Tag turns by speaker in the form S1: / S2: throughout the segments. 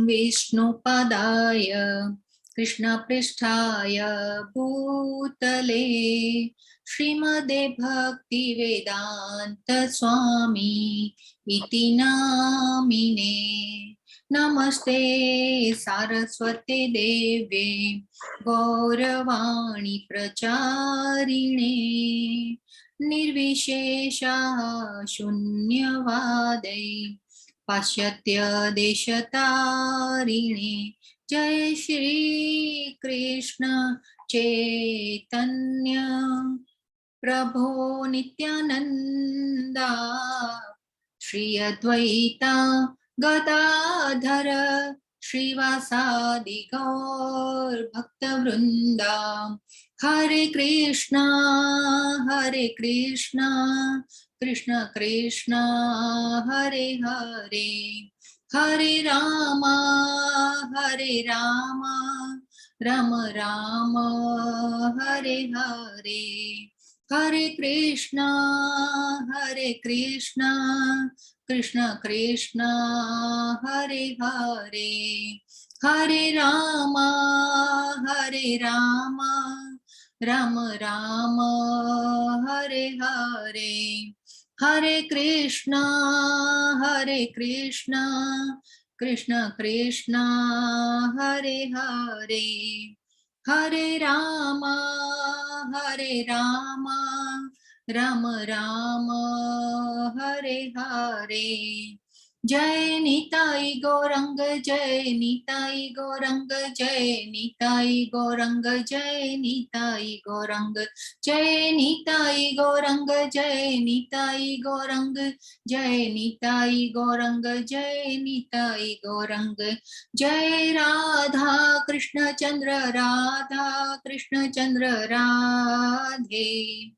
S1: विष्णुपदाय कृष्णपृष्ठाय भूतले श्रीमदे भक्तिवेदान्त स्वामी इति नामिने। नमस्ते सारस्वते देवे गौरवाणी प्रचारिणे निर्विशेषा शून्यवादै पाश्चात्य देशतारिणे। जय श्री कृष्ण चैतन्य प्रभो नित्यानंदा श्री अद्वैता गदाधर श्रीवासादि गौर भक्तवृंदा। हरे कृष्णा हरे कृष्णा कृष्ण कृष्ण हरे हरे, हरे रामा हरे रामा राम राम हरे हरे, हरे कृष्णा हरे कृष्णा कृष्ण कृष्ण हरे हरे, हरे रामा हरे रामा राम राम हरे हरे, हरे कृष्णा हरे कृष्णा कृष्ण कृष्ण हरे हरे, हरे रामा हरे रामा राम राम हरे हरे। जय निताई गौरंग जय निताई गौरंग जय निताई गौरंग जय निताई गौरंग जय निताई गौरंग जय निताई गौरंग जय निताई गौरंग जय निताई गौरंग। जय राधा कृष्ण चंद्र राधा कृष्ण चंद्र राधे,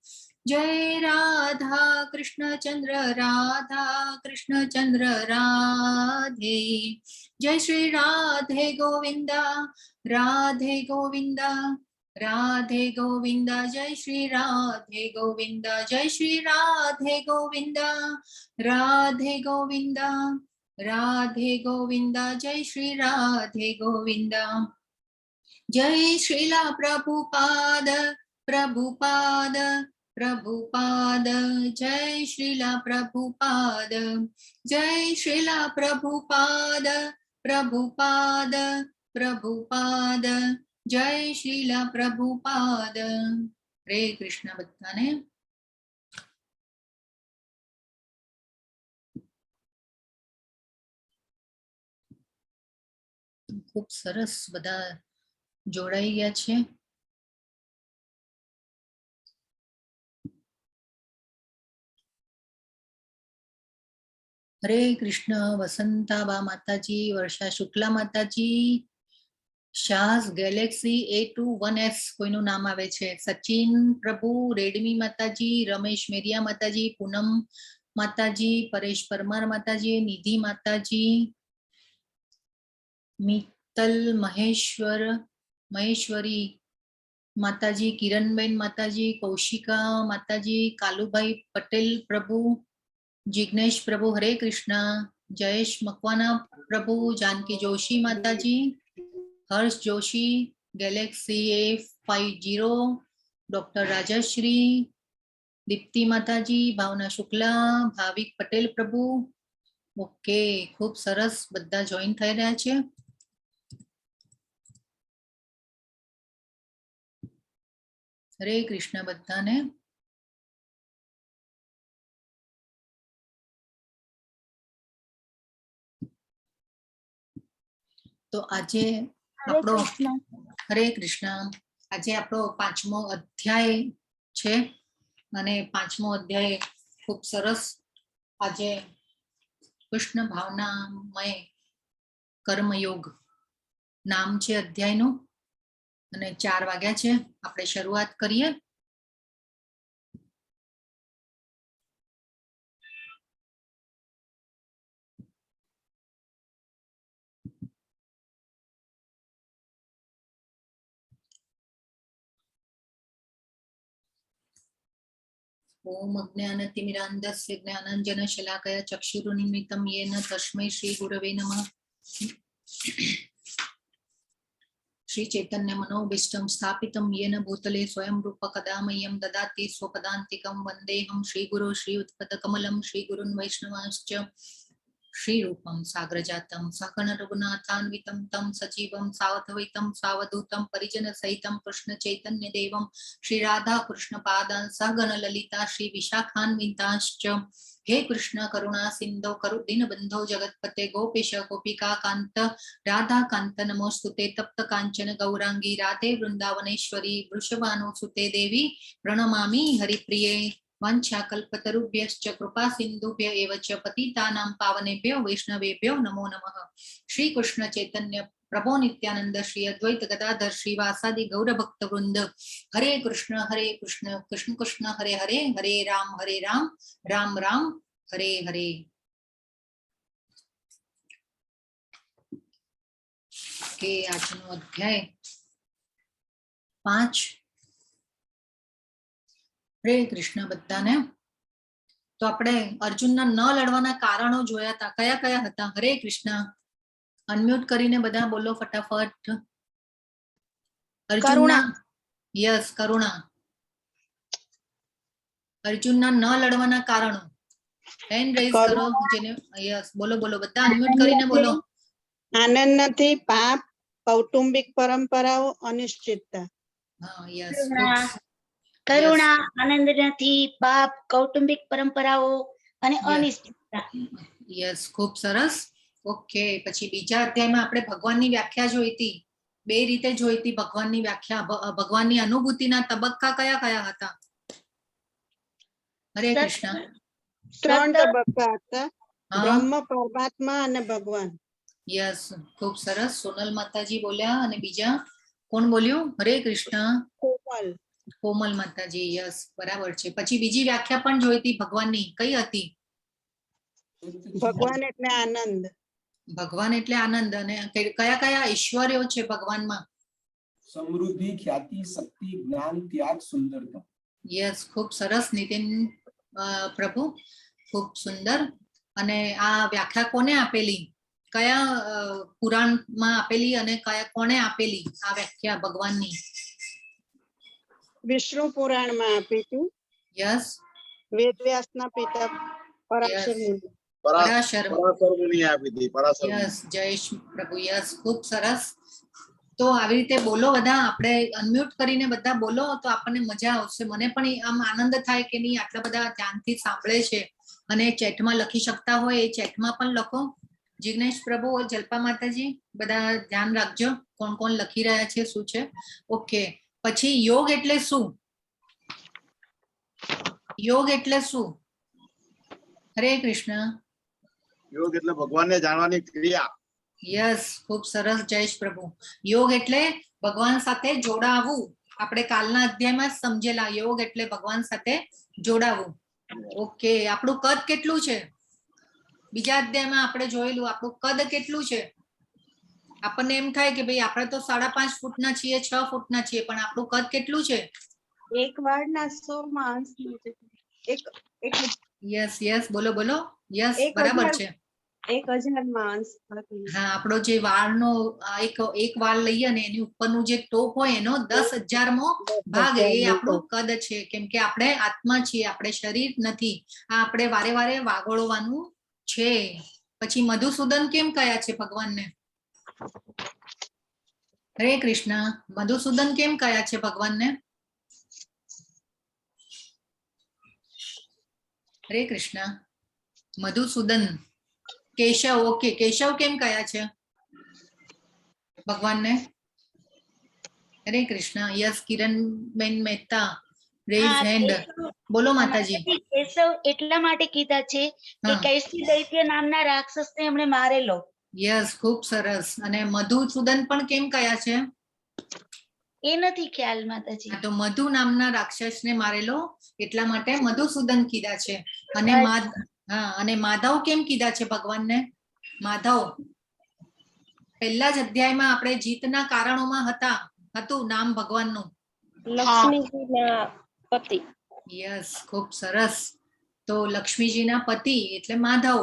S1: जय राधा कृष्ण चंद्र राधा कृष्ण चंद्र राधे। जय श्री राधे गोविंदा राधे गोविंदा राधे गोविंदा, जय श्री राधे गोविंदा जय श्री राधे गोविंदा राधे गोविंदा राधे गोविंदा, जय श्री राधे गोविंदा। जय श्रीला प्रभुपाद प्रभुपाद प्रभुपाद, जय श्रीला प्रभुपाद जय श्रीला प्रभुपाद प्रभुपाद प्रभुपाद, જય શ્રીલા પ્રભુપાદ। હરે કૃષ્ણ બધાને। ખૂબ સરસ બધા જોડાઈ ગયા છે। હરે કૃષ્ણ વસંતાબા માતાજી, વર્ષા શુક્લા માતાજી, શાહસ ગેલેક્સી A21S કોઈનું નામ આવે છે, સચિન પ્રભુ, રેડમી માતાજી, રમેશ મેરિયા માતાજી, પૂનમ માતાજી, પરેશ પરમાર માતાજી, નિધિ માતાજી, મિત્તલ મહેશ્વર મહેશ્વરી માતાજી, કિરણબેન માતાજી, કૌશિકા માતાજી, કાલુભાઈ પટેલ પ્રભુ, જિગ્નેશ પ્રભુ, હરે કૃષ્ણ, જયેશ મકવાના પ્રભુ, Janaki Joshi Mataji, Harsh Joshi, Galaxy A50, doctor Rajshree, Deepti માતાજી, ભાવના શુક્લા, ભાવિક પટેલ પ્રભુ। ઓકે, ખૂબ સરસ બધા જોઈન થઈ રહ્યા છે। હરે કૃષ્ણ બધાને। તો આજે
S2: હરે
S1: આપણો
S2: કૃષ્ણ।
S1: હરે કૃષ્ણ। આજે આપણો પાંચમો અધ્યાય છે અને પાંચમો અધ્યાય ખૂબ સરસ આજે કૃષ્ણ ભાવનામય કર્મયોગ નામ છે અધ્યાયનું અને 4 વાગ્યા છે, આપણે શરૂઆત કરીએ। ઓમ અજ્ઞાનતિમિરાંધસ્ય જ્ઞાનાંજનશલાકયા ચક્ષુરુન્મિલિतं येન તસ્મૈ શ્રી ગુરવે નમઃ। શ્રી ચૈતન્ય મનોભીષ્ટમ સ્થાપિતમ યેન ભૂતલે સ્વયં રૂપ કદા મહ્યમ દદાતિ સ્વપદાંતિકમ. વંદેહમ શ્રી ગુરુ શ્રી ઉત્પદ કમલમ શ્રી ગુરુન વૈષ્ણવાંશ્ચ. શ્રી રૂપમ સાગરજાતમ સહગણ રઘુનાથાન્વિતમ તમ સજીવમ સાવધવૈતમ સાવધૂતમ પરિજન સહિતમ કૃષ્ણ ચૈતન્ય દેવમ શ્રી રાધા કૃષ્ણ પાદાન સહગણ લલિતા શ્રી વિશાખાન્વિતાશ્ચ. હે કૃષ્ણ કરુણા સિંધો કરુ દીનબંધો જગતપતે, ગોપેશ ગોપિકા કાંત રાધા કાંત નમોસ્તુતે. તપ્ત કાંચન ગૌરાંગી રાધે વૃંદાવનેશ્વરી, વૃષભાનુ સુતે દેવી પ્રણમામિ હરિપ્રિયે. વાંછાકલ્પતરુભ્યશ્ચ કૃપા સિંધુભ્ય એવ ચ પતિતાનાં પાવનેભ્યો વૈષ્ણવેભ્યો નમો નમઃ. શ્રી કૃષ્ણ ચૈતન્ય પ્રભો નિત્યાનંદ શ્રી અદ્વૈત ગદાધર શ્રીવાસાદિ ગૌર ભક્ત વૃંદ. હરે કૃષ્ણ હરે કૃષ્ણ કૃષ્ણ કૃષ્ણ હરે હરે, હરે રામ હરે રામ રામ રામ હરે હરે. કે આજનો અધ્યાય 5. હરે કૃષ્ણ બધાને. તો આપણે અર્જુનના ન લડવાના કારણો જોયા હતા. કયા કયા હતા? હરે કૃષ્ણ. અનમ્યુટ કરીને બધા બોલો ફટાફટ. અર્જુનના, યસ, કરુણા. અર્જુનના ન લડવાના કારણો, હેન્ડ રેઝ કરો જેને. યસ, બોલો બોલો, બધા અનમ્યુટ કરીને બોલો.
S2: આનંદ નથી, પાપ, કૌટુંબિક પરંપરાઓ, અનિશ્ચિતતા.
S1: હા, યસ.
S3: કરુણા. કરુણા, આનંદ નથી, પાપ, કૌટુંબિક પરંપરાઓ અને અનિશ્ચિતતા.
S1: યસ, ખૂબ સરસ. ઓકે, પછી બીજા અધ્યાયમાં આપણે ભગવાનની વ્યાખ્યા જોઈ હતી. બે રીતે જોઈ હતી ભગવાનની વ્યાખ્યા. ભગવાનની અનુભૂતિના તબક્કા કયા કયા હતા? હરે કૃષ્ણ.
S2: ત્રણ તબક્કા હતા:
S1: હા
S2: બ્રહ્મ, પરમાત્મા અને ભગવાન.
S1: યસ, ખૂબ સરસ. સોનલ માતાજી બોલ્યા અને બીજા કોણ બોલ્યું? હરે કૃષ્ણ.
S2: કોમલ.
S1: કોમલ માતાજી, યસ, બરાબર છે. પછી બીજી વ્યાખ્યા પણ જોઈ હતી ભગવાનની. કઈ હતી?
S2: ભગવાન એટલે આનંદ.
S1: ભગવાન એટલે આનંદ. અને કયા કયા ઐશ્વર્યો છે ભગવાનમાં?
S4: સમૃદ્ધિ, ખ્યાતિ, શક્તિ, જ્ઞાન, ત્યાગ, સુંદરતા.
S1: યસ, ખૂબ સરસ નીતિન પ્રભુ, ખૂબ સુંદર. અને આ વ્યાખ્યા કોને આપેલી? કયા પુરાણમાં આપેલી અને કયા કોણે આપેલી આ વ્યાખ્યા ભગવાનની?
S2: વિષ્ણુ પુરાણમાં આપી હતી.
S1: યસ.
S2: વેદવ્યાસના પિતા પરાશર મુનિ.
S1: પરાશર.
S5: પરાશર મુનિએ આપી હતી, પરાશર મુનિ.
S1: યસ, જયેશ પ્રભુ, યસ, ખૂબ સરસ. તો આવી રીતે બોલો બધા, આપણે અનમ્યુટ કરીને બધા બોલો તો આપણને મજા આવશે. મને પણ આમ આનંદ થાય કે નહીં, આટલા બધા ધ્યાનથી સાંભળે છે. અને ચેટમાં લખી શકતા હોય એ ચેટમાં પણ લખો. જિગ્નેશ પ્રભુ, જલ્પા માતાજી, બધા ધ્યાન રાખજો કોણ કોણ લખી રહ્યા છે, શું છે. ઓકે, પછી યોગ એટલે શું? યોગ એટલે શું? હરે કૃષ્ણ.
S5: યોગ એટલે ભગવાનને જાણવાની ક્રિયા.
S1: યસ, ખૂબ સરસ જયેશ પ્રભુ. યોગ એટલે ભગવાન સાથે જોડાવું. આપણે કાલના અધ્યાયમાં જ સમજેલા, યોગ એટલે ભગવાન સાથે જોડાવું. ઓકે, આપણું કદ કેટલું છે? બીજા અધ્યાયમાં આપણે જોયેલું, આપણું કદ કેટલું છે? આપણને એમ થાય કે ભાઈ આપણે તો 5.5 ફૂટના છીએ, 6 ફૂટના છીએ, પણ આપણું કદ કેટલું છે?
S6: એક વાળના 100 માંસ. એક એક
S1: યસ યસ, બોલો બોલો. યસ,
S6: એક
S1: બરાબર
S6: હજાર.
S1: છે.
S6: 1000 માંસ.
S1: હા, આપણો જે વાળનો આ એક એક વાળ લઈએ અને એની ઉપરનું જે ટોપ હોય એનો 10,000મો ભાગ એ આપણું કદ છે. કેમ કે આપણે આત્મા છીએ, આપણે શરીર નથી. આ આપણે વારે વારે વાગોળવાનું છે. પછી મધુસૂદન કેમ કયા છે ભગવાનને? હરે કૃષ્ણ. મધુસૂદન કેમ કયા છે ભગવાનને? હરે કૃષ્ણ. મધુસૂદન, કેશવ. ઓકે, કેશવ કેમ કયા છે ભગવાનને? હરે કૃષ્ણ. યસ, કિરણબેન મહેતા રેઝ
S3: હા,
S1: હેન્ડ. બોલો માતાજી.
S3: કેશવ એટલા માટે કીધા છે કે કૈસી દૈત્ય નામના રાક્ષસને એમણે મારેલો.
S1: યસ, ખૂબ સરસ. અને મધુસૂદન પણ કેમ કયા છે?
S3: એ નથી ખ્યાલ માતાજી.
S1: હા, તો મધુ નામના રાક્ષસને મારેલો એટલા માટે મધુસૂદન કીધા છે. અને હા, અને માધવ કેમ કીધા છે ભગવાનને? માધવ પહેલા જ અધ્યાયમાં આપણે જીતના કારણોમાં હતું નામ ભગવાનનું.
S7: લક્ષ્મીજીના પતિ.
S1: યસ, ખૂબ સરસ. તો લક્ષ્મીજીના પતિ એટલે માધવ.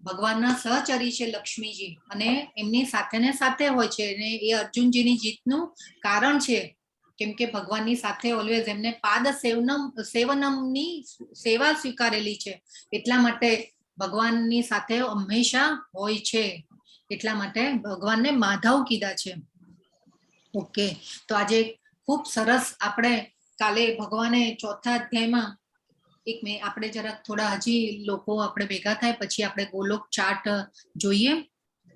S1: ભગવાનના સહચરી છે લક્ષ્મીજી અને એમની સાથે ને સાથે હોય છે અને એ અર્જુનજીની જીતનું કારણ છે, કેમ કે ભગવાનની સાથે ઓલવેઝ એમને પાદ સેવનમ સેવનમની સેવા સ્વીકારેલી છે, એટલા માટે ભગવાનની સાથે હંમેશા હોય છે, એટલા માટે ભગવાનને માધવ કીધા છે. ઓકે, તો આજે ખૂબ સરસ આપણે કાલે ભગવાને ચોથા અધ્યાયમાં એક મેં આપણે જરાક થોડા હજી લોકો આપણે ભેગા થાય પછી આપણે ગોલોક ચાર્ટ જોઈએ.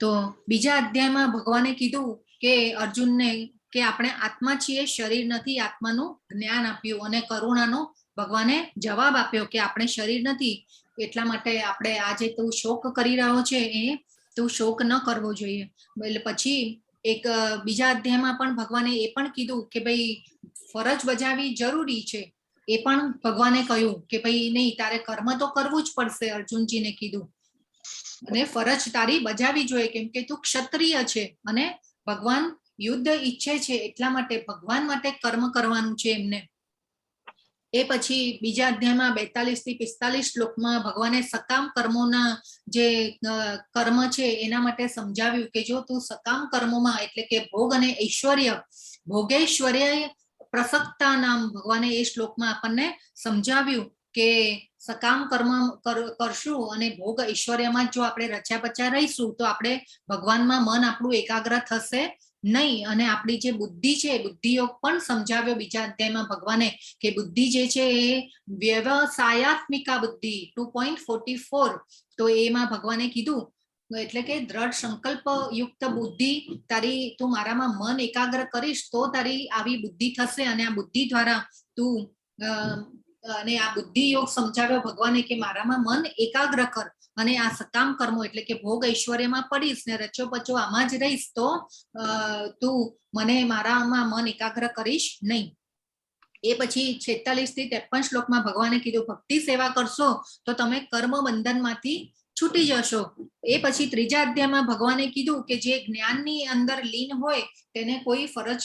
S1: તો બીજા અધ્યાયમાં ભગવાને કીધું કે અર્જુનને કે આપણે આત્મા છીએ, શરીર નથી. આત્માનું જ્ઞાન આપ્યું અને કરુણાનો ભગવાને જવાબ આપ્યો કે આપણે શરીર નથી, એટલા માટે આપણે આ જે તું શોક કરી રહ્યો છે એ તું શોક ન કરવો જોઈએ. એટલે પછી એક બીજા અધ્યાયમાં પણ ભગવાને એ પણ કીધું કે ભાઈ ફરજ બજાવવી જરૂરી છે. એ પણ ભગવાને કહ્યું કે ભાઈ નહીં, તારે કર્મ તો કરવું જ પડશે, અર્જુનજીને કીધું, અને ફરજ તારી બજાવવી જોઈએ, કેમ કે તું ક્ષત્રિય છે અને ભગવાન યુદ્ધ ઈચ્છે છે, એટલા માટે ભગવાન માટે કર્મ કરવાનું છે એમને. એ પછી બીજા અધ્યાયમાં 42 થી 45 શ્લોકમાં ભગવાને સકામ કર્મોના જે કર્મ છે એના માટે સમજાવ્યું કે જો તું સકામ કર્મોમાં એટલે કે ભોગ અને ઐશ્વર્ય, ભોગૈશ્વર્ય પ્રસક્તા નામ, ભગવાને એ શ્લોકમાં આપણને સમજાવ્યું કે સકામ કર્મ કરશું અને ભોગ ઐશ્વર્યમાં જો આપણે રચ્યા પચ્યા રહીશું તો આપણે ભગવાનમાં મન આપણું એકાગ્ર થશે નહીં. અને આપણી જે બુદ્ધિ છે, બુદ્ધિયોગ પણ સમજાવ્યો બીજા અધ્યાયમાં ભગવાને કે બુદ્ધિ જે છે એ વ્યવસાયાત્મિકા બુદ્ધિ 2.44, તો એમાં ભગવાને કીધું એટલે કે દ્રઢ સંકલ્પ યુક્ત બુદ્ધિ તારી, તું મારામાં મન એકાગ્ર કરીશ તો તારી આવી બુદ્ધિ થશે અને આ બુદ્ધિ દ્વારા તું અને આ બુદ્ધિ યોગ સમજાવ્યો ભગવાને કે મારામાં મન એકાગ્ર કર અને આ સકામ કર્મો એટલે કે ભોગ ઐશ્વર્યમાં પડીશ ને રચો પચો આમાં જ રહીશ તો તું મને મારામાં મન એકાગ્ર કરીશ નહીં. એ પછી 46 થી 53 શ્લોકમાં ભગવાને કીધું ભક્તિ સેવા કરશો તો તમે કર્મ બંધનમાંથી છૂટી જશો. એ પછી ત્રીજા અધ્યાયમાં ભગવાને કીધું કે જે જ્ઞાનની અંદર લીન હોય તેને કોઈ ફરજ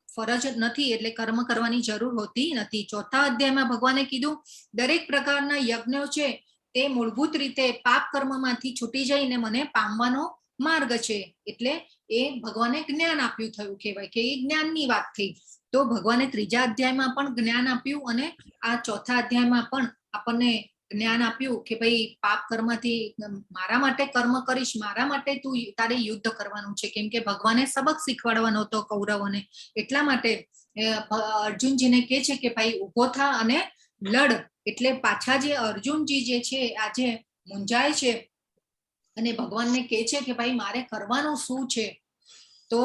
S1: ફરજ નથી, એટલે કર્મ કરવાની જરૂર હોતી નથી. ચોથા અધ્યાયમાં ભગવાને કીધું દરેક પ્રકારના યજ્ઞો છે તે મૂળભૂત રીતે પાપ કર્મમાંથી છૂટી જઈને મને પામવાનો માર્ગ છે, એટલે એ ભગવાને જ્ઞાન આપ્યું થયું કહેવાય કે એ જ્ઞાનની વાત થઈ. તો ભગવાને ત્રીજા અધ્યાયમાં પણ જ્ઞાન આપ્યું અને આ ચોથા અધ્યાયમાં પણ આપણને જ્ઞાન આપ્યું કે ભાઈ પાપ કર્મથી મારા માટે કર્મ કરીશ, મારા માટે તું તારે યુદ્ધ કરવાનું છે, કેમ કે ભગવાને સબક શીખવાડવાનો હતો કૌરવોને, એટલા માટે અર્જુનજીને કહે છે કે ભાઈ ઉભો થા અને લડ. એટલે પાછા જે અર્જુનજી જે છે આજે મૂંઝાય છે અને ભગવાનને કહે છે કે ભાઈ મારે કરવાનું શું છે, તો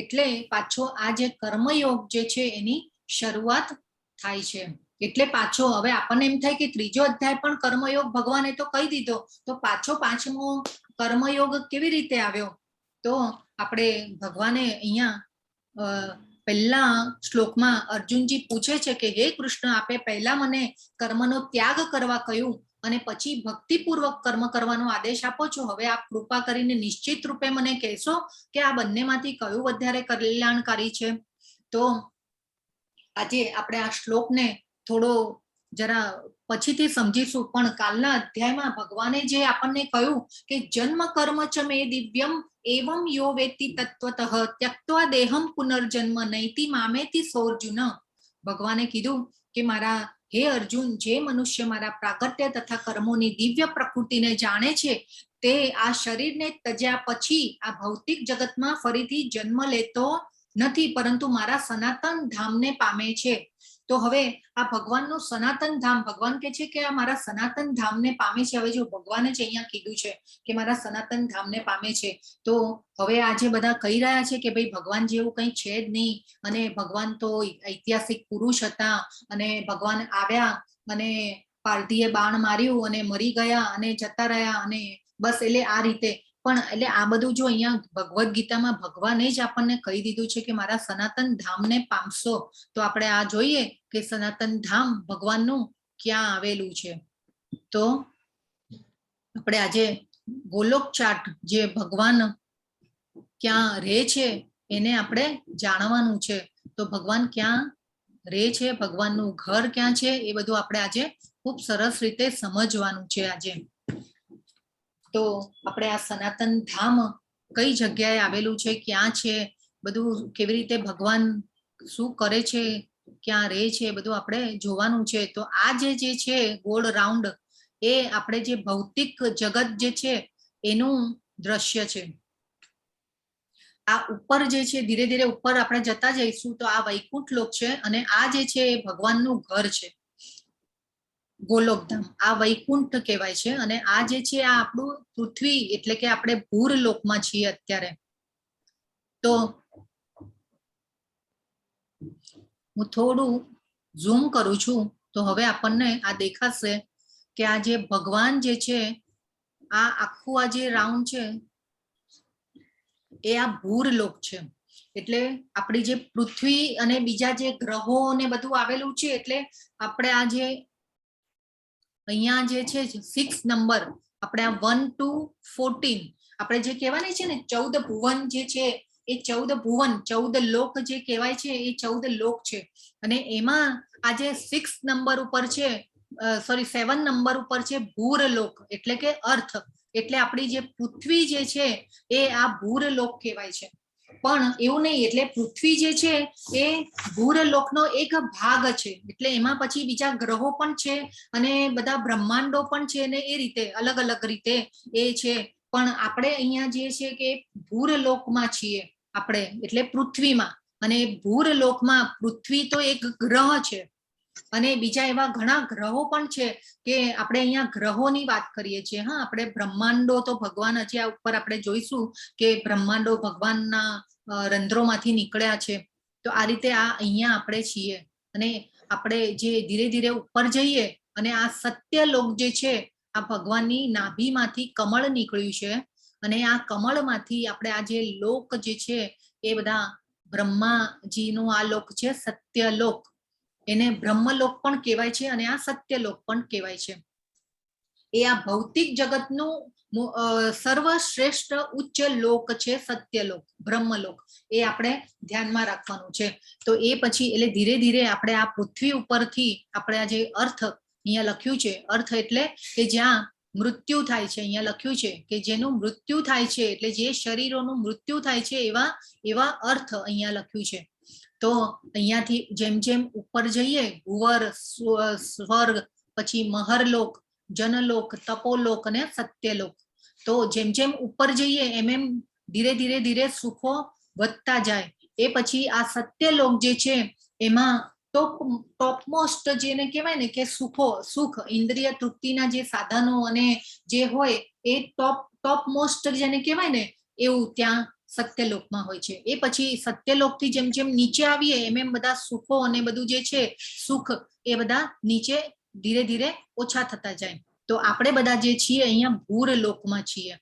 S1: એટલે પાછો આ જે કર્મયોગ જે છે એની શરૂઆત થાય છે. એટલે પાછો હવે આપણને એમ થાય કે ત્રીજો અધ્યાય પણ કર્મયોગ ભગવાને તો કહી દીધો, તો પાછો પાંચમો કર્મયોગ કેવી રીતે આવ્યો? તો આપણે ભગવાને અહીંયા પહેલા શ્લોકમાં અર્જુનજી પૂછે છે કે હે કૃષ્ણ, આપે પહેલા મને કર્મનો ત્યાગ કરવા કહ્યું અને પછી ભક્તિપૂર્વક કર્મ કરવાનો આદેશ આપો છો, હવે આપ કૃપા કરીને નિશ્ચિત રૂપે મને કહેશો કે આ બંનેમાંથી કયું વધારે કલ્યાણકારી છે? તો આજે આપણે આ શ્લોકને થોડો જરા પછીથી સમજીશું, પણ કાલના અધ્યાયમાં ભગવાને જે આપણને કહ્યું કે જન્મ કર્મ ચ મે દિવ્યમ એવમ યો વેત્તિ તત્વતઃ ત્યક્ત્વા દેહમ પુનર્જન્મ નૈતિ મામેતિ સોર્જુન. ભગવાને કીધું કે મારા હે અર્જુન, જે મનુષ્ય મારા પ્રાગટ્ય તથા કર્મોની દિવ્ય પ્રકૃતિને જાણે છે તે આ શરીરને તજ્યા પછી આ ભૌતિક જગતમાં ફરીથી જન્મ લેતો નથી, પરંતુ મારા સનાતન ધામને પામે છે. તો હવે આ ભગવાનનું સનાતન ધામ, ભગવાન કે છે કે આ મારા સનાતન ધામને પામે છે. હવે જો ભગવાને જ અહીંયા કીધું છે કે મારા સનાતન ધામને પામે છે, તો હવે આજે બધા કહી રહ્યા છે કે ભાઈ ભગવાન જેવું કંઈ છે જ નહીં અને ભગવાન તો ઐતિહાસિક પુરુષ હતા અને ભગવાન આવ્યા અને પારધીએ બાણ માર્યું અને મરી ગયા અને જતા રહ્યા અને બસ, એટલે આ રીતે પણ એટલે આ બધું જો અહીંયા ભગવદ્ ગીતામાં ભગવાને જ આપણને કહી દીધું છે કે મારા સનાતન ધામને પામશો, તો આપણે આ જોઈએ કે સનાતન ધામ ભગવાનનું ક્યાં આવેલું છે. તો આપણે આજે ગોલોક ચાર્ટ જે ભગવાન ક્યાં રહે છે એને આપણે જાણવાનું છે. તો ભગવાન ક્યાં રહે છે, ભગવાનનું ઘર ક્યાં છે, એ બધું આપણે આજે ખૂબ સરસ રીતે સમજવાનું છે આજે. તો આપણે આ સનાતન ધામ કઈ જગ્યાએ આવેલું છે, ક્યાં છે, બધું કેવી રીતે ભગવાન શું કરે છે, ક્યાં રહે છે, બધું આપણે જોવાનું છે. તો આ જે જે છે ગોળ રાઉન્ડ, એ આપણે જે ભૌતિક જગત જે છે એનું દ્રશ્ય છે. આ ઉપર જે છે, ધીરે ધીરે ઉપર આપણે જતા જઈશું તો આ વૈકુંઠ લોક છે અને આ જે છે એ ભગવાનનું ઘર છે, ગોલોકધામ. આ વૈકુંઠ કહેવાય છે અને આ જે છે આ આપણું પૃથ્વી, એટલે કે આપણે ભૂર લોકમાં છીએ અત્યારે. તો હું થોડું ઝૂમ કરું છું તો હવે આપણને આ દેખાશે કે આ જે ભગવાન જે છે, આ આખું આ જે રાઉન્ડ છે એ આ ભૂરલોક છે. એટલે આપણી જે પૃથ્વી અને બીજા જે ગ્રહો ને બધું આવેલું છે, એટલે આપણે આ જે અહીંયા જે છે 6 નંબર, આપણે આ 1 ટુ 14 આપણે જે કહેવાની છે ને 14 ભુવન જે છે, એ 14 ભુવન, 14 લોક જે કહેવાય છે એ 14 લોક છે. અને એમાં આ જે 6 નંબર ઉપર છે, સોરી 7 નંબર ઉપર છે ભૂરલોક, એટલે કે અર્થ, એટલે આપણી જે પૃથ્વી જે છે એ આ ભૂરલોક કહેવાય છે. પણ એવું નહીં, એટલે પૃથ્વી જે છે એ ભૂરલોકનો એક ભાગ છે, એટલે એમાં પછી બીજા ગ્રહો પણ છે અને બધા બ્રહ્માંડો પણ છે ને એ રીતે અલગ અલગ રીતે એ છે. પણ આપણે અહીંયા જે છે કે ભૂરલોકમાં છીએ આપણે, એટલે પૃથ્વીમાં. અને ભૂરલોકમાં પૃથ્વી તો એક ગ્રહ છે અને બીજા એવા ઘણા ગ્રહો પણ છે કે આપણે અહીંયા ગ્રહોની વાત કરીએ છીએ. હા, આપણે બ્રહ્માંડો તો ભગવાન હજી આ ઉપર આપણે જોઈશું કે બ્રહ્માંડો ભગવાનના રંધ્રોમાંથી નીકળ્યા છે. તો આ રીતે આ અહીંયા આપણે છીએ અને આપણે જે ધીરે ધીરે ઉપર જઈએ અને આ સત્યલોક જે છે, આ ભગવાનની નાભીમાંથી કમળ નીકળ્યું છે અને આ કમળમાંથી આપણે આ જે લોક જે છે એ બધા બ્રહ્માજીનો આ લોક છે સત્યલોક, એને બ્રહ્મલોક પણ કહેવાય છે અને આ સત્યલોક પણ કહેવાય છે. એ આ ભૌતિક જગતનું સર્વશ્રેષ્ઠ ઉચ્ચ લોક છે સત્યલોક, બ્રહ્મલોક, એ આપણે ધ્યાનમાં રાખવાનું છે. તો એ પછી એટલે ધીરે ધીરે આપણે આ પૃથ્વી ઉપરથી આપણે આ જે અર્થ અહીંયા લખ્યું છે, અર્થ એટલે કે જ્યાં મૃત્યુ થાય છે, અહીંયા લખ્યું છે કે જેનું મૃત્યુ થાય છે, એટલે જે શરીરોનું મૃત્યુ થાય છે એવા એવા અર્થ અહીંયા લખ્યું છે. તો અહીંયાથી જેમ જેમ ઉપર જઈએ, ભુવર, સ્વર્ગ, પછી મહરલોક, જનલોક, તપોલોક અને સત્યલોક. તો જેમ જેમ ઉપર જઈએ એમ એમ ધીરે ધીરે ધીરે સુખો વધતા જાય. એ પછી આ સત્યલોક જે છે એમાં ટોપમોસ્ટ જેને કહેવાય ને કે સુખો, સુખ, ઇન્દ્રિય તૃપ્તિના જે સાધનો અને જે હોય એ ટોપમોસ્ટ જેને કહેવાય ને એવું ત્યાં સત્યલોકમાં હોય છે. એ પછી સત્યલોકથી જેમ જેમ નીચે આવીએ એમ એમ બધા સુખો અને બધું જે છે સુખ એ બધા નીચે ધીરે ધીરે ઓછા થતા જાય. તો આપણે બધા જે છીએ અહીંયા ભૂરલોકમાં છીએ.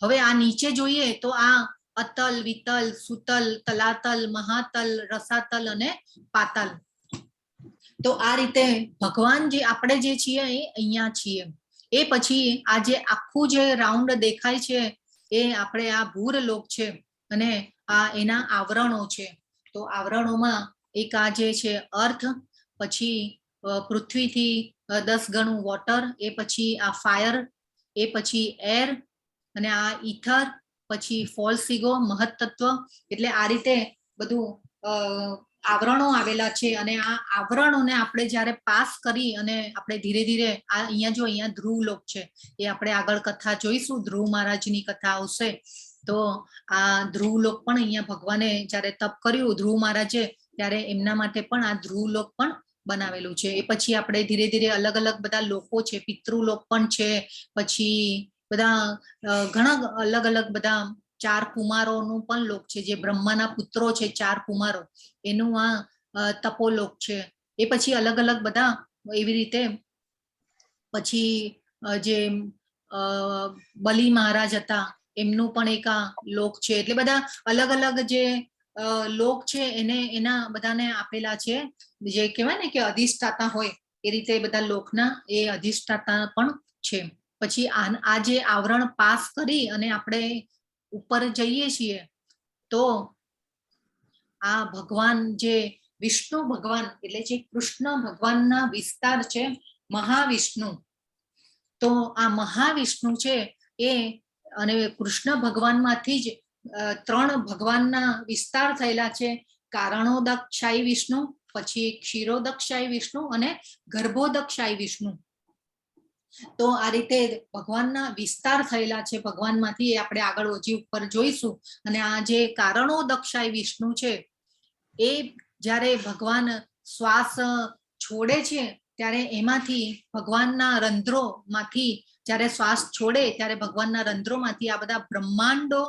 S1: હવે આ નીચે જોઈએ તો આ અતલ, વિતલ, સુતલ, તલાતલ, મહાતલ, રસાતલ અને પાતાલ. તો આ રીતે ભગવાન જે આપણે જે છીએ એ અહીંયા છીએ. એ પછી આ જે આખું જે રાઉન્ડ દેખાય છે એ આપણે આ ભૂરલોક છે અને આ એના આવરણો છે. તો આવરણોમાં એક આ જે છે અર્થ, પછી પૃથ્વીથી 10 ગણું વોટર, એ પછી આ ફાયર, એ પછી એર અને આ ઈથર, પછી ફોલ્સ ઈગો, મહત્તત્વ. એટલે આ રીતે બધું આવરણો આવેલા છે. અને આ આવરણોને આપણે જ્યારે પાસ કરી અને આપણે ધીરે ધીરે આ અહીંયા જો અહીંયા ધ્રુવલોક છે, એ આપણે આગળ કથા જોઈશું, ધ્રુવ મહારાજની કથા આવશે. તો આ ધ્રુવલોક પણ અહીંયા ભગવાને જ્યારે તપ કર્યું ધ્રુવ મહારાજે, ત્યારે એમના માટે પણ આ ધ્રુવલોક પણ બનાવેલું છે. એ પછી આપણે ધીરે ધીરે અલગ અલગ બધા લોકો છે, પિતૃલોક પણ છે, પછી બધા ઘણા અલગ અલગ બધા 4 કુમારોનું પણ લોક છે, જે બ્રહ્માના પુત્રો છે 4 કુમારો, એનું આ તપોલોક છે. એ પછી અલગ અલગ બધા એવી રીતે પછી જે બલિ મહારાજ હતા એમનું પણ એક આ લોક છે. એટલે બધા અલગ અલગ જે લોક છે એને એના બધાને આપેલા છે, જે કહેવાય ને કે અધિષ્ઠાતા હોય એ રીતે બધા લોકના એ અધિષ્ઠાતા પણ છે. પછી આ જે આવરણ પાસ કરી અને આપણે ઉપર જઈએ છીએ તો આ ભગવાન જે વિષ્ણુ ભગવાન એટલે જે કૃષ્ણ ભગવાનના વિસ્તાર છે મહાવિષ્ણુ, તો આ મહાવિષ્ણુ છે એ એ અને કૃષ્ણ ભગવાનમાંથી જ ત્રણ ભગવાનના વિસ્તાર થયેલા છે: કારણોદકશાયી વિષ્ણુ, પછી ક્ષીરોદકશાયી વિષ્ણુ અને ગર્ભોદકશાયી વિષ્ણુ. તો આ રીતે ભગવાનના વિસ્તાર થયેલા છે ભગવાનમાંથી, એ આપણે આગળ હજી ઉપર જોઈશું. અને આ જે કારણોદકશાયી વિષ્ણુ છે, એ જ્યારે ભગવાન શ્વાસ છોડે છે ત્યારે એમાંથી, ભગવાનના રંધ્રોમાંથી જ્યારે શ્વાસ છોડે ત્યારે ભગવાનના રંધ્રોમાંથી આ બધા બ્રહ્માંડો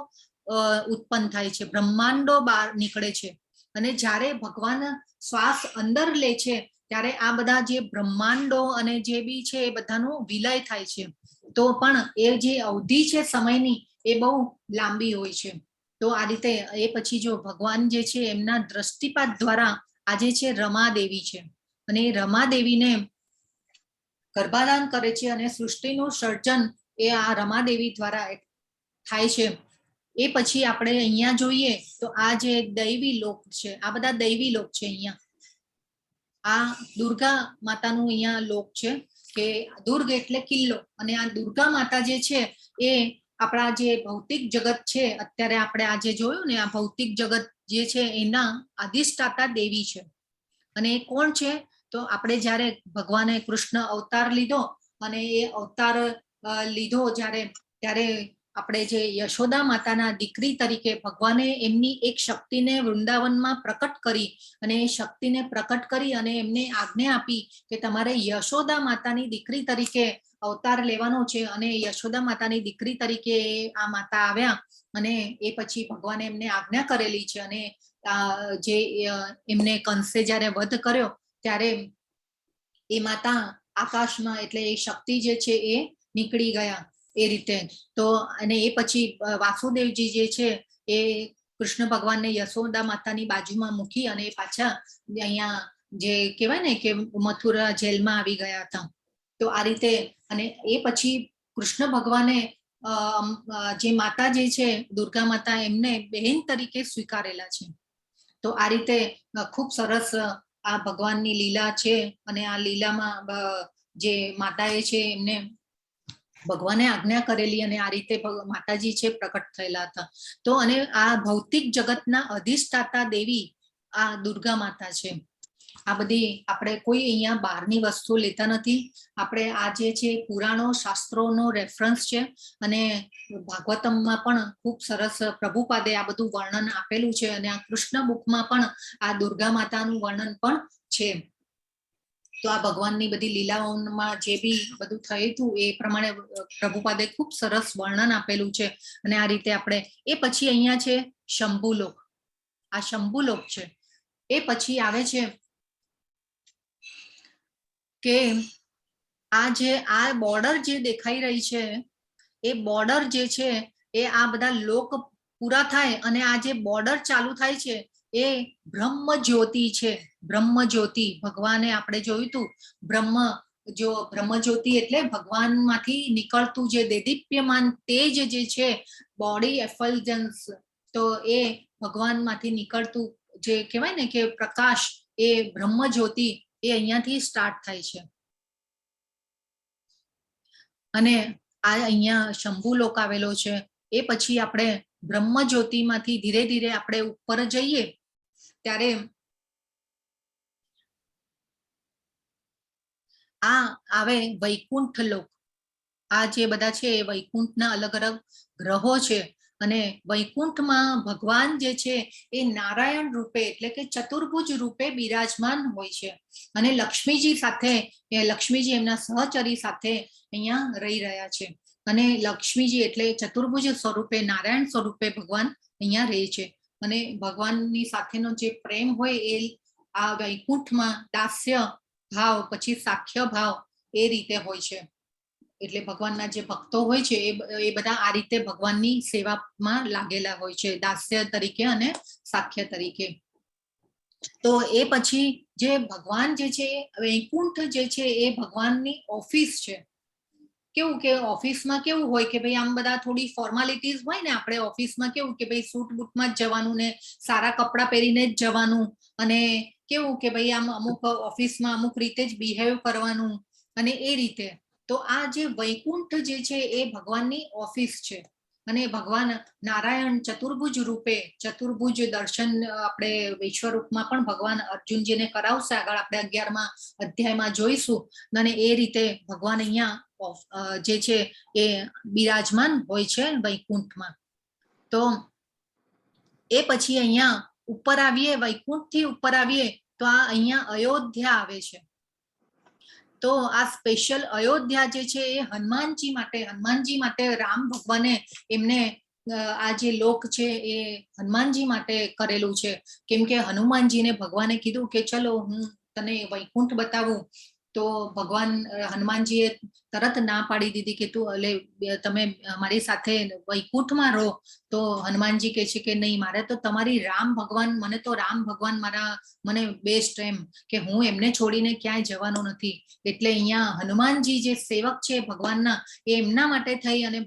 S1: ઉત્પન્ન થાય છે, બ્રહ્માંડો બહાર નીકળે છે. અને જ્યારે ભગવાન શ્વાસ અંદર લે છે ત્યારે આ બધા જે બ્રહ્માંડો અને જે બી છે એ બધાનું વિલય થાય છે. તો પણ એ જે અવધિ છે સમયની, એ બહુ લાંબી હોય છે. તો આ રીતે એ પછી જો ભગવાન જે છે એમના દ્રષ્ટિપાત દ્વારા આ જે છે રમાદેવી છે અને એ રમાદેવીને ગર્ભાધાન કરે છે અને સૃષ્ટિનું સર્જન એ આ રમાદેવી દ્વારા થાય છે. એ પછી આપણે અહીંયા જોઈએ તો આ જે દૈવી લોક છે, આ બધા દૈવી લોક છે. અહીંયા આ દુર્ગા માતાનું અહીંયા લોક છે, કે દુર્ગ એટલે કિલ્લો. અને આ દુર્ગા માતા જે છે એ આપણા જે ભૌતિક જગત છે, અત્યારે આપણે આજે જોયું ને, આ ભૌતિક જગત જે છે એના અધિષ્ઠાતા દેવી છે. અને એ કોણ છે? તો આપણે જ્યારે ભગવાને કૃષ્ણ અવતાર લીધો અને એ અવતાર લીધો જ્યારે, ત્યારે આપણે જે યશોદા માતાના દીકરી તરીકે ભગવાને એમની એક શક્તિને વૃંદાવનમાં પ્રકટ કરી અને એ શક્તિને પ્રકટ કરી અને એમને આજ્ઞા આપી કે તમારે યશોદા માતાની દીકરી તરીકે અવતાર લેવાનો છે. અને યશોદા માતાની દીકરી તરીકે આ માતા આવ્યા અને એ પછી ભગવાને એમને આજ્ઞા કરેલી છે. અને જે એમને કંસે જ્યારે વધ કર્યો ત્યારે એ માતા આકાશમાં, એટલે એ શક્તિ જે છે એ નીકળી ગયા એ રીતે. તો અને એ પછી વાસુદેવજી જે છે એ કૃષ્ણ ભગવાનને યશોદા માતાની બાજુમાં મૂકી અને એ પાછા અહીંયા જે કહેવાય ને કે મથુરા જેલમાં આવી ગયા હતા. તો આ રીતે અને એ પછી કૃષ્ણ ભગવાને જે માતા જે છે દુર્ગા માતા, એમને બહેન તરીકે સ્વીકારેલા છે. તો આ રીતે ખૂબ સરસ આ ભગવાનની લીલા છે. અને આ લીલામાં જે માતાએ છે એમને ભગવાને આજ્ઞા કરેલી અને આ રીતે માતાજી છે પ્રકટ થયેલા હતા. તો અને આ ભૌતિક જગતના અધિષ્ઠાતા દેવી આ દુર્ગા માતા છે. આ બધી આપણે કોઈ અહીંયા બહારની વસ્તુ લેતા નથી. આપણે આ જે છે પુરાણો શાસ્ત્રોનો રેફરન્સ છે અને ભાગવતમમાં પણ ખૂબ સરસ પ્રભુપાદે આ બધું વર્ણન આપેલું છે અને આ કૃષ્ણ બુકમાં પણ આ દુર્ગા માતાનું વર્ણન પણ છે. તો આ ભગવાનની બધી લીલાઓમાં જે બી બધું થયું હતું એ પ્રમાણે પ્રભુપાદે ખૂબ સરસ વર્ણન આપેલું છે. અને આ રીતે આપણે એ પછી અહીંયા છે શંભુલોક, આ શંભુલોક છે. એ પછી આવે છે કે આ જે આ બોર્ડર જે દેખાઈ રહી છે, એ બોર્ડર જે છે એ આ બધા લોક પૂરા થાય અને આ જે બોર્ડર ચાલુ થાય છે એ બ્રહ્મ જ્યોતિ છે. બ્રહ્મ જ્યોતિ ભગવાને આપણે જોયું હતું, બ્રહ્મ જો બ્રહ્મ જ્યોતિ એટલે ભગવાનમાંથી નીકળતું જે દેદીપ્યમાન તેજ જે છે, બોડી એફલ્જન્સ, તો એ ભગવાનમાંથી નીકળતું જે કહેવાય ને કે પ્રકાશ, એ બ્રહ્મ જ્યોતિ એ અહીંયાથી સ્ટાર્ટ થાય છે. અને આ અહીંયા શંભુલોક આવેલો છે. એ પછી આપણે બ્રહ્મ જ્યોતિમાંથી ધીરે ધીરે આપણે ઉપર જઈએ ત્યારે આ આવે વૈકુંઠ લોક. આ જે બધા છે એ વૈકુંઠના અલગ અલગ ગ્રહો છે. અને વૈકુંઠમાં ભગવાન જે છે એ નારાયણ રૂપે, એટલે કે ચતુર્ભુજ રૂપે બિરાજમાન હોય છે અને લક્ષ્મીજી સાથે, એ લક્ષ્મીજી એમના સહચરી સાથે અહીંયા રહી રહ્યા છે. અને લક્ષ્મીજી એટલે ચતુર્ભુજ સ્વરૂપે, નારાયણ સ્વરૂપે ભગવાન અહીંયા રહે છે. અને ભગવાનની સાથેનો જે પ્રેમ હોય એ આ વૈકુંઠમાં દાસ્ય ભાવ, પછી સાખ્ય ભાવ એ રીતે હોય છે. એટલે ભગવાનના જે ભક્તો હોય છે એ બધા આ રીતે ભગવાનની સેવામાં લાગેલા હોય છે, દાસ્ય તરીકે અને સાખ્ય તરીકે. તો એ પછી જે ભગવાન જે છે, વૈકુંઠ જે છે એ ભગવાનની ઓફિસ છે. કેવું કે ઓફિસમાં કેવું હોય કે ભાઈ આમ બધા થોડી ફોર્માલિટીઝ હોય ને, આપણે ઓફિસમાં કેવું કે ભાઈ સૂટ બૂટમાં જ જવાનું ને સારા કપડાં પહેરીને જ જવાનું અને કેવું કે ભાઈ આમ અમુક ઓફિસમાં અમુક રીતે જ બિહેવ કરવાનું અને એ રીતે. તો આ જે વૈકુંઠ જે છે એ ભગવાનની ઓફિસ છે અને ભગવાન નારાયણ ચતુર્ભુજ રૂપે, ચતુર્ભુજ દર્શન આપણે વિશ્વરૂપમાં પણ ભગવાન અર્જુનજીને કરાવશે, આગળ આપણે 11મા અધ્યાયમાં જોઈશું. અને એ રીતે ભગવાન અહીંયા જે છે એ બિરાજમાન હોય છે વૈકુંઠમાં. તો એ પછી અહીંયા ઉપર આવીએ, વૈકુંઠથી ઉપર આવીએ તો આ અહીંયા અયોધ્યા આવે છે. તો આ સ્પેશિયલ અયોધ્યા જે છે એ હનુમાનજી માટે, હનુમાનજી માટે રામ ભગવાને એમને આ જે લોક છે એ હનુમાનજી માટે કરેલું છે. કેમ કે હનુમાનજીને ભગવાને કીધું કે ચલો, હું તને વૈકુંઠ બતાવું. તો ભગવાન હનુમાનજીએ તરત ના પાડી દીધી કે તું એટલે તમે મારી સાથે વૈકુંઠમાં રહો. તો હનુમાનજી કહે છે કે નહીં, મારે તો તમારી રામ ભગવાન, મને તો રામ ભગવાન મારા મને બેસ્ટ એમ કે હું એમને છોડીને ક્યાંય જવાનો નથી. એટલે અહીંયા હનુમાનજી જે સેવક છે ભગવાનના, એ એમના માટે થઈ અને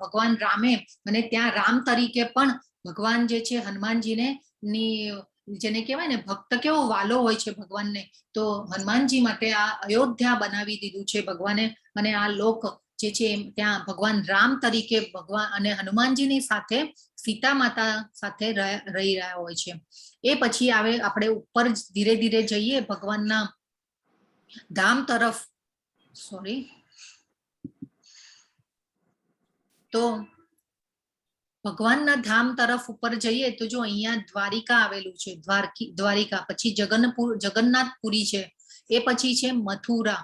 S1: ભગવાન રામે અને ત્યાં રામ તરીકે પણ ભગવાન જે છે હનુમાનજીને ની, જેને કહેવાય ને ભક્ત કેવો વાલો હોય છે ભગવાનને, તો હનુમાનજી માટે આ અયોધ્યા બનાવી દીધું છે ભગવાને. અને આ લોક જે છે એમ ત્યાં ભગવાન રામ તરીકે ભગવાન અને હનુમાનજીની સાથે સીતા માતા સાથે રહી રહ્યા હોય છે. એ પછી આવે, આપણે ઉપર જ ધીરે ધીરે જઈએ ભગવાનના ધામ તરફ, સોરી, તો ભગવાનના ધામ તરફ ઉપર જઈએ તો જો અહીંયા દ્વારિકા આવેલું છે, દ્વારિકા, પછી જગન્નાથપુરી છે, એ પછી છે મથુરા.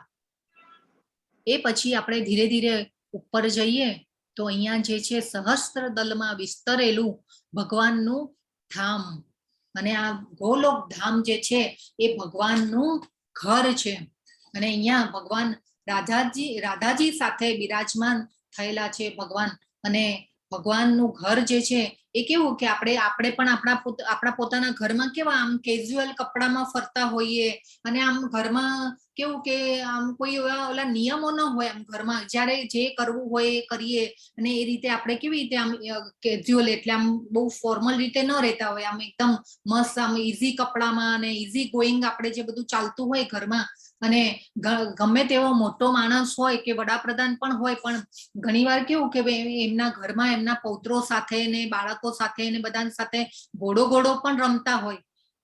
S1: એ પછી આપણે ધીરે ધીરે ઉપર જઈએ તો અહીંયા જે છે સહસ્ત્ર દલમાં વિસ્તરેલું ભગવાનનું ધામ. અને આ ગોલોક ધામ જે છે એ ભગવાનનું ઘર છે અને અહીંયા ભગવાન રાધાજી સાથે બિરાજમાન થયેલા છે ભગવાન. અને ભગવાનનું ઘર જે છે એ કેવું કે આપણે આપણે પણ આપણા પોતાના ઘરમાં કેવા આમ કેઝ્યુઅલ કપડામાં ફરતા હોઈએ અને આમ ઘરમાં કેવું કે આમ કોઈ એવા ઓલા નિયમો ન હોય, આમ ઘરમાં જ્યારે જે કરવું હોય એ કરીએ. અને એ રીતે આપણે કેવી રીતે આમ કેઝ્યુઅલ, એટલે આમ બહુ ફોર્મલ રીતે ન રહેતા હોય, આમ એકદમ મસ્ત આમ ઇઝી કપડામાં અને ઇઝી ગોઈંગ આપણે જે બધું ચાલતું હોય ઘરમાં. અને ગમે તેવો મોટો માણસ હોય કે વડાપ્રધાન પણ હોય, પણ ઘણીવાર કેવું કે ભાઈ એમના ઘરમાં એમના પૌત્રો સાથે ને બાળકો સાથે ને બધા સાથે ઘોડો ઘોડો પણ રમતા હોય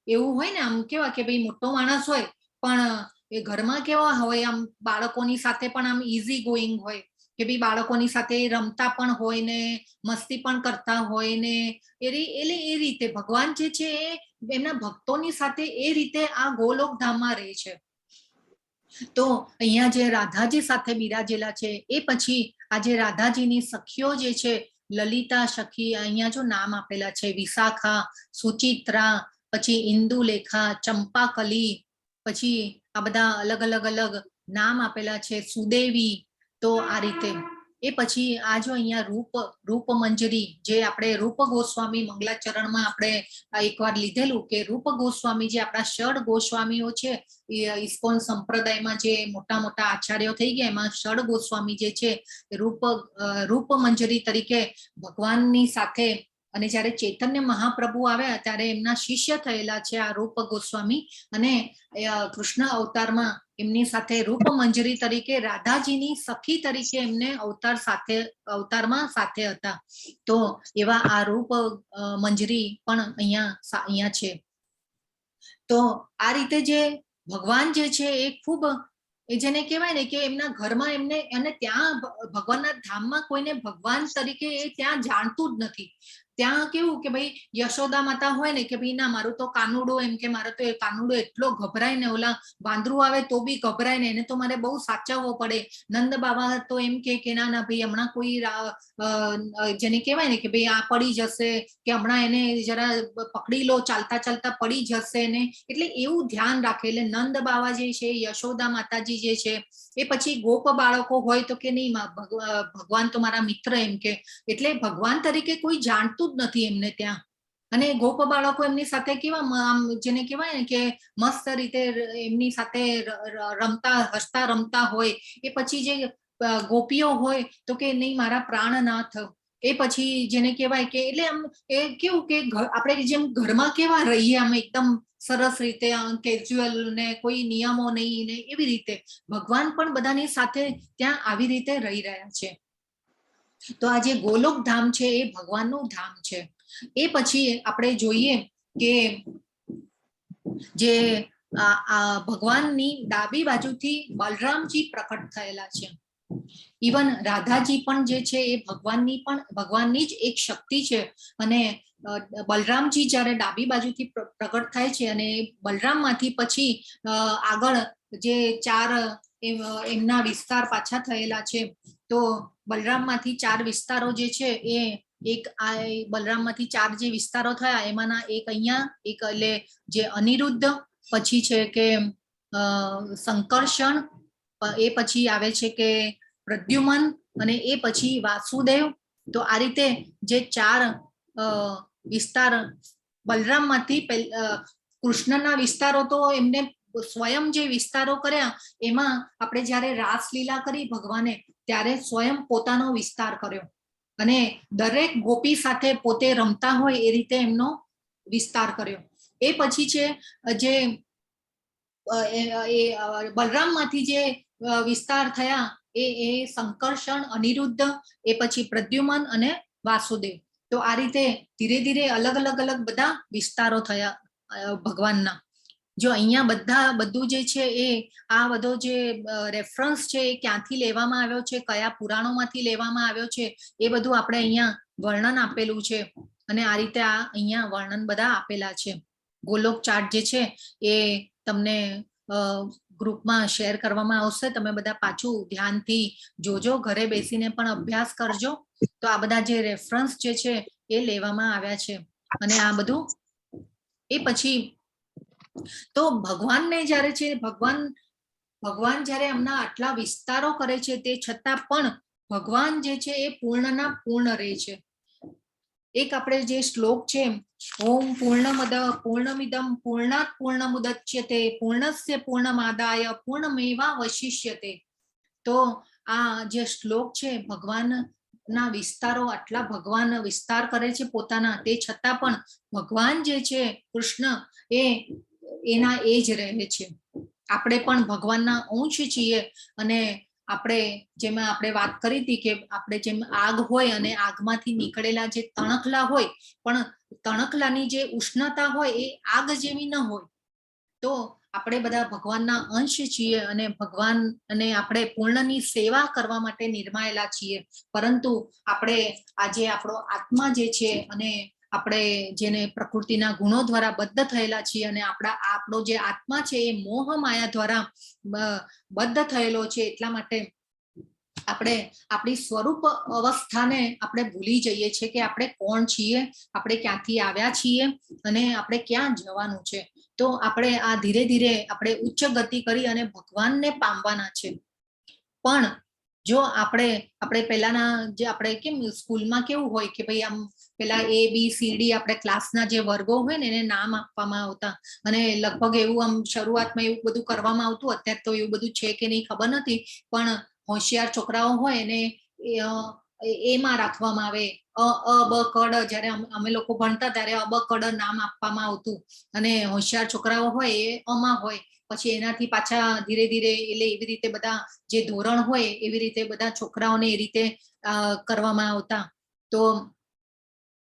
S1: એવું હોય ને. આમ કેવા કે ભાઈ મોટો માણસ હોય પણ એ ઘરમાં કેવા હોય, આમ બાળકોની સાથે પણ આમ ઇઝી ગોઈંગ હોય કે ભાઈ બાળકોની સાથે રમતા પણ હોય ને મસ્તી પણ કરતા હોય ને એ એટલે એ રીતે ભગવાન જે છે એ એમના ભક્તોની સાથે એ રીતે આ ગોલોક ધામમાં રહે છે. તો અહીંયા જે રાધાજી સાથે બિરાજેલા છે, એ પછી આ જે રાધાજીની સખીઓ જે છે, લલિતા સખી, અહીંયા જો નામ આપેલા છે, વિશાખા, સુચિત્રા, પછી ઇન્દુલેખા, ચંપાકલી, પછી આ બધા અલગ અલગ અલગ નામ આપેલા છે, સુદેવી. તો આ રીતે એ પછી આ જો અહીંયા રૂપ મંજરી, જે આપણે રૂપ ગોસ્વામી મંગલાચરણમાં આપણે આ એકવાર લીધેલું કે રૂપ ગોસ્વામી જે આપણા ષડ ગોસ્વામીઓ છે, એ ઇસ્કોન સંપ્રદાયમાં જે મોટા મોટા આચાર્યો થઈ ગયા એમાં ષડ ગોસ્વામી જે છે એ રૂપ મંજરી તરીકે ભગવાનની સાથે, અને જ્યારે ચૈતન્ય મહાપ્રભુ આવ્યા ત્યારે એમના શિષ્ય થયેલા છે આ રૂપ ગોસ્વામી. અને કૃષ્ણ અવતારમાં એમની સાથે રૂપ મંજરી તરીકે રાધાજીની સખી તરીકે એમને અવતારમાં સાથે હતા. તો એવા આ રૂપ મંજરી પણ અહીંયા છે. તો આ રીતે જે ભગવાન જે છે એ ખૂબ એ જેને કહેવાય ને કે એમના ઘરમાં એમને અને ત્યાં ભગવાનના ધામમાં કોઈને ભગવાન તરીકે એ ત્યાં જાણતું જ નથી. ત્યાં કેવું કે ભાઈ યશોદા માતા હોય ને કે ભાઈ ના, મારું તો કાનુડો, એમ કે મારો તો એ કાનુડો એટલો ગભરાય ને, ઓલા વાંદરું આવે તો બી ગભરાય ને, એને તો મારે બહુ સાચવવો પડે. નંદ બાબા તો એમ કે ના ના ભાઈ, હમણાં કોઈ જેને કહેવાય ને કે ભાઈ આ પડી જશે કે હમણાં એને જરા પકડી લો, ચાલતા ચાલતા પડી જશે ને, એટલે એવું ધ્યાન રાખે. એટલે નંદ બાબા જે છે, યશોદા માતાજી જે છે, એ પછી ગોપ બાળકો હોય તો કે નહીં, ભગવાન તો મારા મિત્ર એમ કે, એટલે ભગવાન તરીકે કોઈ જાણતું જ નથી એમને ત્યાં. અને ગોપ બાળકો એમની સાથે કેવા આમ જેને કહેવાય ને કે મસ્ત રીતે એમની સાથે રમતા હસતા રમતા હોય. એ પછી જે ગોપીઓ હોય તો કે નહીં, મારા પ્રાણનાથ. એ પછી જેને કહેવાય કે એટલે આમ એ કેવું કે આપણે જેમ ઘરમાં કેવા રહીએ, આમ એકદમ સરસ રીતે કેઝ્યુઅલ ને કોઈ નિયમો નહીં ને એવી રીતે ભગવાન પણ બધાની સાથે ત્યાં આવી રીતે રહી રહ્યા છે. તો આ જે ગોલોક ધામ છે એ ભગવાનનું ધામ છે. એ પછી આપણે જોઈએ કે જે આ આ ભગવાનની ડાબી બાજુથી બલરામજી પ્રકટ થયેલા છે. ઇવન રાધાજી પણ જે છે એ ભગવાનની પણ, ભગવાનની જ એક શક્તિ છે. અને બલરામજી જ્યારે ડાબી બાજુથી પ્રગટ થાય છે અને બલરામમાંથી પછી આગળ જે ચાર એમના વિસ્તાર પાછા થયેલા છે, તો બલરામમાંથી ચાર વિસ્તારો જે છે એ એક આ બલરામમાંથી ચાર જે વિસ્તારો થયા એમાંના એક અહીંયા એક, એટલે જે અનિરુદ્ધ, પછી છે કે સંકર્ષણ, એ પછી આવે છે કે પ્રદ્યુમન અને એ પછી વાસુદેવ. તો આ રીતે જે ચાર વિસ્તાર બલરામમાંથી કૃષ્ણના વિસ્તારો, તો એમને સ્વયં જે વિસ્તારો કર્યા એમાં આપણે જ્યારે રાસલીલા કરી ભગવાને ત્યારે સ્વયં પોતાનો વિસ્તાર કર્યો અને દરેક ગોપી સાથે પોતે રમતા હોય એ રીતે એમનો વિસ્તાર કર્યો. એ પછી છે જે એ બલરામમાંથી જે વિસ્તાર થયા એ એ સંકર્ષણ, અનિરુદ્ધ, એ પછી પ્રદ્યુમન અને વાસુદેવ. તો આ રીતે ધીરે ધીરે અલગ અલગ અલગ બધા વિસ્તારો થયા ભગવાનના. જો અહીંયા બધા બધું જે છે એ આ બધો જે રેફરન્સ છે એ ક્યાંથી લેવામાં આવ્યો છે, કયા પુરાણોમાંથી લેવામાં આવ્યો છે, એ બધું આપણે અહીંયા વર્ણન આપેલું છે. અને આ રીતે આ અહીંયા વર્ણન બધા આપેલા છે. ગોલોક ચાર્ટ જે છે એ તમને ગ્રુપમાં શેર કરવામાં આવશે. તમે બધા પાછું ધ્યાનથી જોજો, ઘરે બેસીને પણ અભ્યાસ કરજો. તો આ બધા જે રેફરન્સ જે છે એ લેવામાં આવ્યા છે. અને આ બધું એ પછી તો ભગવાનને જ્યારે છે, ભગવાન ભગવાન જ્યારે એમના આટલા વિસ્તારો કરે છે તે છતાં પણ ભગવાન જે છે એ પૂર્ણના પૂર્ણ રહે છે. એક આપણે જે શ્લોક છે, ઓમ પૂર્ણમદ પૂર્ણમિદમ પૂર્ણાત પૂર્ણમુદચ્યતે પૂર્ણસ્ય પૂર્ણમાદાય પૂર્ણમેવાવશિષ્યતે. તો આ જે શ્લોક છે, ભગવાનના વિસ્તારો આટલા ભગવાન વિસ્તાર કરે છે પોતાના, તે છતાં પણ ભગવાન જે છે કૃષ્ણ એ એના એ જ રહે છે. આપણે પણ ભગવાનના અંશ છીએ. અને આપણે જેમાં આપણે વાત કરી હતી કે આપણે જેમ આગ હોય અને આગમાંથી નીકળેલા જે તણખલા હોય, પણ તણખલાની જે ઉષ્ણતા હોય એ આગ જેવી ન હોય, તો આપણે બધા ભગવાનના અંશ છીએ અને ભગવાન અને આપણે પૂર્ણની સેવા કરવા માટે નિર્માયેલા છીએ. પરંતુ આપણે આજે આપણો આત્મા જે છે અને આપણે જેને પ્રકૃતિના ગુણો દ્વારા બદ્ધ થયેલા છીએ અને આપણા આપણો જે આત્મા છે એ મોહ માયા દ્વારા બદ્ધ થયેલો છે, એટલા માટે આપણે આપણી સ્વરૂપ અવસ્થાને આપણે ભૂલી જઈએ છીએ કે આપણે કોણ છીએ, આપણે ક્યાંથી આવ્યા છીએ અને આપણે ક્યાં જવાનું છે. તો આપણે આ ધીરે ધીરે આપણે ઉચ્ચ ગતિ કરી અને ભગવાનને પામવાના છે. પણ જો આપણે આપણે પહેલાના જે આપણે કેમ સ્કૂલમાં કેવું હોય કે ભાઈ આમ પેલા એ બી સી ડી આપણે ક્લાસના જે વર્ગો હોય ને એને નામ આપવામાં આવતા અને લગભગ એવું આમ શરૂઆતમાં એવું બધું કરવામાં આવતું. અત્યારે તો એવું બધું છે કે નહીં ખબર નથી, પણ હોશિયાર છોકરાઓ હોય એને એમાં રાખવામાં આવે. અ અ બ ક ડ, જ્યારે અમે લોકો ભણતા ત્યારે અ બ ક ડ નામ આપવામાં આવતું અને હોશિયાર છોકરાઓ હોય એ અમા હોય. પછી એનાથી પાછા ધીરે ધીરે, એટલે એવી રીતે બધા જે ધોરણ હોય એવી રીતે બધા છોકરાઓને એ રીતે કરવામાં આવતા. તો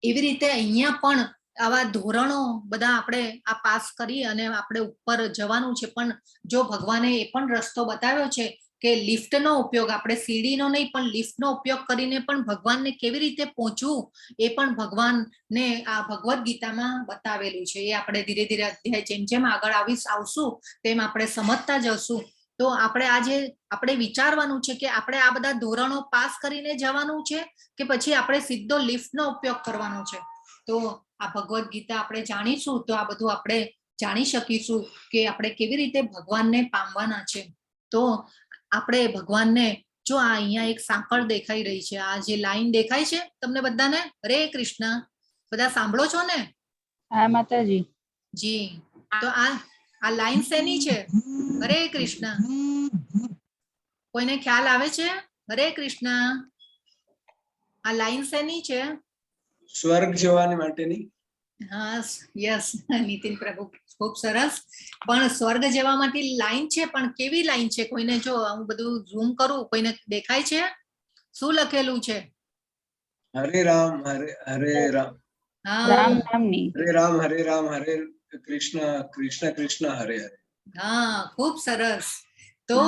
S1: એવી રીતે અહીંયા પણ આવા ધોરણો બધા આપણે આ પાસ કરી અને આપણે ઉપર જવાનું છે. પણ જો ભગવાને એ પણ રસ્તો બતાવ્યો છે કે લિફ્ટનો ઉપયોગ, આપણે સીડીનો નહીં પણ લિફ્ટનો ઉપયોગ કરીને પણ ભગવાનને કેવી રીતે પહોંચવું એ પણ ભગવાનને આ ભગવદ્ ગીતામાં બતાવેલું છે. એ આપણે ધીરે ધીરે અધ્યાય જેમ જેમ આગળ આવશું તેમ આપણે સમજતા જશું. તો આપણે આજે આપણે વિચારવાનું છે કે આપણે આ બધા ધોરણો પાસ કરીને જવાનું છે કે પછી આપણે સીધો લિફ્ટનો ઉપયોગ કરવાનો છે. તો આ ભગવદ્ ગીતા આપણે જાણીશું તો આ બધું આપણે જાણી શકીશું કે આપણે કેવી રીતે ભગવાનને પામવાના છે. તો આપણે ભગવાનને જો આ અહીંયા એક સાંકળ દેખાઈ રહી છે, આ જે લાઈન દેખાય છે તમને બધાને, હરે કૃષ્ણ, બધા સાંભળો છો ને?
S8: હા માતાજી.
S1: જી, તો આ આ લાઈન શેની છે? હરે કૃષ્ણ, કોઈને ખ્યાલ આવે છે? હરે કૃષ્ણ, આ લાઈન શેની છે?
S4: સ્વર્ગ જવાની માટેની.
S1: હા, યસ, નીતિન પ્રભુ, ખૂબ સરસ. પણ સ્વર્ગ જવામાંથી લાઈન છે, પણ કેવી લાઈન છે? કોઈને, જો હું બધું ઝૂમ કરું, કોઈને દેખાય છે શું લખેલું છે?
S4: હરે રામ હરે હરે રામ.
S1: હા.
S6: રામ નામની.
S4: હરે રામ હરે રામ હરે કૃષ્ણ કૃષ્ણ કૃષ્ણ હરે હરે.
S1: હા, ખૂબ સરસ. તો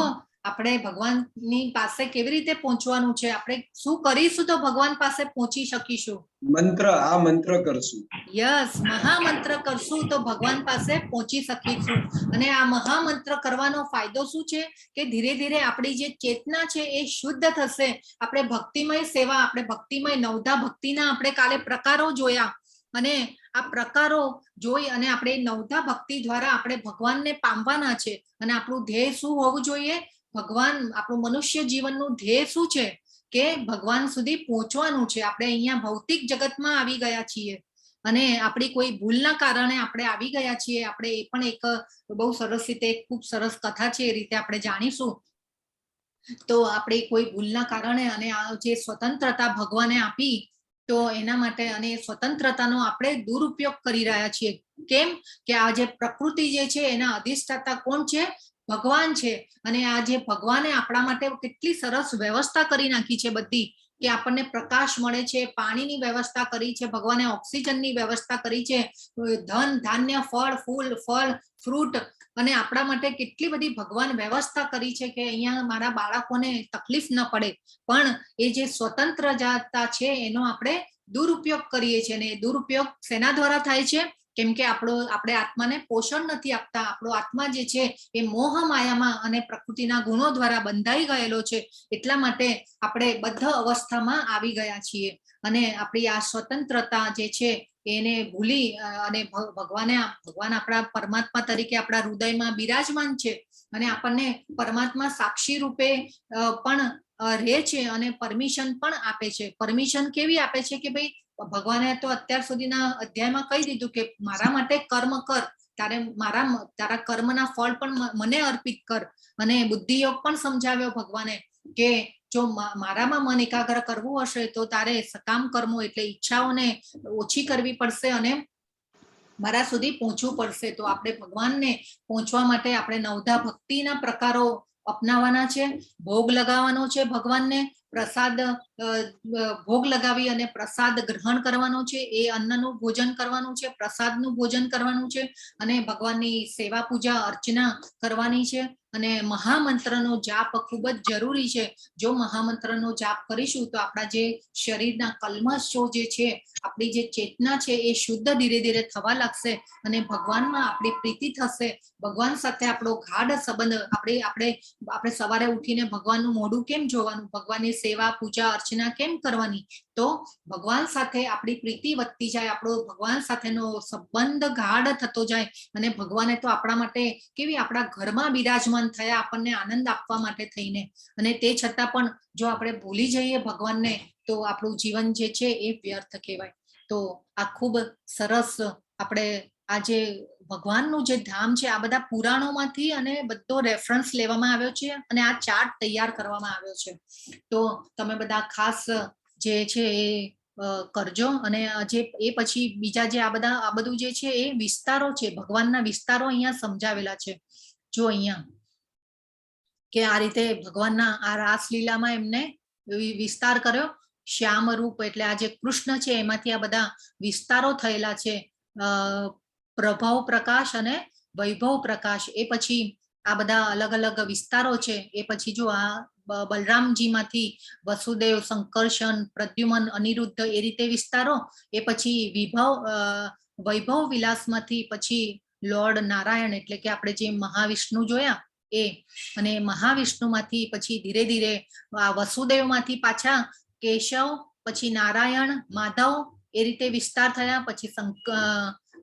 S1: આપણે ભગવાનની પાસે કેવી રીતે પહોંચવાનું છે? આપણે શું કરીશું તો ભગવાન પાસે પહોંચી શકીશું?
S4: મંત્ર, આ મંત્ર કરશું.
S1: યસ, મહામંત્ર કરશું તો ભગવાન પાસે પહોંચી શકીશું. અને આ મહામંત્ર કરવાનો ફાયદો શું છે કે ધીરે ધીરે આપણી જે ચેતના છે એ શુદ્ધ થશે. આપણે ભક્તિમય સેવા, આપણે ભક્તિમય નવધા ભક્તિના આપણે કાલે પ્રકારો જોયા અને આ પ્રકારો જોઈ અને આપણે નવધા ભક્તિ દ્વારા આપણે ભગવાનને પામવાના છે. અને આપણું ધ્યેય શું હોવું જોઈએ? ભગવાન. આપણું મનુષ્ય જીવનનું ધ્યેય શું છે? કે ભગવાન સુધી પહોંચવાનું છે. આપણે અહીંયા ભૌતિક જગતમાં આવી ગયા છીએ અને આપણી કોઈ ભૂલના કારણે આપણે આવી ગયા છીએ. આપણે એ પણ એક બહુ સરસ રીતે, ખૂબ સરસ કથા છે, એ રીતે આપણે જાણીશું. તો આપણે કોઈ ભૂલના કારણે અને આ જે સ્વતંત્રતા ભગવાને આપી તો એના માટે અને એ સ્વતંત્રતાનો આપણે દુરુપયોગ કરી રહ્યા છીએ. કેમ કે આ જે પ્રકૃતિ જે છે એના અધિષ્ઠાતા કોણ છે? ભગવાન છે. અને આ જે ભગવાને આપણા માટે કેટલી સરસ વ્યવસ્થા કરી નાખી છે બધી, કે આપણને પ્રકાશ મળે છે, પાણીની વ્યવસ્થા કરી છે ભગવાને, ઓક્સિજનની વ્યવસ્થા કરી છે, ધન ધાન્ય ફળ ફૂલ ફળ ફ્રૂટ, અને આપણા માટે કેટલી બધી ભગવાન વ્યવસ્થા કરી છે કે અહીંયા મારા બાળકોને તકલીફ ન પડે. પણ એ જે સ્વતંત્રતા છે એનો આપણે દુરુપયોગ કરીએ છીએ. અને એ દુરુપયોગ શેના દ્વારા થાય છે? કેમ કે આપણે આત્માને પોષણ નથી આપતા. આપણો આત્મા જે છે એ મોહ માયામાં અને પ્રકૃતિના ગુણો દ્વારા બંધાઈ ગયેલો છે. એટલા માટે આપણે બદ્ધ અવસ્થામાં આવી ગયા છીએ અને આપણી આ સ્વતંત્રતા જે છે એને ભૂલી અને ભગવાન આપણા પરમાત્મા તરીકે આપણા હૃદયમાં બિરાજમાન છે અને આપણને પરમાત્મા સાક્ષી રૂપે પણ રહે છે અને પરમિશન પણ આપે છે. પરમિશન કેવી આપે છે? કે ભાઈ, ભગવાને તો અત્યાર સુધીના અધ્યાયમાં કહી દીધું કે મારા માટે કર્મ કર, તારે મારા તારા કર્મના ફળ પણ મને અર્પિત કર. અને બુદ્ધિયોગ પણ સમજાવ્યો ભગવાને કે જો મારામાં મન એકાગ્ર કરવું હશે તો તારે સકામ કર્મો એટલે ઈચ્છાઓને ઓછી કરવી પડશે અને મારા સુધી પહોંચવું પડશે. તો આપણે ભગવાનને પહોંચવા માટે આપણે નવધા ભક્તિના પ્રકારો અપનાવવાના છે, ભોગ લગાવવાનો છે ભગવાનને, પ્રસાદ ભોગ લગાવી અને પ્રસાદ ગ્રહણ કરવાનો છે, એ અન્નનું ભોજન કરવાનું છે, પ્રસાદનું ભોજન કરવાનું છે અને ભગવાનની સેવા પૂજા અર્ચના કરવાની છે. અને મહામંત્રનો જાપ ખૂબ જ જરૂરી છે. જો મહામંત્રનો જાપ કરીશું તો આપણા જે શરીરના કલ્મષો જે છે, આપણી જે ચેતના છે એ શુદ્ધ ધીરે ધીરે થવા લાગશે અને ભગવાનમાં આપણી પ્રીતિ થશે. ભગવાન સાથે આપણો ગાઢ સંબંધ, આપણે આપણે આપણે સવારે ઉઠીને ભગવાનનું મોઢું કેમ જોવાનું, ભગવાનની સેવા પૂજા અર્ચના કેમ કરવાની? તો ભગવાન સાથે આપણી પ્રીતિ વધતી જાય, આપણો ભગવાન સાથેનો સંબંધ ગાઢ થતો જાય. અને ભગવાને તો આપણા માટે કેવી આપણા ઘરમાં બિરાજમાન થયા આપણને આનંદ આપવા માટે થઈને, અને તે છતાં પણ જો આપણે ભૂલી જઈએ ભગવાનને તો આપણું જીવન જે છે એ વ્યર્થ કહેવાય. તો આ ખૂબ સરસ આપણે આ જે ભગવાનનું જે ધામ છે, આ બધા પુરાણોમાંથી અને બધો રેફરન્સ લેવામાં આવ્યો છે અને આ ચાર્ટ તૈયાર કરવામાં આવ્યો છે. તો તમે બધા ખાસ જે છે એ કરજો. અને જે એ પછી બીજા જે આ બધા આ બધું જે છે એ વિસ્તારો છે, ભગવાનના વિસ્તારો અહીંયા સમજાવેલા છે. જો અહીંયા કે આ રીતે ભગવાનના આ રાસલીલામાં એમને વિસ્તાર કર્યો. શ્યામ રૂપ એટલે આ જે કૃષ્ણ છે એમાંથી આ બધા વિસ્તારો થયેલા છે, પ્રભાવ પ્રકાશ અને વૈભવ પ્રકાશ. એ પછી આ બધા અલગ અલગ વિસ્તારો છે. એ પછી જો આ બલરામજીમાંથી વસુદેવ, સંકર્ષણ, પ્રદ્યુમન, અનિરુદ્ધ એ રીતે વિસ્તારો. એ પછી વૈભવ વિલાસમાંથી પછી લોર્ડ નારાયણ એટલે કે આપણે જે મહાવિષ્ણુ જોયા એ, અને મહાવિષ્ણુમાંથી પછી ધીરે ધીરે આ વસુદેવમાંથી પાછા કેશવ, પછી નારાયણ, માધવ એ રીતે વિસ્તાર થયા. પછી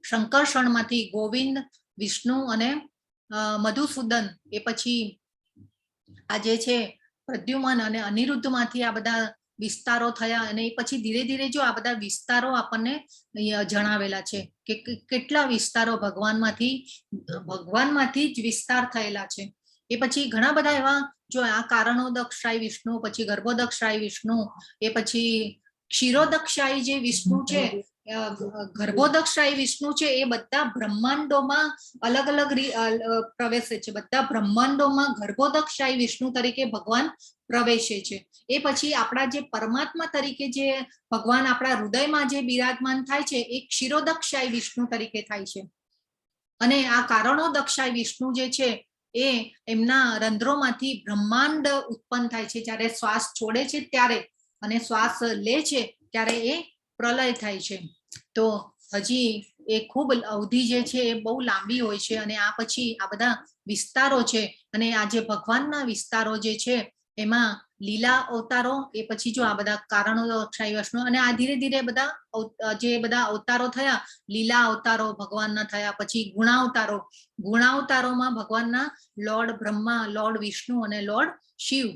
S1: શંકરષણમાંથી ગોવિંદ, વિષ્ણુ અને મધુસૂદન. એ પછી આ જે છે પ્રદ્યુમન અને અનિરુદ્ધમાંથી આ બધા વિસ્તારો થયા. અને એ પછી ધીરે ધીરે જો આ બધા વિસ્તારો આપણને અહીંયા જણાવેલા છે કે કેટલા વિસ્તારો ભગવાનમાંથી જ વિસ્તાર થયેલા છે. એ પછી ઘણા બધા એવા જો આ કારણોદક્ષાય વિષ્ણુ, પછી ગર્ભોદક્ષાય વિષ્ણુ, એ પછી ક્ષીરોદક્ષાયી જે વિષ્ણુ છે, ગર્ભોદક્ષાયી વિષ્ણુ છે, એ બધા બ્રહ્માંડોમાં અલગ અલગ પ્રવેશે છે. બધા બ્રહ્માંડોમાં ગર્ભોદક્ષાયી વિષ્ણુ તરીકે ભગવાન પ્રવેશે છે. એ પછી આપણા જે પરમાત્મા તરીકે જે ભગવાન આપણા હૃદયમાં જે બિરાજમાન થાય છે એ ક્ષીરોદક્ષાયી વિષ્ણુ તરીકે થાય છે. અને આ કારણોદક્ષાયી વિષ્ણુ જે છે એ એમના રંધ્રોમાંથી બ્રહ્માંડ ઉત્પન્ન થાય છે જ્યારે શ્વાસ છોડે છે ત્યારે, અને શ્વાસ લે છે ત્યારે એ પ્રલય થાય છે. તો હજી એ ખૂબ અવધિ જે છે એ બહુ લાંબી હોય છે. અને આ પછી આ બધા વિસ્તારો છે, અને આ જે ભગવાનના વિસ્તારો જે છે એમાં લીલા અવતારો, એ પછી જો આ બધા કારણો વિષ્ણુ, અને આ ધીરે ધીરે બધા જે બધા અવતારો થયા, લીલા અવતારો ભગવાનના થયા, પછી ગુણાવતારો. ગુણાવતારોમાં ભગવાનના લોર્ડ બ્રહ્મા, લોર્ડ વિષ્ણુ અને લોર્ડ શિવ,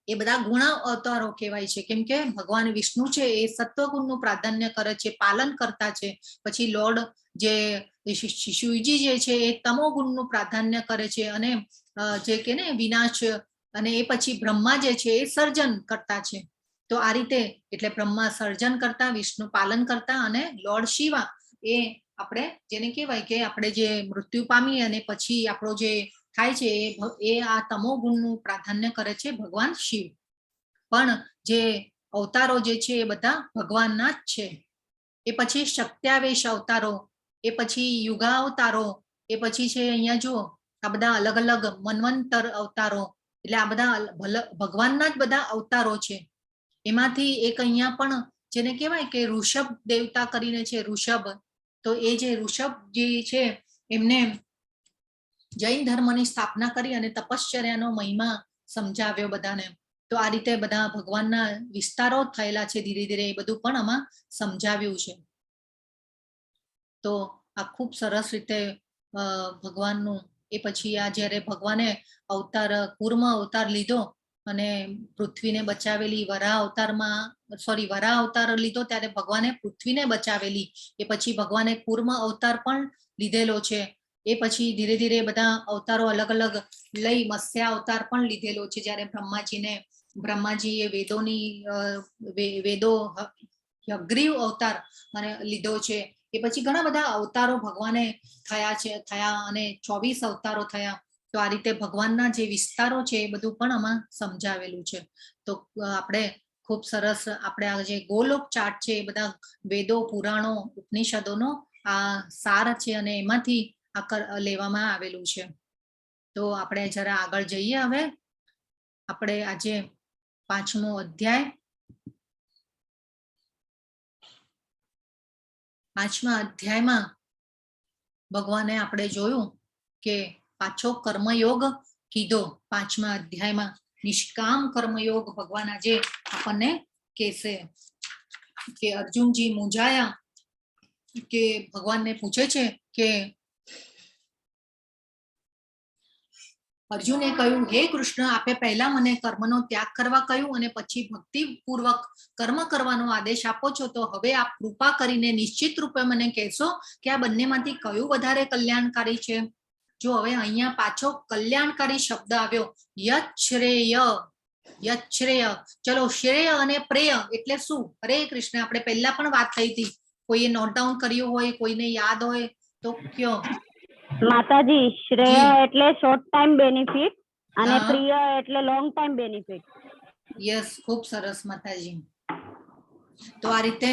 S1: એ બધા ગુણા અવતારો કહેવાય છે. કેમ કે ભગવાન વિષ્ણુ છે એ સત્વગુણનું પ્રાધાન્ય કરે છે, પાલન કરતા છે. પછી લોર્ડ જે શિવજી જે છે એ તમો ગુણનું પ્રાધાન્ય કરે છે અને જે કે ને વિનાશ, અને એ પછી બ્રહ્મા જે છે એ સર્જન કરતા છે. તો આ રીતે એટલે બ્રહ્મા સર્જન કરતા, વિષ્ણુ પાલન કરતા અને લોર્ડ શિવા એ આપણે જેને કહેવાય કે આપણે જે મૃત્યુ પામીએ અને પછી આપણો જે થાય છે એ આ તમો ગુણનું પ્રાધાન્ય કરે છે ભગવાન શિવ. પણ જે અવતારો જે છે એ બધા ભગવાનના જ છે. એ પછી શક્ત્યાવેશ અવતારો, એ પછી યુગાવતારો, એ પછી છે અહીંયા જુઓ આ બધા અલગ અલગ મન્વંતર અવતારો. એટલે આ બધા ભગવાનના જ બધા અવતારો છે. એમાંથી એક અહીંયા પણ જેને કહેવાય કે ઋષભ દેવતા કરીને છે ઋષભ, તો એ જે ઋષભ જે છે એમને જૈન ધર્મની સ્થાપના કરી અને તપશ્ચર્યાનો મહિમા સમજાવ્યો બધાને. તો આ રીતે બધા ભગવાનના વિસ્તારો થયેલા છે ધીરે ધીરે, એ બધું પણ આમાં સમજાવ્યું છે. તો આ ખૂબ સરસ રીતે ભગવાનનું એ પછી આ જ્યારે ભગવાને અવતાર કુર્મ અવતાર લીધો અને પૃથ્વીને બચાવેલી વરાહ અવતારમાં, સોરી, વરાહ અવતાર લીધો ત્યારે ભગવાને પૃથ્વીને બચાવેલી. એ પછી ભગવાને કુર્મ અવતાર પણ લીધેલો છે. એ પછી ધીરે ધીરે બધા અવતારો અલગ અલગ લઈ મત્સ્ય અવતાર પણ લીધેલો છે. જ્યારે બ્રહ્માજીએ વેદોની વેદો હયગ્રીવ અવતાર અને લીધો છે. એ પછી ઘણા બધા અવતારો ભગવાને થયા છે, થયા અને 24 અવતારો થયા. તો આ રીતે ભગવાનના જે વિસ્તારો છે એ બધું પણ આમાં સમજાવેલું છે. તો આપણે ખૂબ સરસ આપણે આ જે ગોલોક ચાર્ટ છે એ બધા વેદો, પુરાણો, ઉપનિષદોનો આ સાર છે અને એમાંથી આ લેવામાં આવેલું છે. તો આપણે જરા આગળ જઈએ. હવે આપણે આજે 5મો અધ્યાય, 5મા અધ્યાયમાં ભગવાને આપણે જોયું કે પાછો કર્મયોગ કીધો. 5મા અધ્યાયમાં નિષ્કામ કર્મયોગ ભગવાન આજે આપણને કહેશે કે અર્જુનજી મૂંઝાયા કે ભગવાનને પૂછે છે કે અર્જુને કહ્યું, હે કૃષ્ણ, આપે પહેલા મને કર્મનો ત્યાગ કરવા કહ્યું અને પછી ભક્તિપૂર્વક કર્મ કરવાનો આદેશ આપો છો, તો હવે આપ કૃપા કરીને નિશ્ચિત રૂપે મને કહેશો કે આ બંનેમાંથી કયું વધારે કલ્યાણકારી છે? જો હવે અહીંયા પાછો કલ્યાણકારી શબ્દ આવ્યો, યચ્છ્રેય, યચ્છ્રેય. ચલો, શ્રેય અને પ્રેય એટલે શું? હરે કૃષ્ણ, આપણે પહેલા પણ વાત થઈ હતી. કોઈએ નોટ ડાઉન કર્યું હોય, કોઈને યાદ હોય તો કયો.
S7: માતાજી, શ્રેય એટલે શોર્ટ ટાઈમ બેનિફિટ અને પ્રિય એટલે લોંગ ટાઈમ બેનિફિટ.
S1: યસ, ખૂબ સરસ માતાજી. તો આ રીતે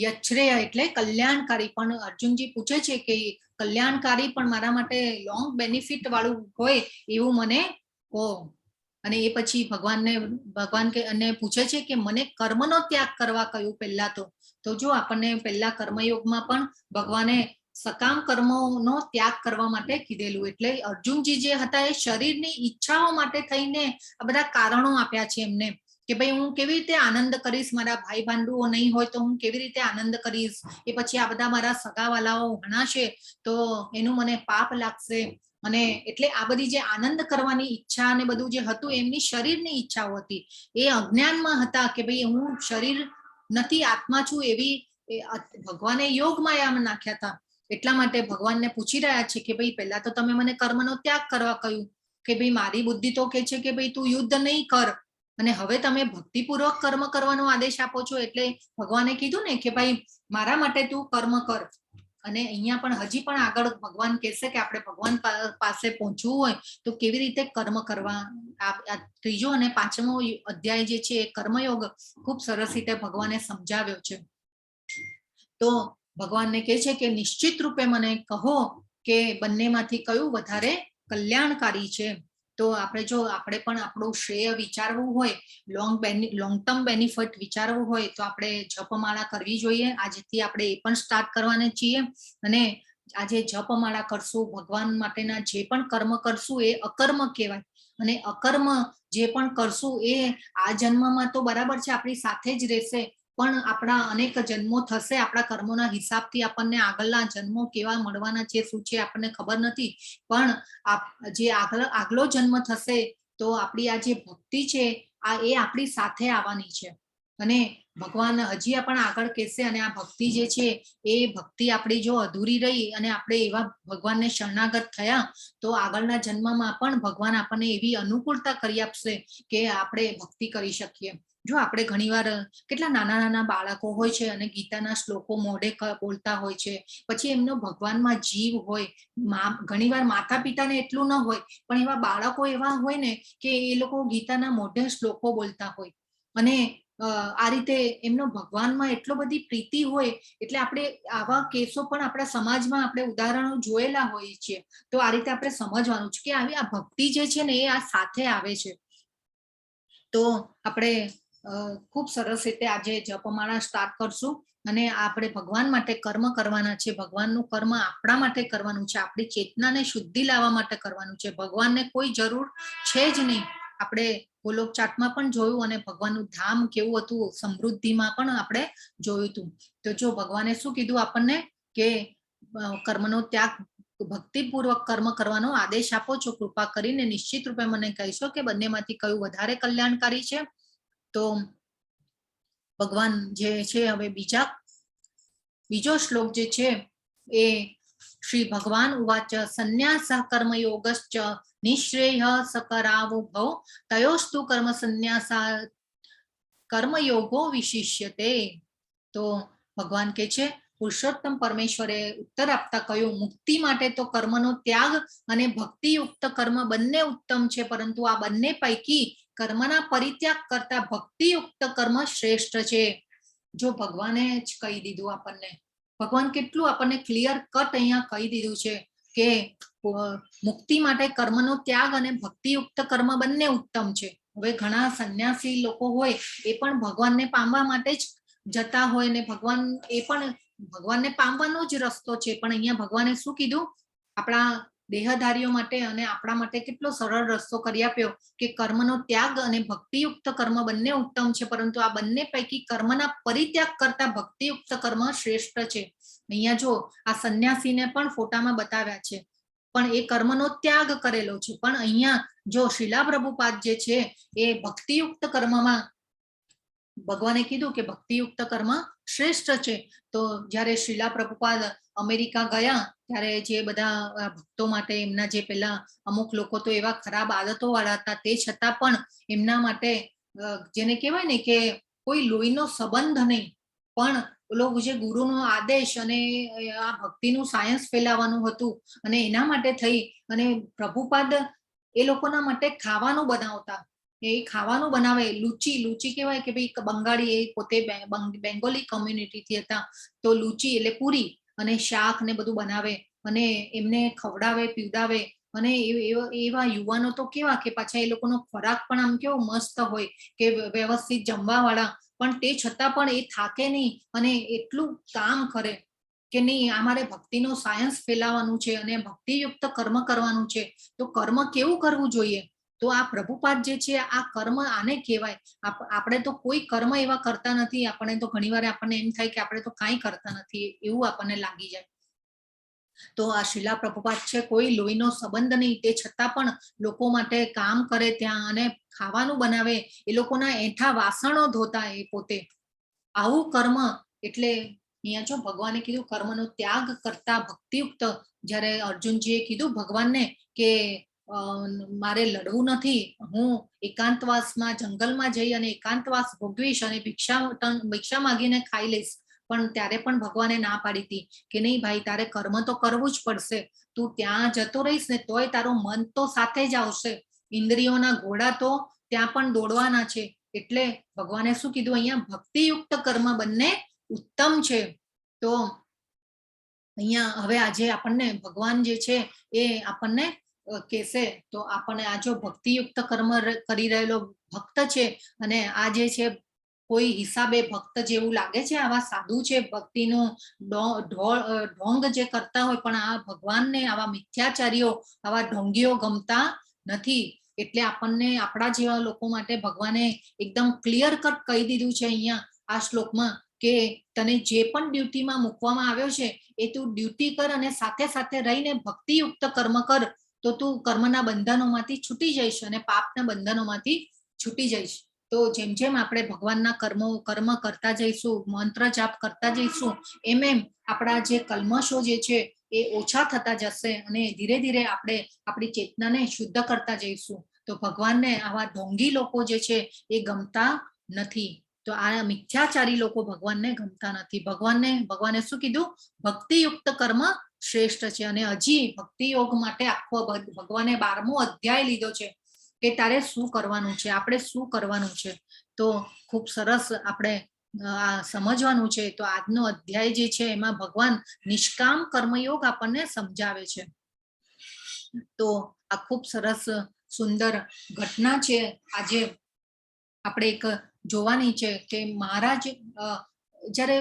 S1: યચ્છ્રેય એટલે કલ્યાણકારી. પણ અર્જુનજી પૂછે છે કે કલ્યાણકારી પણ મારા માટે લોંગ બેનિફિટ વાળું હોય એવું મને કહો. અને એ પછી ભગવાન કે અને પૂછે છે કે મને કર્મનો ત્યાગ કરવા કહ્યું પહેલા, તો જો આપણને પહેલા કર્મયોગમાં પણ ભગવાને સકામ કર્મોનો ત્યાગ કરવા માટે કીધેલું. એટલે અર્જુનજી જે હતા એ શરીરની ઈચ્છાઓ માટે થઈને આ બધા કારણો આપ્યા છે એમને કે ભાઈ હું કેવી રીતે આનંદ કરીશ, મારા ભાઈ ભાંડુઓ નહીં હોય તો હું કેવી રીતે આનંદ કરીશ, એ પછી આ બધા મારા સગાવાલાઓ હણાશે તો એનું મને પાપ લાગશે. અને એટલે આ બધી જે આનંદ કરવાની ઈચ્છા અને બધું જે હતું એમની શરીરની ઈચ્છાઓ હતી. એ અજ્ઞાનમાં હતા કે ભાઈ હું શરીર નથી આત્મા છું, એવી ભગવાને યોગ માયામાં નાખ્યા હતા. એટલા માટે ભગવાનને પૂછી રહ્યા છે કે ભાઈ પહેલા તો તમે મને કર્મનો ત્યાગ કરવા કહ્યું કે ભાઈ મારી બુદ્ધિ તો કે છે કે ભાઈ તું યુદ્ધ નહીં કર, અને હવે તમે ભક્તિપૂર્વક કર્મ કરવાનો આદેશ આપો છો. એટલે ભગવાને કીધું ને કે ભાઈ, મારા માટે તું કર્મ કર. અને અહીંયા પણ હજી પણ આગળ ભગવાન કહેશે કે આપણે ભગવાન પાસે પહોંચવું હોય તો કેવી રીતે કર્મ કરવા. આ ત્રીજો અને પાંચમો અધ્યાય જે છે એ કર્મયોગ ખૂબ સરસ રીતે ભગવાને સમજાવ્યો છે. તો ભગવાનને કહે છે કે નિશ્ચિત રૂપે મને કહો કે બંનેમાંથી કયું વધારે કલ્યાણકારી છે. તો આપણે જો આપણે પણ આપણું શ્રેય વિચારવું હોય, લોંગ લોંગ ટર્મ બેનિફિટ વિચારવું હોય, તો આપણે જપમાળા કરવી જોઈએ. આજથી આપણે એ પણ સ્ટાર્ટ કરવાના છીએ. અને આજે જપમાળા કરશું, ભગવાન માટેના જે પણ કર્મ કરશું એ અકર્મ કહેવાય. અને અકર્મ જે પણ કરશું એ આ જન્મમાં તો બરાબર છે, આપણી સાથે જ રહેશે, પણ આપણા અનેક જન્મો થશે, આપણા કર્મોના હિસાબથી આપણને આગળના જન્મો કેવા મળવાના છે, શું છે, આપણને ખબર નથી. પણ જે આગલો જન્મ થશે તો આપણી આ જે ભક્તિ છે આ એ આપણી સાથે આવવાની છે. અને ભગવાન હજી પણ આગળ કહેશે. અને આ ભક્તિ જે છે એ ભક્તિ આપણી જો અધૂરી રહી અને આપણે એવા ભગવાનને શરણાગત થયા તો આગળના જન્મમાં પણ ભગવાન આપણને એવી અનુકૂળતા કરી આપશે કે આપણે ભક્તિ કરી શકીએ. જો આપણે ઘણીવાર કેટલા નાના નાના બાળકો હોય છે અને ગીતાના શ્લોકો મોઢે બોલતા હોય છે, પછી એમનો ભગવાનમાં જીવ હોય, ઘણીવાર માતા પિતાને એટલું ન હોય, પણ એવા બાળકો એવા હોય ને કે એ લોકો ગીતાના મોઢે શ્લોકો બોલતા હોય અને આ રીતે એમનો ભગવાનમાં એટલો બધી પ્રીતિ હોય. એટલે આપણે આવા કેસો પણ આપણા સમાજમાં આપણે ઉદાહરણો જોયેલા હોય છે. તો આ રીતે આપણે સમજવાનું છે કે આવી આ ભક્તિ જે છે ને એ આ સાથે આવે છે. તો આપણે ખૂબ સરસ રીતે આજે જપમાળા સ્ટાર્ટ કરશું અને આપણે ભગવાન માટે કર્મ કરવાના છે. ભગવાનનું કર્મ આપણા માટે કરવાનું છે, આપણી ચેતનાને શુદ્ધિ લાવવા માટે કરવાનું છે. ભગવાનને કોઈ જરૂર છે જ નહીં. આપણે ગોલોક ચાટમાં પણ જોયું અને ભગવાનનું ધામ કેવું હતું સમૃદ્ધિમાં પણ આપણે જોયું હતું. તો જો ભગવાને શું કીધું આપણને કે કર્મનો ત્યાગ, ભક્તિપૂર્વક કર્મ કરવાનો આદેશ આપો છો, કૃપા કરીને નિશ્ચિત રૂપે મને કહેશો કે બંનેમાંથી કયું વધારે કલ્યાણકારી છે? તો ભગવાન જે છે હવે બીજો શ્લોક જે છે એ શ્રી ભગવાન ઉવાચ સંન્યાસ કર્મયોગશ્ચ નિશ્રેય સકરાવુભૌ તયોસ્તુ કર્મ સંન્યાસા કર્મયોગો વિશિષ્યતે. તો ભગવાન કે છે, પુરુષોત્તમ પરમેશ્વરે ઉત્તર આપતા કહ્યું, મુક્તિ માટે તો કર્મનો ત્યાગ અને ભક્તિયુક્ત કર્મ બંને ઉત્તમ છે, પરંતુ આ બંને પૈકી કર્મના પરિત્યાગ કરતા ભક્તિયુક્ત કર્મ શ્રેષ્ઠ છે. જો ભગવાને જ કહી દીધું આપણને, ભગવાન કેટલું આપણને ક્લિયર કટ અહીંયા કહી દીધું છે કે મુક્તિ માટે કર્મનો ત્યાગ અને ભક્તિયુક્ત કર્મ બંને ઉત્તમ છે. હવે ઘણા સંન્યાસી લોકો હોય એ પણ ભગવાનને પામવા માટે જ જતા હોય ને ભગવાન એ પણ ભગવાનને પામવાનો જ રસ્તો છે. પણ અહીંયા ભગવાને શું કીધું? આપણા દેહધારીઓ માટે અને આપણા માટે કેટલો સરળ રસ્તો કરી આપ્યો કે કર્મનો ત્યાગ અને ભક્તિયુક્ત કર્મ બંને ઉત્તમ છે, પરંતુ આ બંને પૈકી કર્મના પરિત્યાગ કરતા ભક્તિયુક્ત કર્મ શ્રેષ્ઠ છે. અહીંયા જો આ સંન્યાસીને પણ ફોટામાં બતાવ્યા છે, પણ એ કર્મનો ત્યાગ કરેલો છે. પણ અહીંયા જો શિલા પ્રભુપાદ જે છે એ ભક્તિયુક્ત કર્મમાં ભગવાને કીધું કે ભક્તિયુક્ત કર્મ શ્રેષ્ઠ છે. તો જ્યારે શિલા પ્રભુપાદ અમેરિકા ગયા ત્યારે જે બધા ભક્તો માટે એમના જે પેલા અમુક લોકો તો એવા ખરાબ આદતો વાળા હતા, તે છતાં પણ એમના માટે જેને કહેવાય ને કે કોઈ લોહીનો સંબંધ નહીં, પણ ઓલો જે ગુરુનો આદેશ અને આ ભક્તિનું સાયન્સ ફેલાવવાનું હતું અને એના માટે થઈ અને પ્રભુપાદ એ લોકોના માટે ખાવાનું બનાવતા. એ ખાવાનું બનાવે, લુચી, લુચી કહેવાય કે ભાઈ બંગાળી, એ પોતે બેંગોલી કમ્યુનિટીથી હતા, તો લુચી એટલે પૂરી અને શાક ને બધું બનાવે અને એમને ખવડાવે પીવડાવે. અને એવા યુવાનો તો કેવા કે પાછા એ લોકોનો ખોરાક પણ આમ કેવો મસ્ત હોય કે વ્યવસ્થિત જમવા વાળા, પણ તે છતાં પણ એ થાકે નહીં અને એટલું કામ કરે કે નહીં, અમારે ભક્તિનો સાયન્સ ફેલાવવાનું છે અને ભક્તિયુક્ત કર્મ કરવાનું છે. તો કર્મ કેવું કરવું જોઈએ? તો આ પ્રભુપાદ જે છે આ કર્મ આને કહેવાય. આપણે તો કોઈ કર્મ એવા કરતા નથી. આપણને તો ઘણીવાર આપણને એમ થાય કે આપણે તો કાંઈ કરતા નથી, એવું આપણને લાગી જાય. તો આ શિલા પ્રભુપાદ છે, કોઈ લોહીનો સંબંધ નહીં, તે છતાં પણ લોકો માટે કામ કરે ત્યાં અને ખાવાનું બનાવે, એ લોકોના એઠા વાસણો ધોતા એ પોતે. આવું કર્મ એટલે અહીંયા જો ભગવાને કીધું કર્મનો ત્યાગ કરતા ભક્તિયુક્ત. જ્યારે અર્જુનજીએ કીધું ભગવાનને કે મારે લડવું નથી, હું એકાંતવાસમાં જંગલમાં જઈ અને એકાંતવાસ ભોગવીશ અને ભિક્ષા ભિક્ષા માંગીને ખાઈ લઈશ. પણ ત્યારે પણ ભગવાને ના પાડી હતી કે નહીં ભાઈ, તારે કર્મ તો કરવું જ પડશે. તું ત્યાં જતો રહીશ ને તોય તારું મન તો સાથે જ આવશે, ઇન્દ્રિયોના ઘોડા તો ત્યાં પણ દોડવાના છે. એટલે ભગવાને શું કીધું અહીંયા? ભક્તિયુક્ત કર્મ બંને ઉત્તમ છે. તો અહીંયા હવે આજે આપણને ભગવાન જે છે એ આપણને કહેશે. તો આપણને આ જો ભક્તિયુક્ત કર્મ કરી રહેલો ભક્ત છે અને આ જે છે કોઈ હિસાબે ભક્ત જેવું લાગે છે, આવા સાધુ છે, ભક્તિનો ઢોંગ જે કરતા હોય, પણ આ ભગવાનને આવા મિથ્યાચારીઓ, આવા ઢોંગીઓ ગમતા નથી. એટલે આપણને આપણા જેવા લોકો માટે ભગવાને એકદમ ક્લિયર કટ કહી દીધું છે અહીંયા આ શ્લોકમાં કે તને જે પણ ડ્યુટીમાં મૂકવામાં આવ્યો છે એ તું ડ્યુટી કર અને સાથે સાથે રહીને ભક્તિયુક્ત કર્મ કર, તો તું કર્મના બંધનોમાંથી છૂટી જઈશ અને પાપના બંધનોમાંથી છૂટી જઈશ. તો જેમ જેમ આપણે ભગવાનના કર્મ કરતા જઈશું, મંત્ર જાપ કરતા જઈશું, એમ એમ આપણા જે કલ્મષો જે છે એ ઓછા થતા જશે અને ધીરે ધીરે આપણે આપણી ચેતનાને શુદ્ધ કરતા જઈશું. તો ભગવાનને આવા ઢોંગી લોકો જે છે એ ગમતા નથી. તો આ મિથ્યાચારી લોકો ભગવાનને ગમતા નથી. ભગવાને શું કીધું? ભક્તિયુક્ત કર્મ શ્રેષ્ઠ છે. અને હજી ભક્તિ યોગ માટે આખો ભગવાને 12મો અધ્યાય લીધો છે કે તારે શું કરવાનું છે, આપણે શું કરવાનું છે. તો ખૂબ સરસ આપણે આ સમજવાનું છે. તો આજનો અધ્યાય જે છે એમાં ભગવાન નિષ્કામ કર્મયોગ આપણને સમજાવે છે. તો આ ખૂબ સરસ સુંદર ઘટના છે. આજે આપણે એક જોવાની છે કે મહારાજ જ્યારે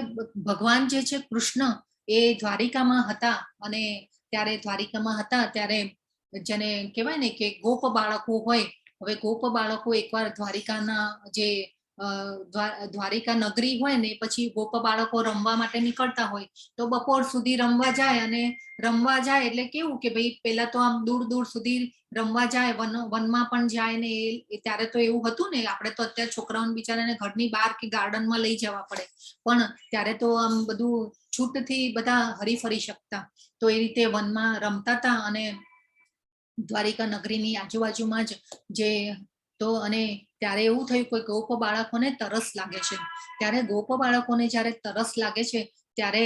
S1: ભગવાન જે છે કૃષ્ણ એ દ્વારિકામાં હતા અને ત્યારે દ્વારિકામાં હતા ત્યારે જેને કહેવાય ને કે ગોપ બાળકો હોય. હવે ગોપ બાળકો એકવાર દ્વારિકાના જે દ્વારિકા નગરી હોય ને, પછી ગોપ બાળકો રમવા માટે નીકળતા હોય તો બપોર સુધી રમવા જાય. અને રમવા જાય એટલે કેવું કે ભાઈ પેલા તો આમ દૂર દૂર સુધી રમવા જાય, વનમાં પણ જાય ને. એ ત્યારે તો એવું હતું ને, આપણે તો અત્યારે છોકરાઓને બિચારાને ઘરની બહાર કે ગાર્ડનમાં લઈ જવા પડે, પણ ત્યારે તો આમ બધું છૂટથી બધા હરીફરી શકતા. તો એ રીતે વનમાં રમતા હતા અને દ્વારિકા નગરીની આજુબાજુમાં જ જે તો. અને ત્યારે એવું થયું કે ગોપ બાળકોને તરસ લાગે છે. ત્યારે ગોપ બાળકોને જ્યારે તરસ લાગે છે ત્યારે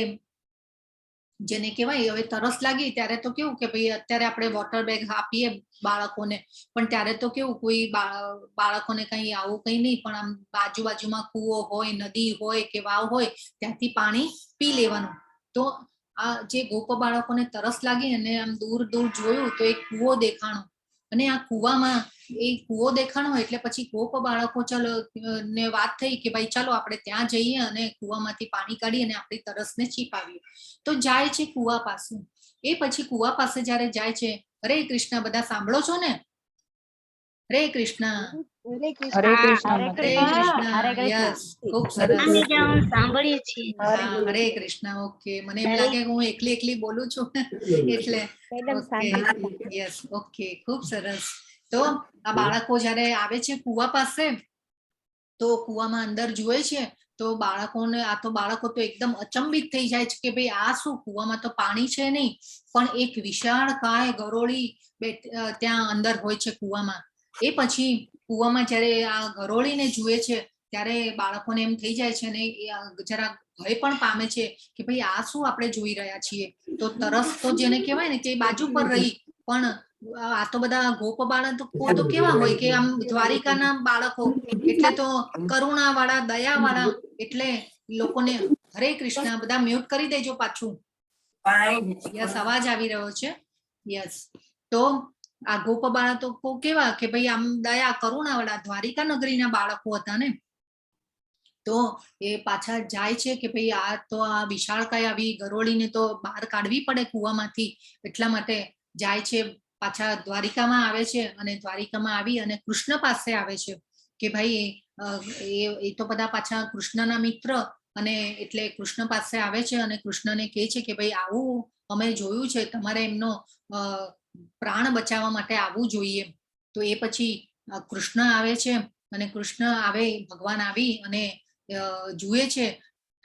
S1: જેને કહેવાય હવે તરસ લાગી ત્યારે તો કેવું કે ભાઈ અત્યારે આપણે વોટર બેગ આપીએ બાળકોને, પણ ત્યારે તો કેવું કોઈ બાળકોને કઈ આવું કઈ નહીં, પણ આમ આજુબાજુમાં કૂવો હોય, નદી હોય કે વાવ હોય, ત્યાંથી પાણી પી લેવાનું. તો આ જે ગોપ બાળકોને તરસ લાગી અને આમ દૂર દૂર જોયું તો એક કૂવો દેખાણો. અને આ કૂવામાં એ કૂવો દેખાણો એટલે પછી ગોપ બાળકો ચલો ને વાત થઈ કે ભાઈ ચાલો આપણે ત્યાં જઈએ અને કૂવામાંથી પાણી કાઢી અને આપણી તરસને છીપાવીએ. તો જાય છે કૂવા પાસે. એ પછી કૂવા પાસે જ્યારે જાય છે, હરે કૃષ્ણ, બધા સાંભળો છો ને? હરે કૃષ્ણ.
S2: હરે કૃષ્ણ.
S8: હરે કૃષ્ણ.
S7: હરે
S1: હરે
S7: કૃષ્ણ. હરે
S1: કૃષ્ણ.
S7: કૃષ્ણ.
S1: યસ, ખૂબ સરસ.
S3: અમે જ્યાં સાંભળીએ છીએ.
S1: હા, હરે કૃષ્ણ. ઓકે, મને એમ લાગે કે હું એકલી એકલી બોલું છું એટલે.
S6: મેડમ,
S1: ઓકે, યસ, ઓકે, ખૂબ સરસ. તો આ બાળકો જ્યારે આવે છે કુવા પાસે તો કુવામાં અંદર જુએ છે તો બાળકોને આ તો બાળકો તો એકદમ અચંબિત થઈ જાય છે કે ભાઈ આ શું, કુવામાં તો પાણી છે નહીં, પણ એક વિશાળકાય ગરોળી ત્યાં અંદર હોય છે કુવામાં. એ પછી કુવામાં જ્યારે આ ગરોળીને જુએ છે ત્યારે બાળકોને એમ થઈ જાય છે ને એ જરા ભય પણ પામે છે કે ભાઈ આ શું આપણે જોઈ રહ્યા છીએ. તો તરસ તો જેને કહેવાય ને કે બાજુ પર રહી, પણ આ તો બધા ગોપ બાળકો તો કેવા હોય કે આમ દ્વારિકાના બાળકો એટલે તો કરુણા વાળા, દયા વાળા, એટલે લોકોને. હરે કૃષ્ણ. બધા મ્યુટ કરી દેજો પાછું. યસ, અવાજ આવી રહ્યો છે. યસ, તો આ ગોપ બાળકો કેવા કે ભાઈ આમ દયા કરુણા વાળા દ્વારિકા નગરીના બાળકો હતા ને. તો એ પાછા જાય છે કે ભાઈ આ તો આ વિશાળકાય આવી ગરોળીને તો બહાર કાઢવી પડે કુવામાંથી, એટલા માટે જાય છે, પાછા દ્વારિકામાં આવે છે અને દ્વારિકામાં આવી અને કૃષ્ણ પાસે આવે છે કે ભાઈ એ તો બધા પાછા કૃષ્ણના મિત્ર અને એટલે કૃષ્ણ પાસે આવે છે અને કૃષ્ણને કહે છે કે ભાઈ આવું અમે જોયું છે, તમારે એમનો પ્રાણ બચાવવા માટે આવવું જોઈએ. તો એ પછી કૃષ્ણ આવે છે અને કૃષ્ણ આવે, ભગવાન આવી અને જુએ છે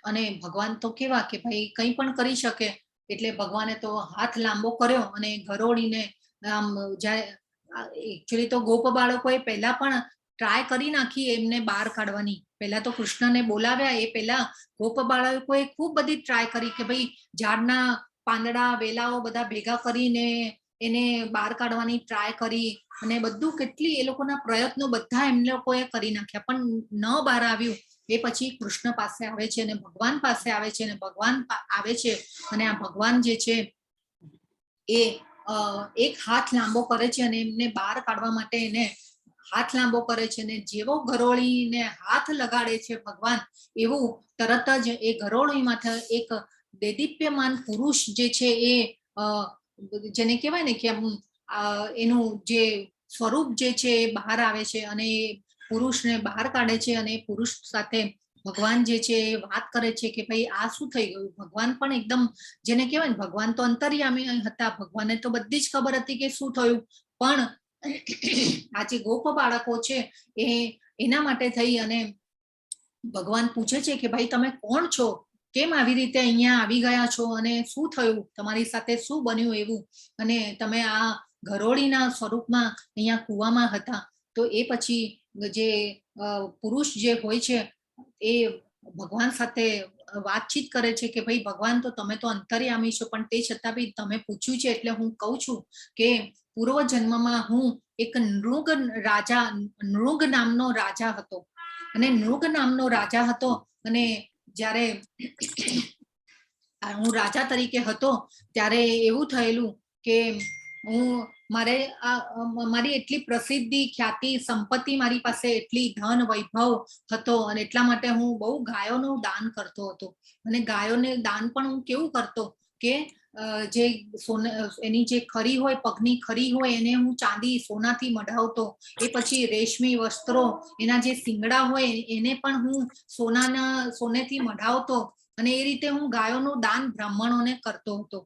S1: અને ભગવાન તો કેવા કે ભાઈ કંઈ પણ કરી શકે, એટલે ભગવાને તો હાથ લાંબો કર્યો અને ગરોળીને આમ જાય એકચ્યુઅલી તો ગોપ બાળકોએ પહેલા પણ ટ્રાય કરી નાખી એમને બહાર કાઢવાની. પહેલા તો કૃષ્ણને બોલાવ્યા એ પહેલા ગોપ બાળકોએ ખૂબ બધી ટ્રાય કરી કે ભાઈ, ઝાડના પાંદડા, વેલાઓ બધા ભેગા કરીને એને બહાર કાઢવાની ટ્રાય કરી અને બધું, કેટલી એ લોકોના પ્રયત્નો બધા એમ લોકોએ કરી નાખ્યા, પણ ન બહાર આવ્યું. એ પછી કૃષ્ણ પાસે આવે છે અને ભગવાન પાસે આવે છે અને ભગવાન આવે છે અને આ ભગવાન જે છે એ એક હાથ લાંબો કરે છે અને એમને બહાર કાઢવા માટે એને હાથ લાંબો કરે છે અને જેવો ગરોળીને હાથ લગાડે છે ભગવાન, એવું તરત જ એ ગરોળીમાંથી એક દેદીપ્યમાન પુરુષ જે છે એ જેને કહેવાય ને કે આમ, એનું જે સ્વરૂપ જે છે એ બહાર આવે છે અને એ પુરુષને બહાર કાઢે છે અને એ પુરુષ સાથે ભગવાન જે છે એ વાત કરે છે કે ભાઈ, આ શું થઈ ગયું? ભગવાન પણ એકદમ, જેને કહેવાય ને, ભગવાન તો અંતર્યામી હતા, ભગવાનને તો બધી જ ખબર હતી કે શું થયું, પણ આ જે ગોપ બાળકો છે એ એના માટે થઈ અને ભગવાન પૂછે છે કે ભાઈ, તમે કોણ છો? કેમ આવી રીતે અહીંયા આવી ગયા છો અને શું થયું તમારી સાથે? શું બન્યું એવું અને તમે આ ગરોળીના સ્વરૂપમાં અહીંયા કૂવામાં હતા? તો એ પછી જે પુરુષ જે હોય છે એ ભગવાન સાથે વાતચીત કરે છે કે ભાઈ ભગવાન, તો તમે તો અંતર્યામી છો, પણ તે છતાં બી તમે પૂછ્યું છે એટલે હું કહું છું કે પૂર્વ જન્મમાં હું એક નૃગ રાજા, નૃગ નામનો રાજા હતો અને નૃગ નામનો રાજા હતો અને જ્યારે આ હું રાજા તરીકે હતો ત્યારે એવું થયેલું કે હું મારે આ મારી એટલી પ્રસિદ્ધિ, ખ્યાતિ, સંપત્તિ, મારી પાસે એટલી ધન વૈભવ હતો અને એટલા માટે હું બહુ ગાયોનું દાન કરતો હતો. અને ગાયોને દાન પણ હું કેવું કરતો કે જે સોને એની જે ખરી હોય, પગની ખરી હોય, એને હું ચાંદી સોનાથી મઢાવતો. એ પછી રેશમી વસ્ત્રો, એના જે શિંગડા હોય એને પણ હું સોનાના સોનેથી મઢાવતો અને એ રીતે હું ગાયોનું દાન બ્રાહ્મણોને કરતો હતો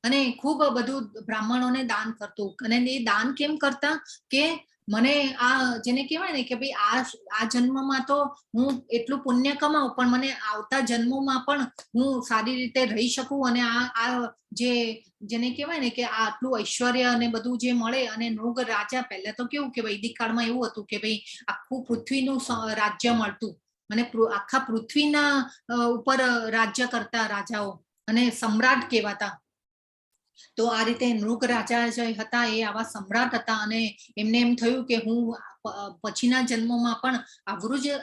S1: અને ખૂબ બધું બ્રાહ્મણોને દાન કરતો. અને એ દાન કેમ કરતા કે મને આ જેને કહેવાય ને કે ભાઈ, આ આ જન્મમાં તો હું એટલું પુણ્ય કમાઉં, પણ મને આવતા જન્મોમાં પણ હું સારી રીતે રહી શકું અને આ આ જે જેને કહેવાય ને કે આ આટલું ઐશ્વર્ય અને બધું જે મળે. અને નૃગ રાજા, પહેલા તો કેવું કે વૈદિક કાળમાં એવું હતું કે ભાઈ, આખું પૃથ્વીનું રાજ્ય મળતું અને આખા પૃથ્વીના ઉપર રાજ્ય કરતા રાજાઓ અને સમ્રાટ કહેવાતા. તો આ રીતે નૃગ રાજા જે હતા એ આવા સમ્રાટ હતા અને એમને એમ થયું કે હું પછીના જન્મોમાં પણ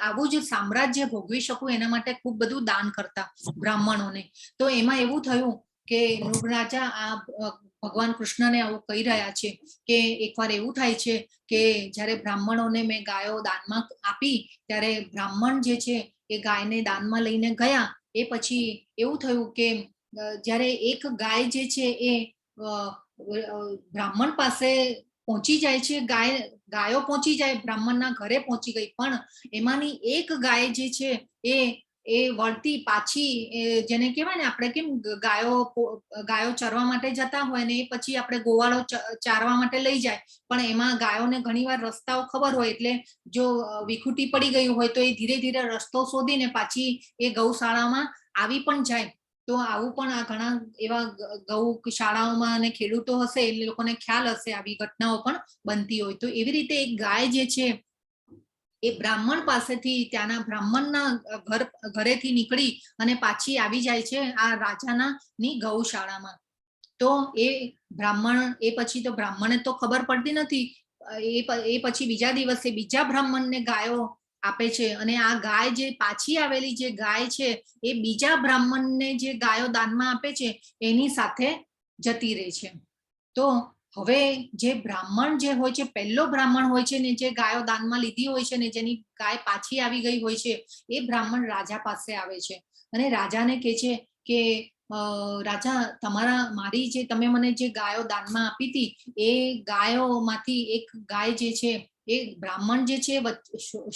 S1: આવું જ સામ્રાજ્ય ભોગવી શકું એના માટે ખૂબ બધું દાન કરતા બ્રાહ્મણોને. તો એમાં એવું થયું કે નૃગ રાજા આ ભગવાન કૃષ્ણને આવું કહી રહ્યા છે કે એકવાર એવું થાય છે કે જ્યારે બ્રાહ્મણોને મેં ગાયો દાનમાં આપી ત્યારે બ્રાહ્મણ જે છે એ ગાયને દાનમાં લઈને ગયા. એ પછી એવું થયું કે જ્યારે એક ગાય જે છે એ અ, અ, બ્રાહ્મણ પાસે પહોંચી જાય છે, ગાય ગાયો પહોંચી જાય, બ્રાહ્મણના ઘરે પહોંચી ગઈ, પણ એમાંની એક ગાય જે છે એ એ વળતી પાછી એ જેને કહેવાય ને, આપણે કેમ ગાયો ચરવા માટે જતા હોય ને એ પછી આપણે ગોવાળો ચારવા માટે લઈ જાય, પણ એમાં ગાયોને ઘણીવાર રસ્તાઓ ખબર હોય એટલે જો વિખૂટી પડી ગયું હોય તો એ ધીરે ધીરે રસ્તો શોધીને પાછી એ ગૌશાળામાં આવી પણ જાય. તો આવું પણ આ ઘણા એવા ગૌ શાળાઓમાં અને ખેડૂતો હશે એ લોકોને ખ્યાલ હશે, આવી ઘટનાઓ પણ બનતી હોય. તો એવી રીતે એક ગાય જે છે એ બ્રાહ્મણ પાસેથી, ત્યાંના બ્રાહ્મણના ઘરેથી નીકળી અને પાછી આવી જાય છે આ રાજાના ની ગૌશાળામાં. તો એ બ્રાહ્મણ, એ પછી તો બ્રાહ્મણને તો ખબર પડતી નથી. એ પછી બીજા દિવસે બીજા બ્રાહ્મણને ગાયો આપે છે અને આ ગાય જે પાછી આવેલી જે ગાય છે એ બીજા બ્રાહ્મણને જે ગાયો દાનમાં આપે છે એની સાથે જતી રહે છે. તો હવે જે બ્રાહ્મણ જે હોય છે, પહેલો બ્રાહ્મણ હોય છે ને જે ગાયો દાનમાં લીધી હોય છે ને જેની ગાય પાછી આવી ગઈ હોય છે, એ બ્રાહ્મણ રાજા પાસે આવે છે અને રાજાને કહે છે કે રાજા, તમારા મારી જે તમે મને જે ગાયો દાનમાં આપી હતી એ ગાયોમાંથી એક ગાય જે છે, એ બ્રાહ્મણ જે છે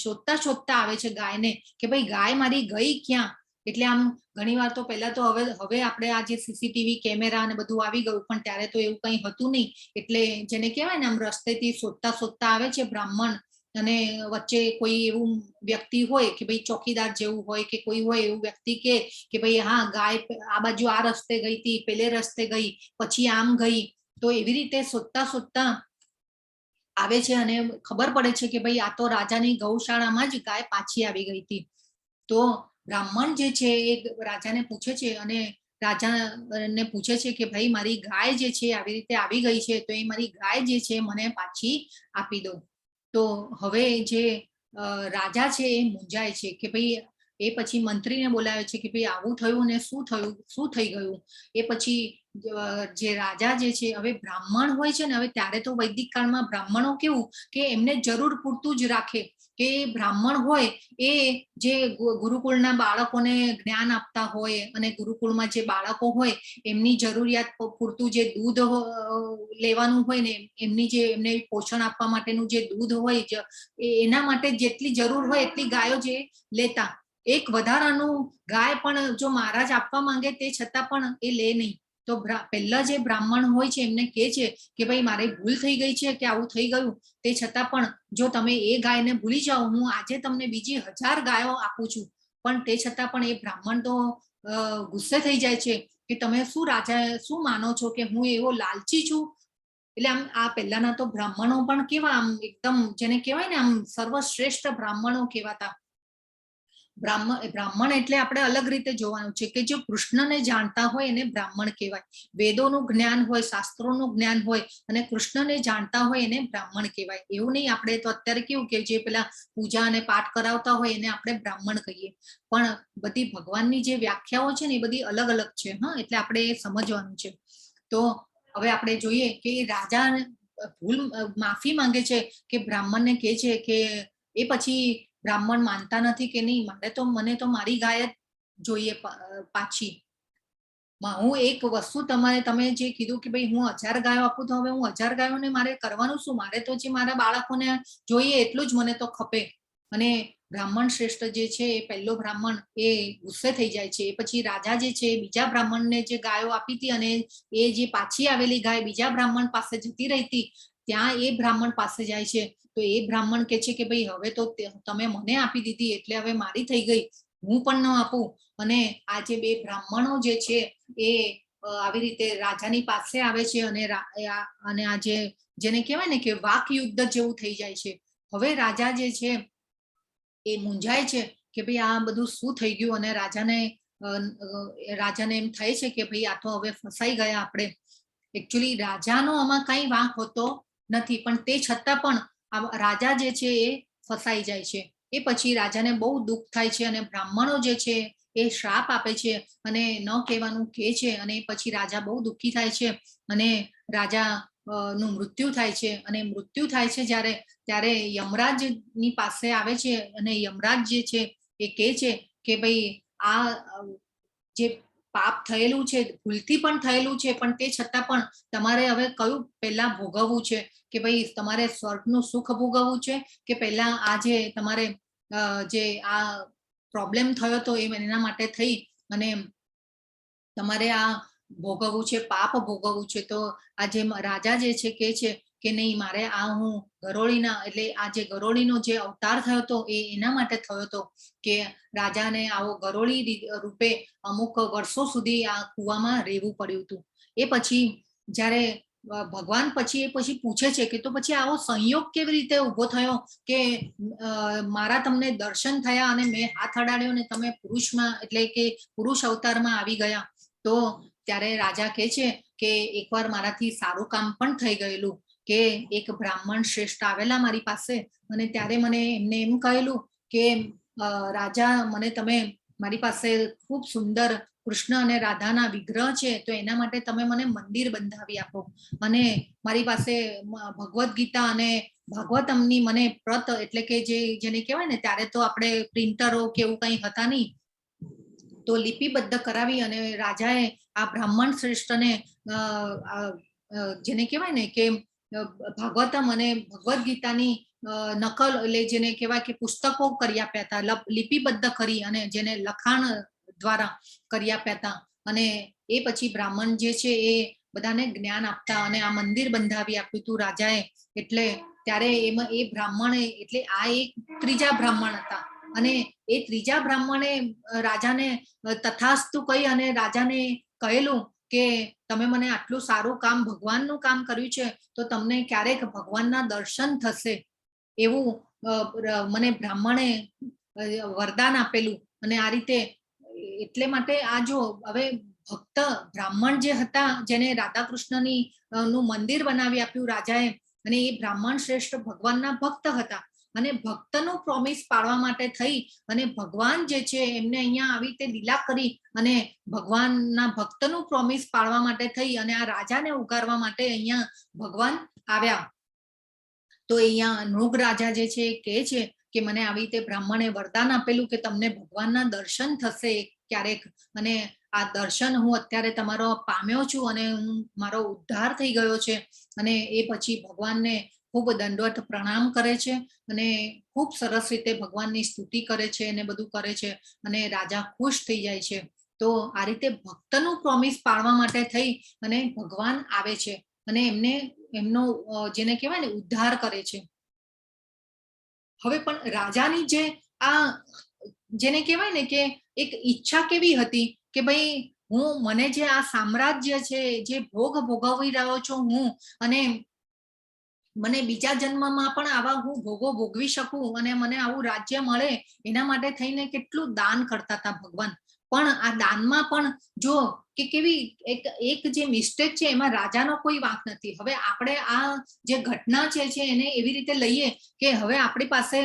S1: શોધતા શોધતા આવે છે ગાયને કે ભાઈ, ગાય મારી ગઈ ક્યાં? એટલે આમ ઘણીવાર તો પહેલા તો, હવે હવે આપણે આ જે સીસીટીવી કેમેરા અને બધું આવી ગયું, પણ ત્યારે તો એવું કંઈ હતું નહીં. એટલે જેને કહેવાય ને, આમ રસ્તેથી શોધતા શોધતા આવે છે બ્રાહ્મણ અને વચ્ચે કોઈ એવું વ્યક્તિ હોય કે ભાઈ, ચોકીદાર જેવું હોય કે કોઈ હોય એવું વ્યક્તિ કે કે ભાઈ, હા, ગાય આ બાજુ આ રસ્તે ગઈ હતી, પેલે રસ્તે ગઈ, પછી આમ ગઈ. તો એવી રીતે શોધતા શોધતા આવે છે અને ખબર પડે છે કે ભાઈ, આ તો રાજાની ગૌશાળામાં જ ગાય પાછી આવી ગઈ હતી. તો બ્રાહ્મણ જે છે એ રાજાને પૂછે છે અને રાજાને પૂછે છે કે ભાઈ, મારી ગાય જે છે આવી રીતે આવી ગઈ છે, તો એ મારી ગાય જે છે મને પાછી આપી દો. તો હવે જે રાજા છે એ મૂંઝાય છે કે ભાઈ, એ પછી મંત્રીને બોલાવે છે કે ભાઈ, આવું થયું ને શું થયું, શું થઈ ગયું? એ પછી જે રાજા જે છે, હવે બ્રાહ્મણ હોય છે ને, હવે ત્યારે તો વૈદિક કાળમાં બ્રાહ્મણો કેવું કે એમને જરૂર પૂરતું જ રાખે, કે બ્રાહ્મણ હોય એ જે ગુરુકુળના બાળકોને જ્ઞાન આપતા હોય અને ગુરુકુળમાં જે બાળકો હોય એમની જરૂરિયાત પૂરતું જે દૂધ લેવાનું હોય ને, એમની જે એમને પોષણ આપવા માટેનું જે દૂધ હોય, એના માટે જેટલી જરૂર હોય એટલી ગાયો જે લેતા. એક વધારાનું ગાય પણ જો મહારાજ આપવા માંગે તે છતાં પણ એ લે નહીં. તો પહેલા જે બ્રાહ્મણ હોય છે એમને કહે છે કે ભાઈ, મારે ભૂલ થઈ ગઈ છે કે આવું થઈ ગયું, તે છતાં પણ જો તમે એ ગાયને ભૂલી જાઓ, હું આજે તમને બીજી 1000 ગાયો આપું છું. પણ તે છતાં પણ એ બ્રાહ્મણ તો ગુસ્સે થઈ જાય છે કે તમે શું રાજા શું માનો છો કે હું એવો લાલચી છું? એટલે આમ આ પહેલાના તો બ્રાહ્મણો પણ કેવા, આમ એકદમ જેને કહેવાય ને આમ સર્વશ્રેષ્ઠ બ્રાહ્મણો કહેવાતા. બ્રાહ્મણ, બ્રાહ્મણ એટલે આપણે અલગ રીતે જોવાનું છે કે જે કૃષ્ણને જાણતા હોય એને બ્રાહ્મણ કહેવાય. વેદોનું જ્ઞાન હોય, શાસ્ત્રોનું જ્ઞાન હોય અને કૃષ્ણને જાણતા હોય એને બ્રાહ્મણ કહેવાય. એવું નહીં, આપણે તો અત્યારે કેવું કે જે પેલા પૂજા અને પાઠ કરાવતા હોય એને આપણે બ્રાહ્મણ કહીએ, પણ બધી ભગવાનની જે વ્યાખ્યાઓ છે ને એ બધી અલગ અલગ છે. હા, એટલે આપણે એ સમજવાનું છે. તો હવે આપણે જોઈએ કે રાજા ભૂલ માફી માંગે છે કે બ્રાહ્મણને કહે છે કે, એ પછી બ્રાહ્મણ માનતા નથી કે નહીં, મારે તો મને તો મારી ગાય જ જોઈએ પાછી. હું એક વસ્તુ તમારે, તમે જે કીધું કે ભાઈ, હું 1000 ગાયો આપું, તો હવે હું 1000 ગાયોને મારે કરવાનું શું? મારે તો જે મારા બાળકોને જોઈએ એટલું જ મને તો ખપે. અને બ્રાહ્મણ શ્રેષ્ઠ જે છે એ પહેલો બ્રાહ્મણ એ ગુસ્સે થઈ જાય છે. એ પછી રાજા જે છે એ બીજા બ્રાહ્મણને જે ગાયો આપી હતી અને એ જે પાછી આવેલી ગાય બીજા બ્રાહ્મણ પાસે જતી રહી હતી, ત્યાં એ બ્રાહ્મણ પાસે જાય છે. તો એ બ્રાહ્મણ કે છે કે ભાઈ, હવે તો તમે મને આપી દીધી એટલે હવે મારી થઈ ગઈ, હું પણ ન આપું. અને આ જે બે બ્રાહ્મણો જે છે એ આવી રીતે રાજાની પાસે આવે છે અને અને આ જે જેને કહેવાય ને કે વાક યુદ્ધ જેવું થઈ જાય છે. હવે રાજા જે છે એ મૂંઝાય છે કે ભાઈ, આ બધું શું થઈ ગયું? અને રાજાને એમ થાય છે કે ભાઈ, આ તો હવે ફસાઈ ગયા આપણે. એકચ્યુઅલી રાજાનો આમાં કઈ વાંક હોતો નથી, પણ તે છતાં પણ આ રાજા જે છે એ ફસાઈ જાય છે. એ પછી રાજાને બહુ દુઃખ થાય છે અને બ્રાહ્મણો જે છે એ શ્રાપ આપે છે અને ન કહેવાનું કહે છે અને પછી રાજા બહુ દુઃખી થાય છે અને રાજા નું મૃત્યુ થાય છે. અને મૃત્યુ થાય છે જ્યારે, ત્યારે યમરાજની પાસે આવે છે અને યમરાજ જે છે એ કહે છે કે ભાઈ, આ જે પાપ થયેલું છે, ભૂલથી પણ થયેલું છે, પણ તે છતાં પણ તમારે હવે કયું પહેલા ભોગવવું છે, કે ભાઈ, તમારે સ્વર્ગનું સુખ ભોગવવું છે કે પહેલા આ જે તમારે જે આ પ્રોબ્લેમ થયો તો એ એના માટે થઈ અને તમારે આ ભોગવવું છે, પાપ ભોગવવું છે? તો આ જે રાજા જે છે કે છે કે નહીં, મારે આ હું ગરોળીના, એટલે આ જે ગરોળીનો જે અવતાર થયો હતો એ એના માટે થયો હતો કે રાજાને આવો ગરોળી રૂપે અમુક વર્ષો સુધી આ કુવામાં રહેવું પડ્યું હતું. એ પછી જ્યારે ભગવાન પછી એ પછી પૂછે છે કે તો પછી આવો સંયોગ કેવી રીતે ઉભો થયો કે મારા તમને દર્શન થયા અને મેં હાથ અડાડ્યો ને તમે પુરુષમાં, એટલે કે પુરુષ અવતારમાં આવી ગયા? તો ત્યારે રાજા કહે છે કે એકવાર મારાથી સારું કામ પણ થઈ ગયેલું કે એક બ્રાહ્મણ શ્રેષ્ઠ આવેલા મારી પાસે અને ત્યારે મને એમને એમ કહેલું કે રાજા, મને તમે મારી પાસે ખૂબ સુંદર કૃષ્ણ અને રાધાના વિગ્રહ છે, તો એના માટે તમે મને મંદિર બંધાવી આપો, અને મારી પાસે ભગવદ્ ગીતા અને ભાગવતમની મને પ્રત, એટલે કે જે જેને કહેવાય ને, ત્યારે તો આપણે પ્રિન્ટરો કે એવું કંઈ હતા નહીં, તો લિપિબદ્ધ કરાવી અને રાજાએ આ બ્રાહ્મણ શ્રેષ્ઠને જેને કહેવાય ને કે ભાગવતમ અને ભગવદ્ ગીતાની નકલ, એટલે જેને કહેવાય કે પુસ્તકો કરી આપ્યા હતા, લિપિબદ્ધ કરી અને જેને લખાણ દ્વારા કરી આપ્યા હતા. અને એ પછી બ્રાહ્મણ જે છે એ બધાને જ્ઞાન આપતા અને આ મંદિર બંધાવી આપ્યું હતું રાજાએ. એટલે ત્યારે એમાં એ બ્રાહ્મણે, એટલે આ એક ત્રીજા બ્રાહ્મણ હતા, અને એ ત્રીજા બ્રાહ્મણે રાજાને તથાસ્તુ કહી અને રાજાને કહેલું કે તમે મને આટલું સારું કામ, ભગવાનનું કામ કર્યું છે, તો તમને ક્યારેક ભગવાનના દર્શન થશે એવું મને બ્રાહ્મણે વરદાન આપેલું. અને આ રીતે એટલે માટે આ જો હવે ભક્ત બ્રાહ્મણ જે હતા, જેને રાધા કૃષ્ણની નું મંદિર બનાવી આપ્યું રાજાએ, અને એ બ્રાહ્મણ શ્રેષ્ઠ ભગવાનના ભક્ત હતા અને ભક્તનું પ્રોમિસ પાળવા માટે થઈ અને ભગવાન જે છે એમને અહીંયા આવી રીતે લીલા કરી અને ભગવાનના ભક્તનું પ્રોમિસ પાળવા માટે થઈ અને આ રાજાને ઉગારવા માટે અહીંયા ભગવાન આવ્યા. તો અહીંયા નૃગ રાજા જે છે એ કહે છે કે મને આવી રીતે બ્રાહ્મણે વરદાન આપેલું કે તમને ભગવાનના દર્શન થશે ક્યારેક, અને આ દર્શન હું અત્યારે તમારો પામ્યો છું અને હું મારો ઉદ્ધાર થઈ ગયો છે. અને એ પછી ભગવાનને ખૂબ દંડવત પ્રણામ કરે છે અને ખૂબ સરસ રીતે ભગવાનની સ્તુતિ કરે છે અને બધું કરે છે અને રાજા ખુશ થઈ જાય છે. તો આ રીતે ભક્તનું પ્રોમિસ પાળવા માટે થઈ અને ભગવાન આવે છે અને એમને એમનો જેને કહેવાય ને ઉદ્ધાર કરે છે. હવે પણ રાજાની જે આ જેને કહેવાય ને કે એક ઈચ્છા કેવી હતી કે ભાઈ હું મને જે આ સામ્રાજ્ય છે, જે ભોગ ભોગવી રહ્યો છું હું, અને મને બીજા જન્મમાં પણ આવા હું ભોગો ભોગવી શકું અને મને આવું રાજ્ય મળે, એના માટે થઈને કેટલું દાન કરતા હતા ભગવાન. પણ આ દાનમાં પણ જો કે કેવી એક એક જે મિસ્ટેક છે, એમાં રાજાનો કોઈ વાંક નથી. હવે આપણે આ જે ઘટના છે એને એવી રીતે લઈએ કે હવે આપણી પાસે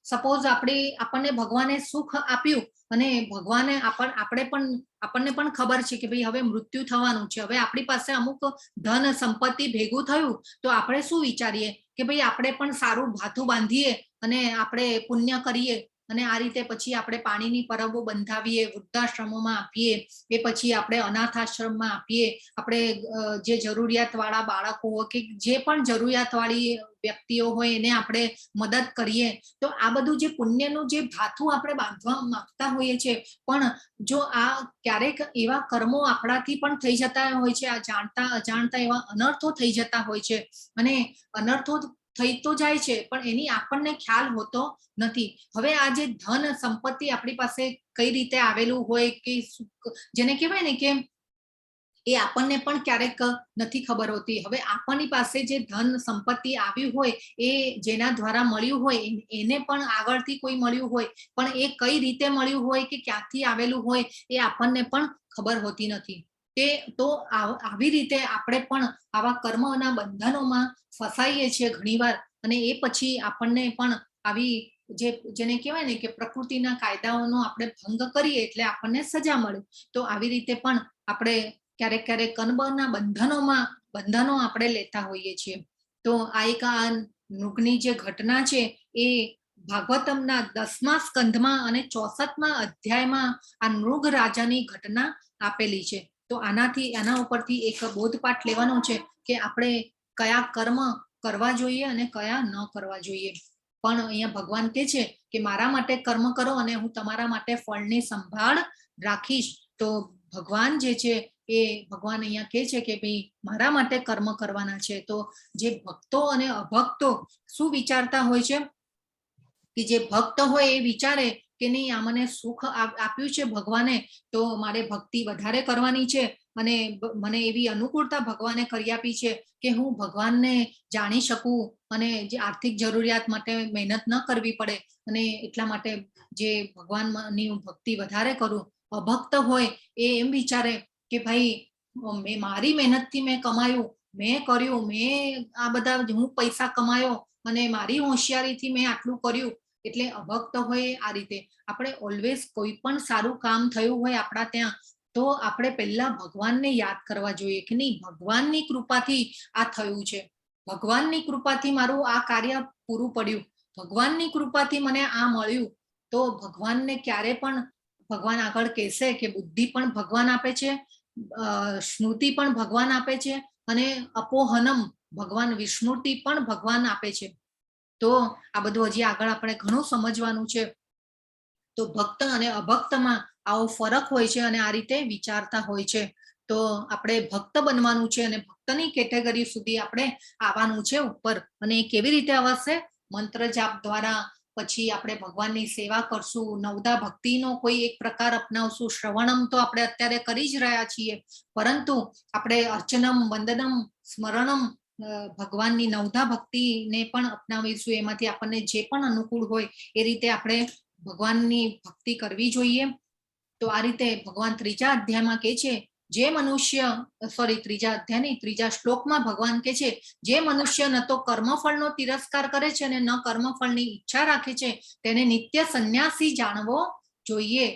S1: સપોઝ આપણી આપણને ભગવાને સુખ આપ્યું અને ભગવાને આપણે પણ આપણને પણ ખબર છે કે ભાઈ હવે મૃત્યુ થવાનું છે. હવે આપણી પાસે અમુક ધન સંપત્તિ ભેગું થયું તો આપણે શું વિચારીએ કે ભાઈ આપણે પણ સારું ભાથું બાંધીએ અને આપણે પુણ્ય કરીએ અને આ રીતે પછી આપણે પાણીની પરબો બંધાવીએ, વૃદ્ધાશ્રમોમાં આપીએ, એ પછી આપણે અનાથ આશ્રમમાં આપીએ, આપણે જે જરૂરિયાત વાળા બાળકો હોય કે જે પણ જરૂરિયાત વાળી વ્યક્તિઓ હોય એને આપણે મદદ કરીએ. તો આ બધું જે પુણ્યનું જે ભાથું આપણે બાંધવા માંગતા હોઈએ છીએ, પણ જો આ ક્યારેક એવા કર્મો આપણાથી પણ થઈ જતા હોય છે, આ જાણતા અજાણતા એવા અનર્થો થઈ જતા હોય છે. અને અનર્થો થઈ તો જાય છે પણ એની આપણને ખ્યાલ હોતો નથી. હવે આ જે ધન સંપત્તિ આપણી પાસે કઈ રીતે આવેલું હોય કે જેને કહેવાય ને કે એ આપણને પણ ક્યારેક નથી ખબર હોતી. હવે આપણની પાસે જે ધન સંપત્તિ આવ્યું હોય એ જેના દ્વારા મળ્યું હોય એને પણ આગળથી કોઈ મળ્યું હોય, પણ એ કઈ રીતે મળ્યું હોય કે ક્યાંથી આવેલું હોય એ આપણને પણ ખબર હોતી નથી. તે તો આવી રીતે આપણે પણ આવા કર્મના બંધનોમાં ફસાઈએ છીએ ઘણીવાર અને એ પછી આપણને પણ આવી જે જેને કહેવાય ને કે પ્રકૃતિના કાયદાઓનો આપણે ભંગ કરીએ એટલે આપણને સજા મળે. તો આવી રીતે પણ આપણે ક્યારેક ક્યારેક કર્મના બંધનોમાં બંધનો આપણે લેતા હોઈએ છીએ. તો આ એક આ નૃગની જે ઘટના છે એ ભાગવતમના 10મા સ્કંધમાં અને 64મા અધ્યાયમાં આ નૃગ રાજાની ઘટના આપેલી છે. તો આનાથી આના ઉપરથી એક બોધપાઠ લેવાનો છે કે આપણે કયા કર્મ કરવા જોઈએ અને કયા ન કરવા જોઈએ. પણ અહીંયા ભગવાન કહે છે કે મારા માટે કર્મ કરો અને હું તમારા માટે ફળની સંભાળ રાખીશ. તો ભગવાન જે છે એ ભગવાન અહીંયા કહે છે કે ભાઈ મારા માટે કર્મ કરવાના છે. તો જે ભક્તો અને અભક્તો શું વિચારતા હોય છે કે જે ભક્ત હોય એ વિચારે કે નહીં, આ મને સુખ આપ્યું છે ભગવાને તો મારે ભક્તિ વધારે કરવાની છે અને મને એવી અનુકૂળતા ભગવાને કરી આપી છે કે હું ભગવાનને જાણી શકું અને જે આર્થિક જરૂરિયાત માટે મહેનત ન કરવી પડે અને એટલા માટે જે ભગવાનની હું ભક્તિ વધારે કરું. અભક્ત હોય એ એમ વિચારે કે ભાઈ મેં મારી મહેનતથી મેં કમાયું, મેં કર્યું, મેં આ બધા હું પૈસા કમાયો અને મારી હોશિયારીથી મેં આટલું કર્યું. એટલે અભક્ત હોય આ રીતે આપણે ઓલવેઝ કોઈ પણ સારું કામ થયું હોય આપણા ત્યાં તો આપણે પહેલા ભગવાનને યાદ કરવા જોઈએ કે નહીં, ભગવાનની કૃપાથી આ થયું છે, ભગવાનની કૃપાથી મારું આ કાર્ય પૂરું પડ્યું, ભગવાનની કૃપાથી મને આ મળ્યું. તો ભગવાનને ક્યારે પણ ભગવાન આગળ કહેશે કે બુદ્ધિ પણ ભગવાન આપે છે, સ્મૃતિ પણ ભગવાન આપે છે અને અપોહનમ ભગવાન વિસ્મૃતિ પણ ભગવાન આપે છે. તો આ બધું હજી આગળ આપણે ઘણું સમજવાનું છે. તો ભક્ત અને અભક્તમાં આવો ફરક હોય છે અને આ રીતે વિચારતા હોય છે. તો આપણે ભક્ત બનવાનું છે અને ભક્તની કેટેગરી સુધી આપણે આવવાનું છે ઉપર. અને એ કેવી રીતે આવશે? મંત્ર જાપ દ્વારા, પછી આપણે ભગવાનની સેવા કરશું, નવધા ભક્તિનો કોઈ એક પ્રકાર અપનાવશું. શ્રવણમ તો આપણે અત્યારે કરી જ રહ્યા છીએ, પરંતુ આપણે અર્ચનમ, વંદનમ, સ્મરણમ, ભગવાનની નવધા ભક્તિને પણ અપનાવીશું. એમાંથી આપણને જે પણ અનુકૂળ હોય એ રીતે આપણે ભગવાનની ભક્તિ કરવી જોઈએ. તો આ રીતે ભગવાન ત્રીજા અધ્યાયમાં કહે છે, જે મનુષ્ય, સોરી, ત્રીજા અધ્યાય નહીં, ત્રીજા શ્લોકમાં ભગવાન કહે છે, જે મનુષ્ય ન તો કર્મફળનો તિરસ્કાર કરે છે અને ન કર્મફળની ઈચ્છા રાખે છે તેને નિત્ય સંન્યાસી જાણવો જોઈએ.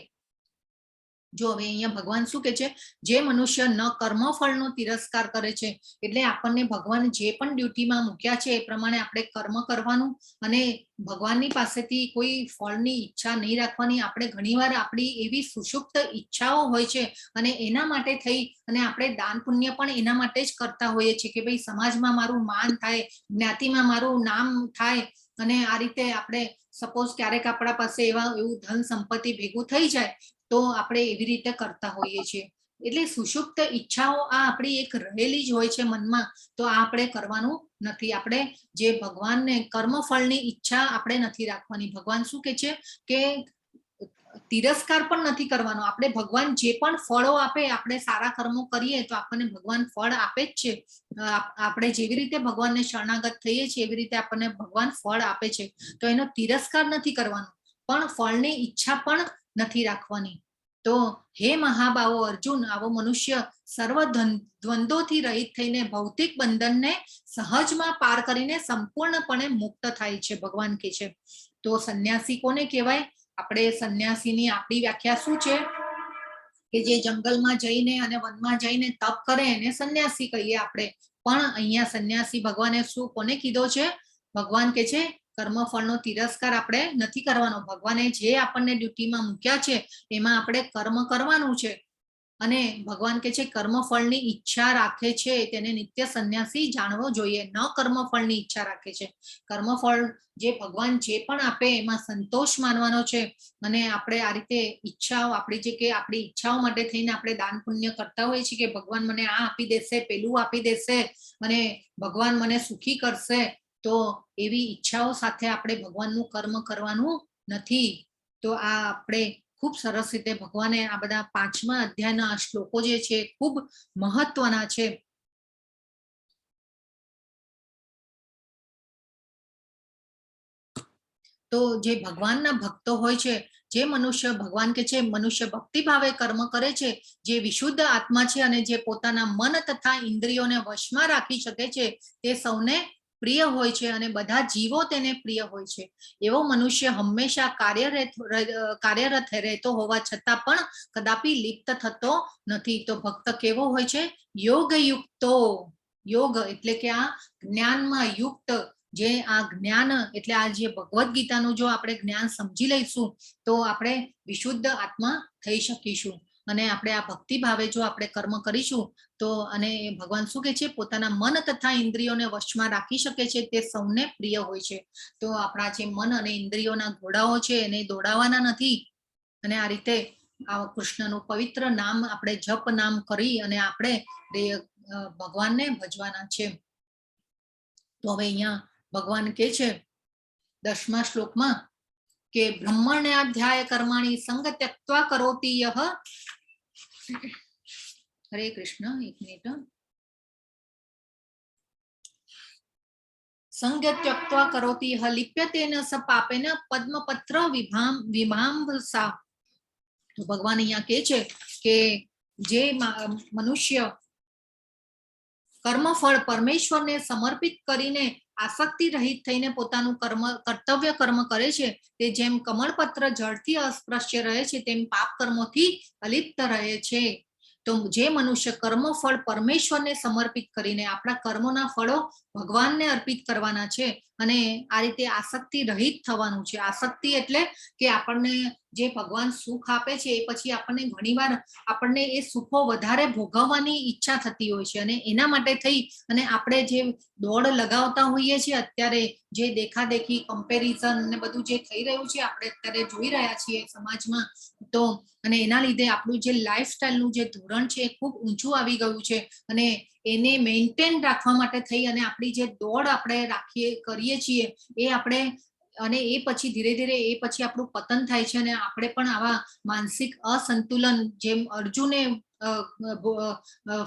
S1: જો હવે અહીંયા ભગવાન શું કે છે? જે મનુષ્ય ન કર્મફળનો તિરસ્કાર કરે છે, એટલે આપણને ભગવાન જે પણ ડ્યુટીમાં મૂક્યા છે એ પ્રમાણે આપણે કર્મ કરવાનું અને ભગવાનની પાસેથી કોઈ ફળની ઈચ્છા નહીં રાખવાની. આપણે ઘણીવાર આપણી એવી સુષુપ્ત ઈચ્છાઓ હોય છે અને એના માટે થઈ અને આપણે દાન પુણ્ય પણ એના માટે જ કરતા હોઈએ છીએ કે ભાઈ, સમાજમાં મારું માન થાય, જ્ઞાતિમાં મારું નામ થાય. અને આ રીતે આપણે સપોઝ ક્યારેક આપણા પાસે એવું ધન સંપત્તિ ભેગું થઈ જાય તો આપણે એવી રીતે કરતા હોઈએ છીએ. એટલે સુષુપ્ત ઈચ્છાઓ આ આપણી એક રહેલી જ હોય છે મનમાં, તો આ આપણે કરવાનું નથી. આપણે જે ભગવાનને કર્મફળની ઈચ્છા આપણે નથી રાખવાની. ભગવાન શું કે છે કે તિરસ્કાર પણ નથી કરવાનો. આપણે ભગવાન જે પણ ફળો આપે, આપણે સારા કર્મો કરીએ તો આપણને ભગવાન ફળ આપે જ છે. આપણે જેવી રીતે ભગવાનને શરણાગત થઈએ છીએ એવી રીતે આપણને ભગવાન ફળ આપે છે, તો એનો તિરસ્કાર નથી કરવાનો, પણ ફળની ઈચ્છા પણ નથી રાખવાની. તો હે મહાબાહો અર્જુન, આવો મનુષ્ય સર્વ દ્વંદ્વોથી રહિત થઈને ભૌતિક બંધનને સહજમાં પાર કરીને સંપૂર્ણપણે મુક્ત થાય છે, ભગવાન કે છે. તો સંન્યાસી કોને કહેવાય? આપણે સંન્યાસીની આપણી વ્યાખ્યા શું છે? કે જે જંગલમાં જઈને અને વનમાં જઈને તપ કરે એને સંન્યાસી કહીએ આપણે. પણ અહીંયા સંન્યાસી ભગવાને શું કોને કીધો છે? ભગવાન કે છે કર્મફળનો તિરસ્કાર આપણે નથી કરવાનો. ભગવાને જે આપણને ડ્યુટીમાં મૂક્યા છે એમાં આપણે કર્મ કરવાનું છે. અને ભગવાન કે છે કર્મફળની ઈચ્છા રાખે છે તેને નિત્ય સંન્યાસી જાણવો જોઈએ. ન કર્મફળની ઈચ્છા રાખે છે, કર્મફળ જે ભગવાન જે પણ આપે એમાં સંતોષ માનવાનો છે. અને આપણે આ રીતે ઈચ્છાઓ આપણી જે કે આપણી ઈચ્છાઓ માટે થઈને આપણે દાન પુણ્ય કરતા હોઈએ છીએ કે ભગવાન મને આ આપી દેશે, પેલું આપી દેશે અને ભગવાન મને સુખી કરશે, તો એવી ઈચ્છાઓ સાથે આપણે ભગવાનનું કર્મ કરવાનું નથી. તો આ આપણે ખૂબ સરસ રીતે ભગવાને આ બધા પાંચમા અધ્યાયના આ શ્લોકો જે છે ખૂબ મહત્વના છે. તો જે ભગવાનના ભક્તો હોય છે, જે મનુષ્ય, ભગવાન કે છે, મનુષ્ય ભક્તિભાવે કર્મ કરે છે, જે વિશુદ્ધ આત્મા છે અને જે પોતાના મન તથા ઇન્દ્રિયોને વશમાં રાખી શકે છે તે સૌને પ્રિય હોય છે અને બધા જીવો તેને પ્રિય હોય છે. એવો મનુષ્ય હંમેશા કાર્યરત રહેતો હોવા છતાં પણ કદાપી લિપ્ત થતો નથી. તો ભક્ત કેવો હોય છે? યોગયુક્તો. યોગ એટલે કે આ જ્ઞાનમાં યુક્ત, જે આ જ્ઞાન એટલે આ જે ભગવદ્ ગીતાનું જો આપણે જ્ઞાન સમજી લઈશું તો આપણે વિશુદ્ધ આત્મા થઈ શકીશું. અને આપણે આ ભક્તિ ભાવે જો આપણે કર્મ કરીશું તો, અને ભગવાન શું કે છે, પોતાના મન તથા ઇન્દ્રિયોને વશમાં રાખી શકે છે તે સૌને પ્રિય હોય છે. તો આપણા જે મન અને ઇન્દ્રિયોના ઘોડાઓ છે એને દોડાવવાના નથી. અને આ રીતે આ કૃષ્ણનું પવિત્ર નામ આપણે જપ નામ કરી અને આપણે ભગવાનને ભજવાના છે. તો હવે અહીંયા ભગવાન કે છે 10મા શ્લોકમાં કે બ્રહ્મણ્યાધ્યાય કર્માણી સંગ ત્યક્ત્વા કરોતિ યહ. હરે કૃષ્ણ, એક મિનિટ. સંગ ત્યક્ત્વા કરોતિ યહ લિપ્યતે ન સ પાપેન પદ્મપત્ર વિભામ વિભાંભસા. તો ભગવાન અહીંયા કે છે કે જે મનુષ્ય કર્મફળ પરમેશ્વરને સમર્પિત કરીને આસક્તિ રહિત થઈને પોતાનું કર્મ કર્તવ્ય કર્મ કરે છે તે જેમ કમળપત્ર જળથી અસ્પૃશ્ય રહે છે તેમ પાપ કર્મોથી અલિપ્ત રહે છે. તો જે મનુષ્ય કર્મફળ પરમેશ્વરને સમર્પિત કરીને આપણા કર્મોના ફળો ભગવાનને અર્પિત કરવાના છે અને આ રીતે આસક્તિ રહિત થવાનું છે. આસક્તિ એટલે કે આપણને જે ભગવાન સુખ આપે છે એ પછી આપણને ઘણીવાર આપણને એ સુખો વધારે ભોગવવાની ઈચ્છા થતી હોય છે અને એના માટે થઈ અને આપણે જે દોડ લગાવતા હોઈએ છીએ અત્યારે જે દેખાદેખી કમ્પેરિઝન ને બધું જે થઈ રહ્યું છે આપણે અત્યારે જોઈ રહ્યા છીએ સમાજમાં, તો અને એના લીધે આપણું જે લાઈફસ્ટાઈલનું જે ધોરણ છે એ ખૂબ ઊંચું આવી ગયું છે અને એને મેન્ટેન રાખવા માટે થઈ અને આપણી જે દોડ આપણે રાખીએ કરીએ છીએ એ આપણે અને એ પછી ધીરે ધીરે એ પછી આપણું પતન થાય છે અને આપણે પણ આવા માનસિક અસંતુલન, જેમ અર્જુને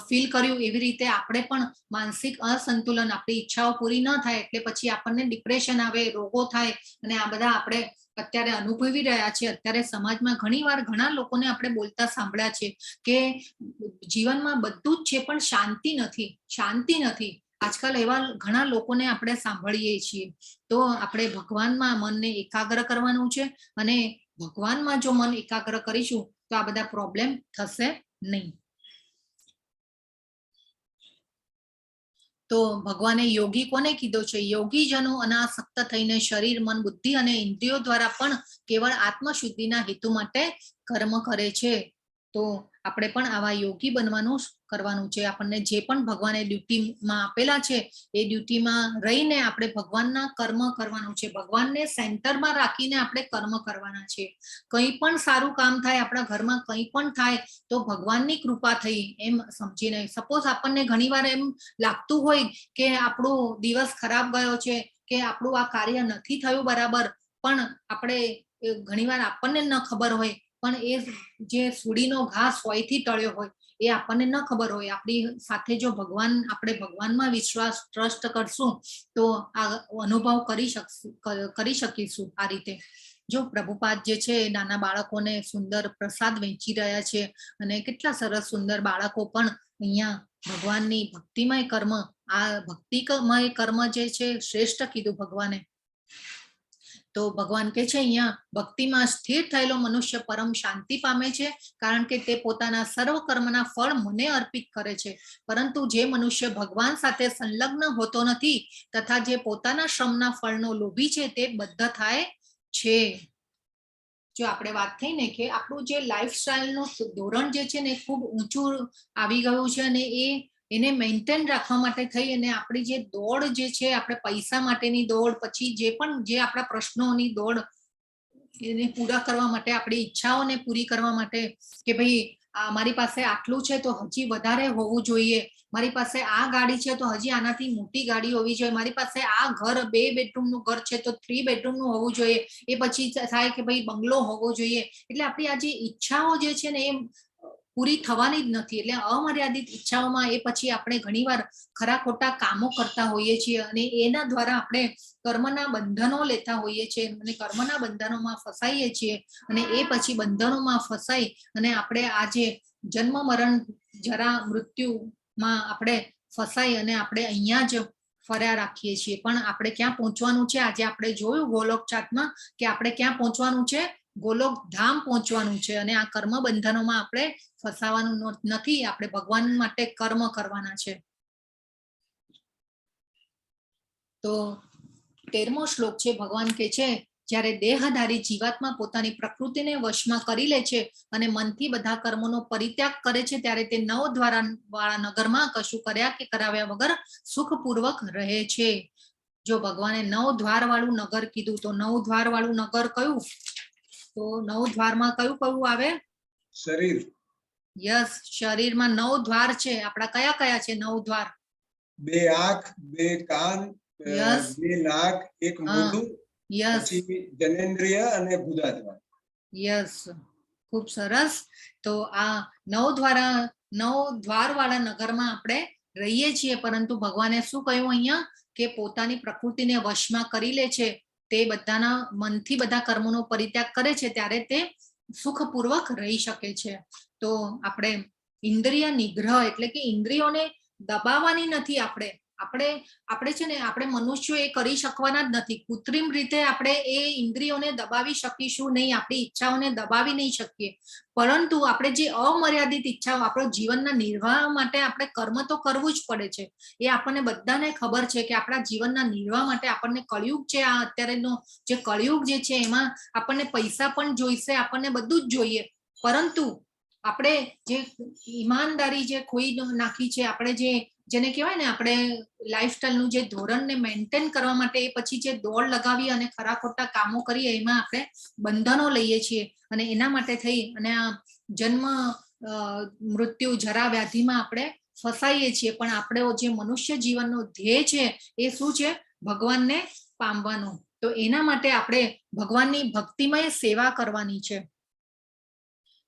S1: ફીલ કર્યું એવી રીતે આપણે પણ માનસિક અસંતુલન, આપણી ઈચ્છાઓ પૂરી ન થાય એટલે પછી આપણને ડિપ્રેશન આવે, રોગો થાય અને આ બધા આપણે અત્યારે અનુભવી રહ્યા છે. અત્યારે સમાજમાં ઘણીવાર ઘણા લોકોને આપણે બોલતા સાંભળ્યા છે કે જીવનમાં બધું જ છે પણ શાંતિ નથી, શાંતિ નથી. આજકાલ એવા ઘણા લોકોને આપણે સાંભળીએ છીએ. તો આપણે ભગવાનમાં મનને એકાગ્ર કરવાનું છે અને ભગવાનમાં જો મન એકાગ્ર કરીશું તો આ બધા પ્રોબ્લેમ થશે નહીં. તો ભગવાને યોગી કોને કીધો છે? યોગીજનો અનાસક્ત થઈને શરીર, મન, બુદ્ધિ અને ઇન્દ્રિયો દ્વારા પણ કેવળ આત્મશુદ્ધિના હેતુ માટે કર્મ કરે છે. તો આપણે પણ આવા યોગી બનવાનું કરવાનું છે. આપણને જે પણ ભગવાને ડ્યુટીમાં આપેલા છે એ ડ્યુટીમાં રહીને આપણે ભગવાનના કર્મ કરવાનું છે. ભગવાનને સેન્ટરમાં રાખીને આપણે કર્મ કરવાના છે. કંઈ પણ સારું કામ થાય, આપણા ઘરમાં કંઈ પણ થાય તો ભગવાનની કૃપા થઈ એમ સમજીને. સપોઝ આપણને ઘણીવાર એમ લાગતું હોય કે આપણો દિવસ ખરાબ ગયો છે કે આપણું આ કાર્ય નથી થયું બરાબર, પણ આપણે ઘણીવાર આપણને ન ખબર હોય, પણ એ જે સુડીનો ઘા સોયથી ટળ્યો હોય એ આપણને ન ખબર હોય. આપણી સાથે જો ભગવાન, આપણે ભગવાનમાં વિશ્વાસ, ટ્રસ્ટ કરશું તો આ અનુભવ કરી શકીશું આ રીતે. જો પ્રભુપાદ જે છે એ નાના બાળકોને સુંદર પ્રસાદ વહેંચી રહ્યા છે અને કેટલા સરસ સુંદર બાળકો પણ અહીંયા ભગવાનની ભક્તિમય કર્મ, આ ભક્તિમય કર્મ જે છે શ્રેષ્ઠ કીધું ભગવાને. તો ભગવાન કે છે અહીંયા ભક્તિમાં સ્થિર થયેલો મનુષ્ય પરમ શાંતિ પામે છે, કારણ કે તે પોતાના સર્વ કર્મના ફળ મને અર્પિત કરે છે. પરંતુ જે મનુષ્ય ભગવાન સાથે સંલગ્ન હોતો નથી તથા જે પોતાના શ્રમના ફળનો લોભી છે તે બદ્ધ થાય છે. જો આપણે વાત થઈ ને કે આપણું જે લાઈફસ્ટાઈલનું ધોરણ જે છે ને ખૂબ ઊંચું આવી ગયું છે અને એ એને મેન્ટેન રાખવા માટે થઈ અને આપણી જે દોડ જે છે, આપણે પૈસા માટેની દોડ, પછી જે પણ જે આપણા પ્રશ્નોની દોડ, એને પૂરા કરવા માટે, આપણી ઈચ્છાઓને પૂરી કરવા માટે કે ભાઈ આ મારી પાસે આટલું છે તો હજી વધારે હોવું જોઈએ, મારી પાસે આ ગાડી છે તો હજી આનાથી મોટી ગાડી હોવી જોઈએ, મારી પાસે આ ઘર 2 બેડરૂમનું ઘર છે તો 3 બેડરૂમનું હોવું જોઈએ, એ પછી થાય કે ભાઈ બંગલો હોવો જોઈએ. એટલે આપણી આ જે ઈચ્છાઓ જે છે ને એ પૂરી થવાની જ નથી. એટલે અમર્યાદિત ઈચ્છાઓમાં એ પછી આપણે ઘણીવાર ખરા ખોટા કામો કરતા હોઈએ છીએ અને એના દ્વારા આપણે કર્મના બંધનો લેતા હોઈએ છીએ અને કર્મના બંધનોમાં ફસાઈએ છીએ અને એ પછી બંધનોમાં ફસાઈ અને આપણે આ જે જન્મ મરણ જરા મૃત્યુમાં આપણે ફસાઈ અને આપણે અહીંયા જ ફર્યા રાખીએ છીએ. પણ આપણે ક્યાં પહોંચવાનું છે? આજે આપણે જોયું ગોલોક ચાર્ટમાં કે આપણે ક્યાં પહોંચવાનું છે? ગોલોક ધામ પહોંચવાનું છે અને આ કર્મ બંધનોમાં આપણે ફસાવાનું નથી. આપણે ભગવાન માટે કર્મ કરવાના છે. તો 13મો શ્લોક છે, ભગવાન કે છે જ્યારે દેહધારી જીવાત્મા પોતાની પ્રકૃતિને વશમાં કરી લે છે અને મનથી બધા કર્મોનો પરિત્યાગ કરે છે ત્યારે તે નવ દ્વારા વાળા નગરમાં કશું કર્યા કે કરાવ્યા વગર સુખપૂર્વક રહે છે. જો ભગવાને નવ દ્વાર વાળું નગર કીધું તો નવ દ્વાર વાળું નગર કયું? તો નવ દ્વારમાં કયું કયું આવે?
S4: શરીર.
S1: યસ, શરીરમાં નવ દ્વાર છે. આપણા કયા કયા છે નવ દ્વાર?
S4: 2 આંખ, 2 કાન,
S1: યસ.
S4: 2 નાક, 1 મોઢું,
S1: યસ.
S4: પછી જનેન્દ્રિય અને ગુદાદ્વાર.
S1: યસ, ખૂબ સરસ. તો આ નવ દ્વાર વાળા નગરમાં આપણે રહીએ છીએ, પરંતુ ભગવાને શું કહ્યું અહીંયા કે પોતાની પ્રકૃતિને વશમાં કરી લે છે, તે બધાના મનથી બધા કર્મોનો પરિત્યાગ કરે છે ત્યારે તે સુખપૂર્વક રહી શકે છે. તો આપણે ઇન્દ્રિય નિગ્રહ એટલે કે ઇન્દ્રિયોને દબાવવાની નથી. આપણે આપણે આપણે છે ને આપણે મનુષ્યો એ કરી શકવાના જ નથી. કૃત્રિમ રીતે આપણે એ ઇન્દ્રિયોને દબાવી શકીશું નહીં, આપણી ઈચ્છાઓને દબાવી નહીં શકીએ. પરંતુ આપણે જે અમર્યાદિત ઈચ્છાઓ, આપણો જીવનના નિર્વાહ માટે આપણે કર્મ તો કરવું જ પડે છે. એ આપણને બધાને ખબર છે કે આપણા જીવનના નિર્વાહ માટે આપણને કળિયુગ છે, આ અત્યારેનો જે કળિયુગ જે છે એમાં આપણને પૈસા પણ જોઈશે, આપણને બધું જ જોઈએ. પરંતુ આપણે જે ઈમાનદારી જે ખોઈ નાખી છે, આપણે જે જેને કહેવાય ને આપણે લાઈફસ્ટાઈલનું જે ધોરણને મેન્ટેન કરવા માટે એ પછી જે દોડ લગાવી અને ખરા ખોટા કામો કરીએ એમાં આપણે બંધનો લઈએ છીએ અને એના માટે થઈ અને આ જન્મ મૃત્યુ જરા વ્યાધિમાં આપણે ફસાઈએ છીએ. પણ આપણે જે મનુષ્ય જીવનનો ધ્યેય છે એ શું છે? ભગવાનને પામવાનો. તો એના માટે આપણે ભગવાનની ભક્તિમય સેવા કરવાની છે.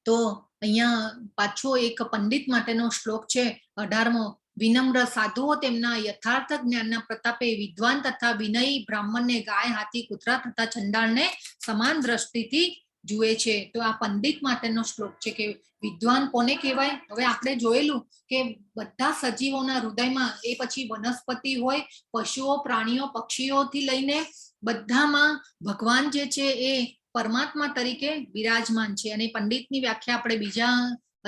S1: તો અહીંયા પાછો એક પંડિત માટેનો શ્લોક છે, 18મો. વિનમ્ર સાધુઓ તેમના યથાર્થ જ્ઞાનના પ્રતાપે વિદ્વાન તથા વિનયી બ્રાહ્મણને ગાય, હાથી, કૂતરા તથા ચંડાળને સમાન દ્રષ્ટિથી જુએ છે. તો આ પંડિત માટેનો શ્લોક છે કે વિદ્વાન કોને કહેવાય? હવે આપણે જોયેલું કે બધા સજીવોના હૃદયમાં, એ પછી વનસ્પતિ હોય, પશુઓ, પ્રાણીઓ, પક્ષીઓથી લઈને બધામાં ભગવાન જે છે એ પરમાત્મા તરીકે બિરાજમાન છે. અને પંડિતની વ્યાખ્યા આપણે બીજા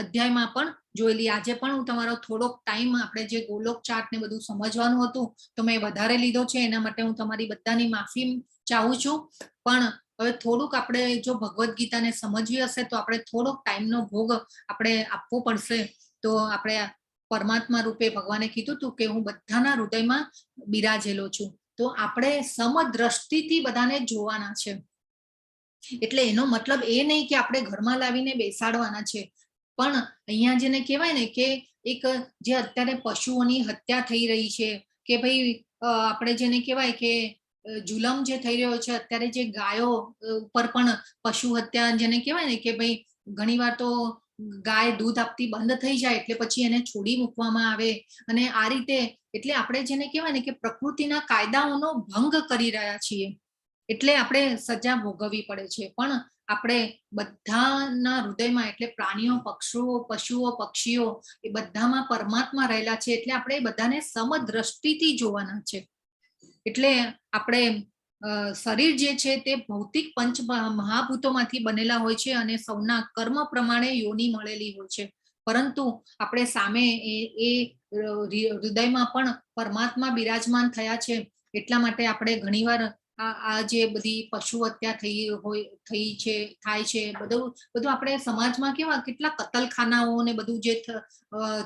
S1: અધ્યાયમાં પણ જોયેલી. આજે પણ હું તમારો થોડોક ટાઈમ, આપણે જે ગોલોક ચાર્ટ ને બધું સમજવાનું હતું તો મેં વધારે લીધો છે, એના માટે હું તમારી બધાની માફી ચાહું છું. પણ હવે થોડુંક આપણે જો ભગવદ્ ગીતાને સમજવી હશે તો આપણે થોડોક ટાઈમનો ભોગ આપણે આપવો પડશે. તો આપણે પરમાત્મા રૂપે ભગવાને કીધું હતું કે હું બધાના હૃદયમાં બિરાજેલો છું, તો આપણે સમદ્રષ્ટિથી બધાને જોવાના છે. એટલે એનો મતલબ એ નહીં કે આપણે ઘરમાં લાવીને બેસાડવાના છે, પણ અહીંયા જેને કહેવાય ને કે એક જે અત્યારે પશુઓની હત્યા થઈ રહી છે કે ભાઈ આપણે જેને કહેવાય કે જુલમ જે થઈ રહ્યો છે અત્યારે, જે ગાયો ઉપર પણ પશુ હત્યા, જેને કહેવાય ને કે ભાઈ ઘણીવાર તો ગાય દૂધ આપતી બંધ થઈ જાય એટલે પછી એને છોડી મૂકવામાં આવે. અને આ રીતે એટલે આપણે જેને કહેવાય ને કે પ્રકૃતિના કાયદાઓનો ભંગ કરી રહ્યા છીએ, એટલે આપણે સજા ભોગવવી પડે છે. પણ આપણે બધાના હૃદયમાં, એટલે પ્રાણીઓ, પક્ષીઓ, પશુઓ, પક્ષીઓ, એ બધામાં પરમાત્મા રહેલા છે, એટલે આપણે બધાને સમદ્રષ્ટિથી જોવાના છે. એટલે આપણે શરીર જે છે તે ભૌતિક પંચ મહાભૂતોમાંથી બનેલા હોય છે અને સૌના કર્મ પ્રમાણે યોની મળેલી હોય છે, પરંતુ આપણે સામે એ એ હૃદયમાં પણ પરમાત્મા બિરાજમાન થયા છે. એટલા માટે આપણે ઘણીવાર આ આ જે બધી પશુ હત્યા થઈ હોય, થઈ છે, થાય છે, બધું બધું આપણે સમાજમાં કેવા કેટલા કતલખાનાઓ ને બધું જે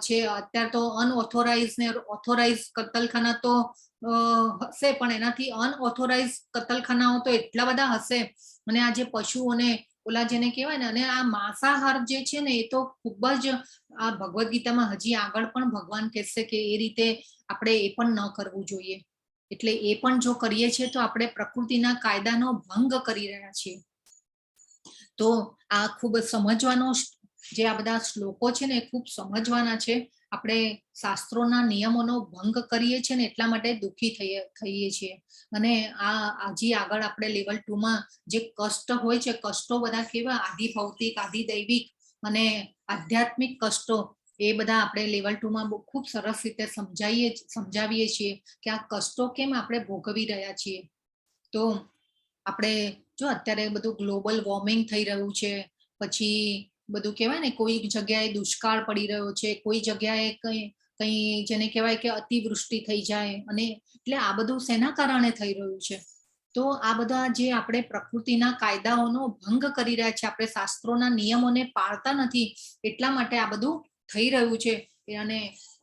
S1: છે, અત્યારે તો અનઓથોરાઇઝ ને ઓથોરાઇઝ કતલખાના તો હશે, પણ એનાથી અનઓથોરાઇઝ કતલખાનાઓ તો એટલા બધા હશે. અને આ જે પશુઓને ઓલા જેને કહેવાય ને, અને આ માંસાહાર જે છે ને એ તો ખૂબ જ, આ ભગવદ્ ગીતામાં હજી આગળ પણ ભગવાન કહેશે કે એ રીતે આપણે એ પણ ન કરવું જોઈએ. એટલે એ પણ જો કરીએ છીએ તો આપણે પ્રકૃતિના કાયદાનો ભંગ કરી રહ્યા છીએ. તો આ ખૂબ સમજવાનો, જે આ બધા શ્લોકો છે ને એ ખૂબ સમજવાના છે. આપણે શાસ્ત્રોના નિયમોનો ભંગ કરીએ છીએ ને એટલા માટે દુઃખી થઈએ થઈએ છીએ. અને આ હજી આગળ આપણે લેવલ 2માં જે કષ્ટ હોય છે, કષ્ટો બધા કેવા, આધિ ભૌતિક, આધિ દૈવિક અને આધ્યાત્મિક કષ્ટો, એ બધા આપણે લેવલ 2માં ખૂબ સરસ રીતે સમજાવીએ છીએ કે આ કષ્ટો કેમ આપણે ભોગવી રહ્યા છીએ. તો આપણે જો અત્યારે બધું ગ્લોબલ વોર્મિંગ થઈ રહ્યું છે, પછી બધું કહેવાય ને કોઈ જગ્યાએ દુષ્કાળ પડી રહ્યો છે, કોઈ જગ્યાએ કઈ કઈ જેને કહેવાય કે અતિવૃષ્ટિ થઈ જાય, અને એટલે આ બધું શેના કારણે થઈ રહ્યું છે? તો આ બધા જે આપણે પ્રકૃતિના કાયદાઓનો ભંગ કરી રહ્યા છે, આપણે શાસ્ત્રોના નિયમોને પાળતા નથી, એટલા માટે આ બધું થઈ રહ્યું છે. અને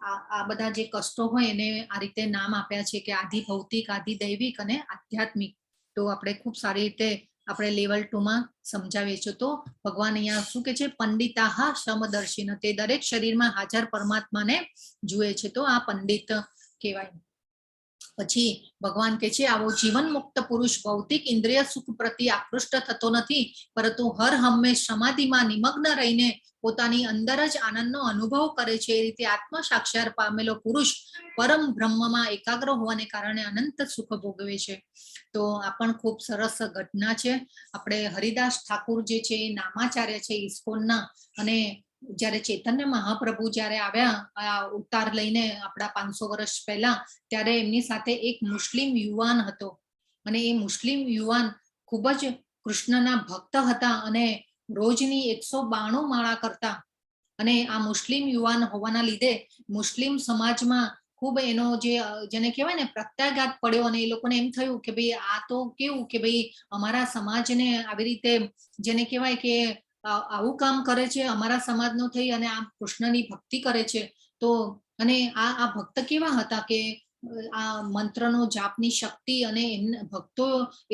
S1: આ આ બધા જે કષ્ટો હોય એને આ રીતે નામ આપ્યા છે કે આધિ ભૌતિક, આધિ દૈવિક અને આધ્યાત્મિક. તો આપણે ખૂબ સારી રીતે આપણે લેવલ 2માં સમજાવીએ છીએ. તો ભગવાન અહીંયા શું કે છે? પંડિતાહ સમદર્શિન, તે દરેક શરીરમાં હાજર પરમાત્માને જુએ છે, તો આ પંડિત કહેવાય. પછી ભગવાન કે છે, આવો જીવન મુક્ત પુરુષ ભૌતિક ઇન્દ્રિય સુખ પ્રતિ આકૃષ્ટ થતો નથી, પરંતુ હર હંમેશ સમાધિમાં નિમગ્ન રહીને પોતાની અંદર જ આનંદનો અનુભવ કરે છે. એ રીતે આત્મ સાક્ષાત્કાર પામેલો પુરુષ પરમ બ્રહ્મમાં એકાગ્ર હોવાને કારણે અનંત સુખ ભોગવે છે. તો આ પણ ખૂબ સરસ ઘટના છે. આપણે હરિદાસ ઠાકુર જે છે એ નામાચાર્ય છે ઇસ્કોનના, અને જ્યારે ચૈતન્ય મહાપ્રભુ જ્યારે આવ્યા આ અવતાર લઈને આપણા 500 વર્ષ પહેલા, ત્યારે એમની સાથે એક મુસ્લિમ યુવાન હતો, અને એ મુસ્લિમ યુવાન ખૂબ જ કૃષ્ણના ભક્ત હતા અને રોજની 192 માળા કરતા. અને આ મુસ્લિમ યુવાન હોવાના લીધે મુસ્લિમ સમાજમાં ખૂબ એનો જે જેને કહેવાય ને પ્રત્યાઘાત પડ્યો, અને એ લોકોને એમ થયું કે ભાઈ આ તો કેવું કે ભાઈ અમારા સમાજને આવી રીતે જેને કહેવાય કે આવું કામ કરે છે, અમારા સમાજનો થઈ અને આ કૃષ્ણની ભક્તિ કરે છે. તો અને આ આ ભક્ત કેવા હતા કે આ મંત્રનો જાપની શક્તિ અને એમના ભક્તો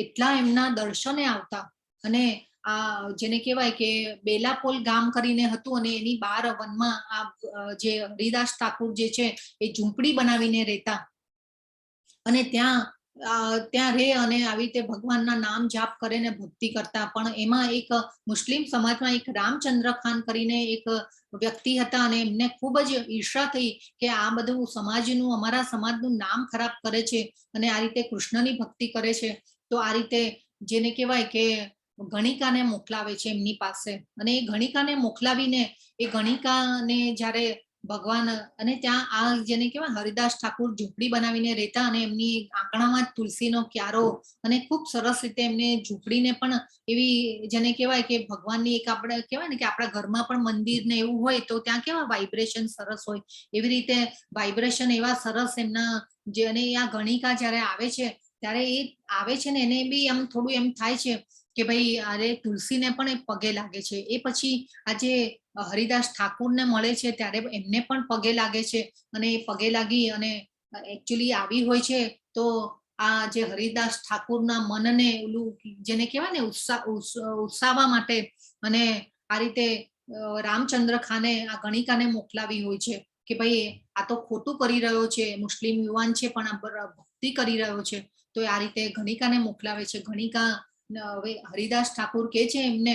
S1: એટલા એમના દર્શને આવતા. અને આ જેને કહેવાય કે બેલાપોલ ગામ કરીને હતું, અને એની બાર વનમાં આ જે હરિદાસ ઠાકુર જે છે એ ઝૂંપડી બનાવીને રહેતા, અને ત્યાં ત્યાં રહે અને આવી રીતે ભગવાનના નામ જાપ કરે ને ભક્તિ કરતા. પણ એમાં એક મુસ્લિમ સમાજમાં એક રામચંદ્ર ખાન કરીને એક વ્યક્તિ હતા અને એમને ખૂબ જ ઈર્ષા થઈ કે આ બધું સમાજનું, અમારા સમાજનું નામ ખરાબ કરે છે અને આ રીતે કૃષ્ણની ભક્તિ કરે છે. તો આ રીતે જેને કહેવાય કે ગણિકાને મોકલાવે છે એમની પાસે અને એ ગણિકાને મોકલાવીને એ ગણિકાને જ્યારે ભગવાન અને ત્યાં આ જેને કહેવાય હરિદાસ ઠાકુર ઝૂંપડી બનાવીને રહેતા અને એમની આંગણામાં જ તુલસીનો ક્યારો અને ખૂબ સરસ રીતે એમને ઝૂંપડીને પણ એવી, જેને કહેવાય કે ભગવાનની એક, આપણે કહેવાય ને કે આપણા ઘરમાં પણ મંદિર ને એવું હોય તો ત્યાં કેવા વાઇબ્રેશન સરસ હોય, એવી રીતે વાઇબ્રેશન એવા સરસ એમના જે. અને આ ગણિકા જ્યારે આવે છે ત્યારે એ આવે છે ને એને બી એમ થોડું એમ થાય છે કે ભાઈ, અરે, તુલસીને પણ એ પગે લાગે છે. એ પછી આજે હરિદાસ ઠાકુરને મળે છે ત્યારે એમને પણ પગે લાગે છે અને એ પગે લાગી અને એકચ્યુઅલી આવી હોય છે. તો આ જે હરિદાસ ઠાકુરના મનને ઓલું જેને કહેવાય ને ઉત્સાહવા માટે અને આ રીતે રામચંદ્ર ખાને આ ગણિકાને મોકલાવી હોય છે કે ભાઈ, આ તો ખોટું કરી રહ્યો છે, મુસ્લિમ યુવાન છે પણ આ ભક્તિ કરી રહ્યો છે. તો આ રીતે ગણિકાને મોકલાવે છે. ગણિકા હવે હરિદાસ ઠાકુર કે છે એમને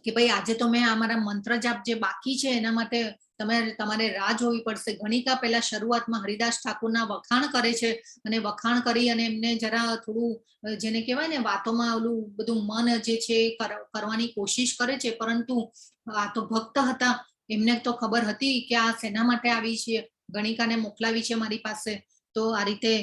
S1: કે ભાઈ, આજે તો મેં આ મારા મંત્ર જાપ જે બાકી છે એના માટે તમે તમારે રાહ જોવી પડશે. ગણિકા પહેલા શરૂઆતમાં હરિદાસ ઠાકુરના વખાણ કરે છે અને વખાણ કરી અને એમને જરા થોડું જેને કહેવાય ને વાતોમાં ઓલું બધું મન જે છે એ કરવાની કોશિશ કરે છે. પરંતુ આ તો ભક્ત હતા, એમને તો ખબર હતી કે આ શેના માટે આવી છે, ગણિકાને મોકલાવી છે મારી પાસે. તો આ રીતે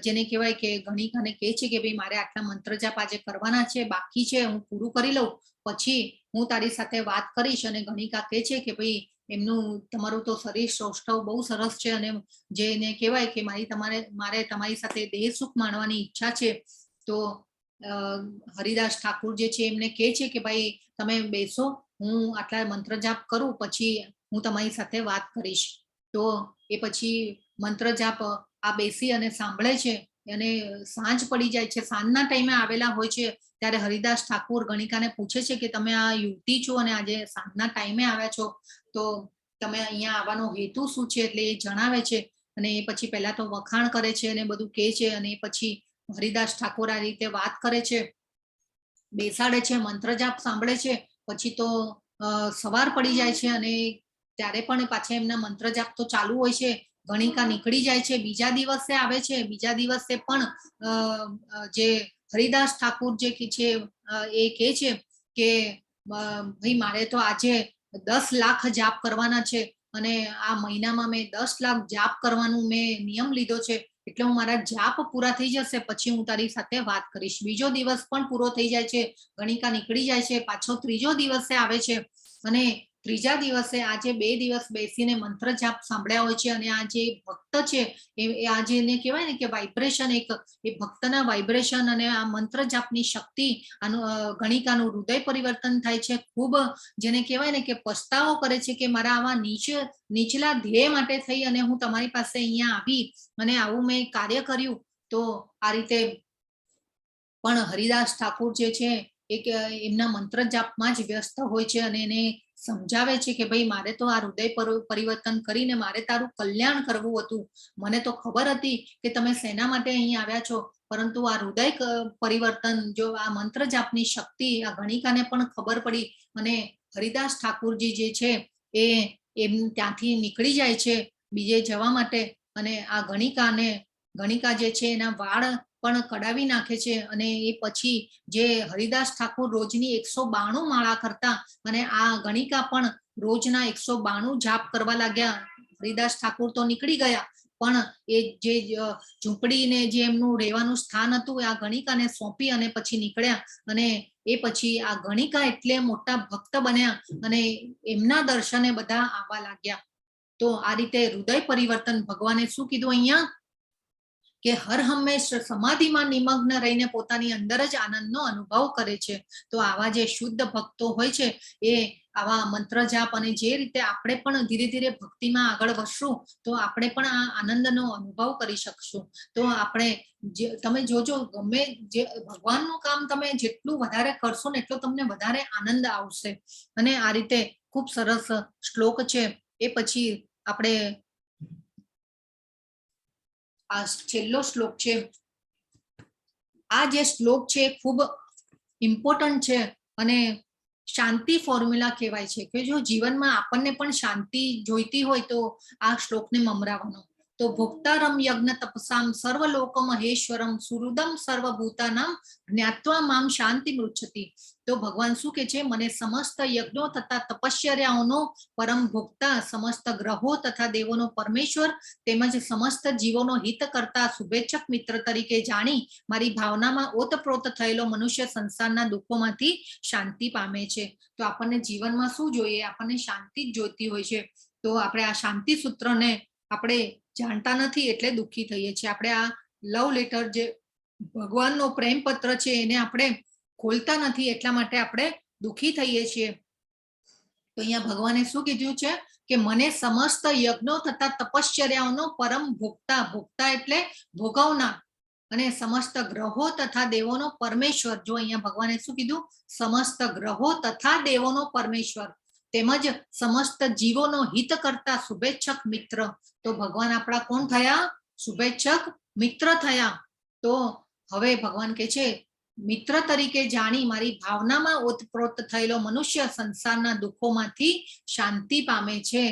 S1: જેને કહેવાય કે ગણિકાને કહે છે કે ભાઈ, મારે આટલા મંત્ર જાપ આજે કરવાના છે, બાકી છે, હું પૂરું કરી લઉં પછી હું તારી સાથે વાત કરીશ. અને ગણિકા કહે છે કે ભાઈ, એમનું તમારું તો શરીર સૌષ્ઠવ બહુ સરસ છે અને જેને કહેવાય કે મારી તમારે મારે તમારી સાથે દેહ સુખ માણવાની ઈચ્છા છે. તો હરિદાસ ઠાકુર જે છે એમને કહે છે કે ભાઈ, તમે બેસો, હું આટલા મંત્ર જાપ કરું પછી હું તમારી સાથે વાત કરીશ. તો એ પછી મંત્ર જાપ આ બેસી અને સાંભળે છે અને સાંજ પડી જાય છે. સાંજના ટાઈમે આવેલા હોય છે ત્યારે હરિદાસ ઠાકુર ગણિકાને પૂછે છે કે તમે આ યુવતી છો અને આજે સાંજના ટાઈમે આવ્યા છો તો તમે અહીંયા આવવાનો હેતુ શું છે? એટલે એ જણાવે છે અને એ પછી પહેલા તો વખાણ કરે છે અને બધું કહે છે અને એ પછી હરિદાસ ઠાકોર આ રીતે વાત કરે છે, બેસાડે છે, મંત્ર જાપ સાંભળે છે. પછી તો સવાર પડી જાય છે અને ત્યારે પણ પાછા એમના મંત્ર જાપ તો ચાલુ હોય છે. ગણિકા નીકળી જાય છે, બીજા દિવસે આવે છે. બીજા દિવસે પણ અ, અ, જે હરિદાસ ઠાકુર જે કે છે એ કહે છે કે ભાઈ, મારે તો આજે 10 લાખ જાપ કરવાના છે અને આ મહિનામાં મેં 10 લાખ જાપ કરવાનું મેં નિયમ લીધો છે, એટલે હું મારા જાપ પૂરા થઈ જશે પછી હું તારી સાથે વાત કરીશ. બીજો દિવસ પણ પૂરો થઈ જાય છે, ગણિકા નીકળી જાય છે. પાછો ત્રીજો દિવસે આવે છે અને ત્રીજા દિવસે આજે 2 દિવસ બેસીને મંત્ર જાપ સાંભળ્યા હોય છે અને આ જે ભક્ત છે એ આ જેને કહેવાય ને કે વાઇબ્રેશન, એક એ ભક્તના વાઇબ્રેશન અને આ મંત્ર જાપની શક્તિ, આનું ગણિકાનું હૃદય પરિવર્તન થાય છે. ખૂબ જેને કહેવાય ને કે પસ્તાવો કરે છે કે મારા આવા નીચલા ધ્યેય માટે થઈ અને હું તમારી પાસે અહીંયા આવી અને આવું મેં કાર્ય કર્યું. તો આ રીતે પણ હરિદાસ ઠાકુર જે છે એ કે એમના મંત્ર જાપમાં જ વ્યસ્ત હોય છે અને એને સમજાવે છે કે ભાઈ, મારે તો આ હૃદય પરિવર્તન કરીને મારે તારું કલ્યાણ કરવું હતું. મને તો ખબર હતી કે તમે શેના માટે અહીં આવ્યા છો, પરંતુ આ હૃદય પરિવર્તન જો આ મંત્ર જાપની શક્તિ આ ગણિકાને પણ ખબર પડી અને હરિદાસ ઠાકુરજી જે છે એ એમ ત્યાંથી નીકળી જાય છે બીજે જવા માટે અને આ ગણિકાને, ગણિકા જે છે એના વાળ પણ કડાવી નાખે છે. અને એ પછી જે હરિદાસ ઠાકુર રોજની 192 માળા કરતા અને આ ગણિકા પણ રોજના 192 જાપ કરવા લાગ્યા. હરિદાસ ઠાકુર તો નીકળી ગયા, પણ એ જે ઝૂંપડીને જે એમનું રહેવાનું સ્થાન હતું એ આ ગણિકાને સોંપી અને પછી નીકળ્યા. અને એ પછી આ ગણિકા એટલે મોટા ભક્ત બન્યા અને એમના દર્શને બધા આવવા લાગ્યા. તો આ રીતે હૃદય પરિવર્તન, ભગવાને શું કીધું અહીંયા કે હર હંમેશ સમાધિમાં નિમગ્ન રહીને પોતાની અંદર જ આનંદનો અનુભવ કરે છે. તો આવા જે શુદ્ધ ભક્તો હોય છે એ આવા મંત્ર જાપ અને જે રીતે આપણે પણ ધીરે ધીરે ભક્તિમાં આગળ વધશું તો આપણે પણ આ આનંદનો અનુભવ કરી શકશું. તો આપણે જે તમે જોજો, ગમે જે ભગવાનનું કામ તમે જેટલું વધારે કરશો ને એટલો તમને વધારે આનંદ આવશે. અને આ રીતે ખૂબ સરસ શ્લોક છે. એ પછી આપણે આ છેલ્લો શ્લોક છે. આ જે શ્લોક છે એ ખૂબ ઇમ્પોર્ટન્ટ છે અને શાંતિ ફોર્મ્યુલા કહેવાય છે કે જો જીવનમાં આપણને પણ શાંતિ જોઈતી હોય તો આ શ્લોકને મમરાવવાનો. તો ભોક્તારમ યજ્ઞ તપસામ સર્વલોક મહેશ્વરમ સુહૃદમ સર્વભૂતાનામ જ્ઞાત્વા મામ શાંતિ મૃચ્છતિ. તો ભગવાન શું કે છે? મને સમસ્ત યજ્ઞો તથા તપશ્ચર્યાઓનો પરમ ભોક્તા, સમસ્ત ગ્રહો તથા દેવોનો પરમેશ્વર તેમજ સમસ્ત જીવોનો હિત કરતા શુભેચ્છક મિત્ર તરીકે જાણી મારી ભાવનામાં ઓતપ્રોત થયેલો મનુષ્ય સંસારના દુઃખોમાંથી શાંતિ પામે છે. તો આપણને જીવનમાં શું જોઈએ? આપણને શાંતિ જ જોઈતી હોય છે. તો આપણે આ શાંતિ સૂત્રને આપણે જાણતા નથી એટલે દુઃખી થઈએ છીએ. આપણે આ લવ લેટર, જે ભગવાનનો પ્રેમ પત્ર છે, એને આપણે ખોલતા નથી એટલા માટે આપણે દુઃખી થઈએ છીએ. તો અહીંયા ભગવાને શું કીધું છે કે મને સમસ્ત યજ્ઞો તથા તપશ્ચર્યાઓનો પરમ ભોગતા, ભોગતા એટલે ભોગવનાર, અને સમસ્ત ગ્રહો તથા દેવોનો પરમેશ્વર. જો, અહીંયા ભગવાને શું કીધું? સમસ્ત ગ્રહો તથા દેવોનો પરમેશ્વર તેમજ સમસ્ત જીવોનો હિત કરતા શુભેચ્છક મિત્ર. તો ભગવાન આપણા કોણ થયા? શુભેચ્છક મિત્ર થયા. તો હવે ભગવાન કે છે, મિત્ર તરીકે જાણી મારી ભાવનામાં ઓતપ્રોત થયેલો મનુષ્ય સંસારના દુઃખોમાંથી શાંતિ પામે છે.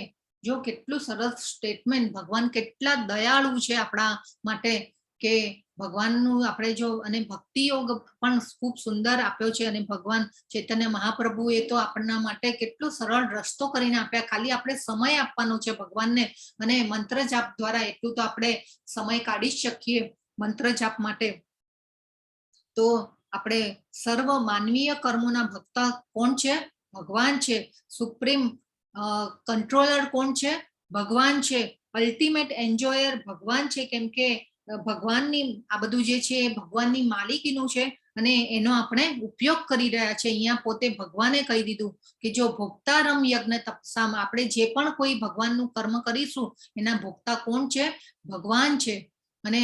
S1: જો, કેટલું સરસ સ્ટેટમેન્ટ! ભગવાન કેટલા દયાળુ છે આપણા માટે કે ભગવાનનું આપણે જો અને ભક્તિ યોગ પણ ખૂબ સુંદર આપ્યો છે અને ભગવાન ચૈતન્ય મહાપ્રભુએ તો આપણના માટે કેટલો સરળ રસ્તો કરીને આપ્યા. ખાલી આપણે સમય આપવાનો છે ભગવાનને અને મંત્ર જાપ દ્વારા. એટલું તો આપણે સમય કાઢી જ શકીએ મંત્ર જાપ માટે. તો આપણે સર્વ માનવીય કર્મોના ભોક્તા કોણ છે? ભગવાન છે. સુપ્રીમ કંટ્રોલર કોણ છે? ભગવાન છે. અલ્ટિમેટ એન્જોયર ભગવાન છે, કેમ કે ભગવાનની આ બધું જે છે એ ભગવાનની માલિકીનું છે અને એનો આપણે ઉપયોગ કરી રહ્યા છે. અહીંયા પોતે ભગવાને કહી દીધું કે જો ભોક્તારમ યજ્ઞ તપસામ, આપણે જે પણ કોઈ ભગવાનનું કર્મ કરીશું એના ભોક્તા કોણ છે? ભગવાન છે. અને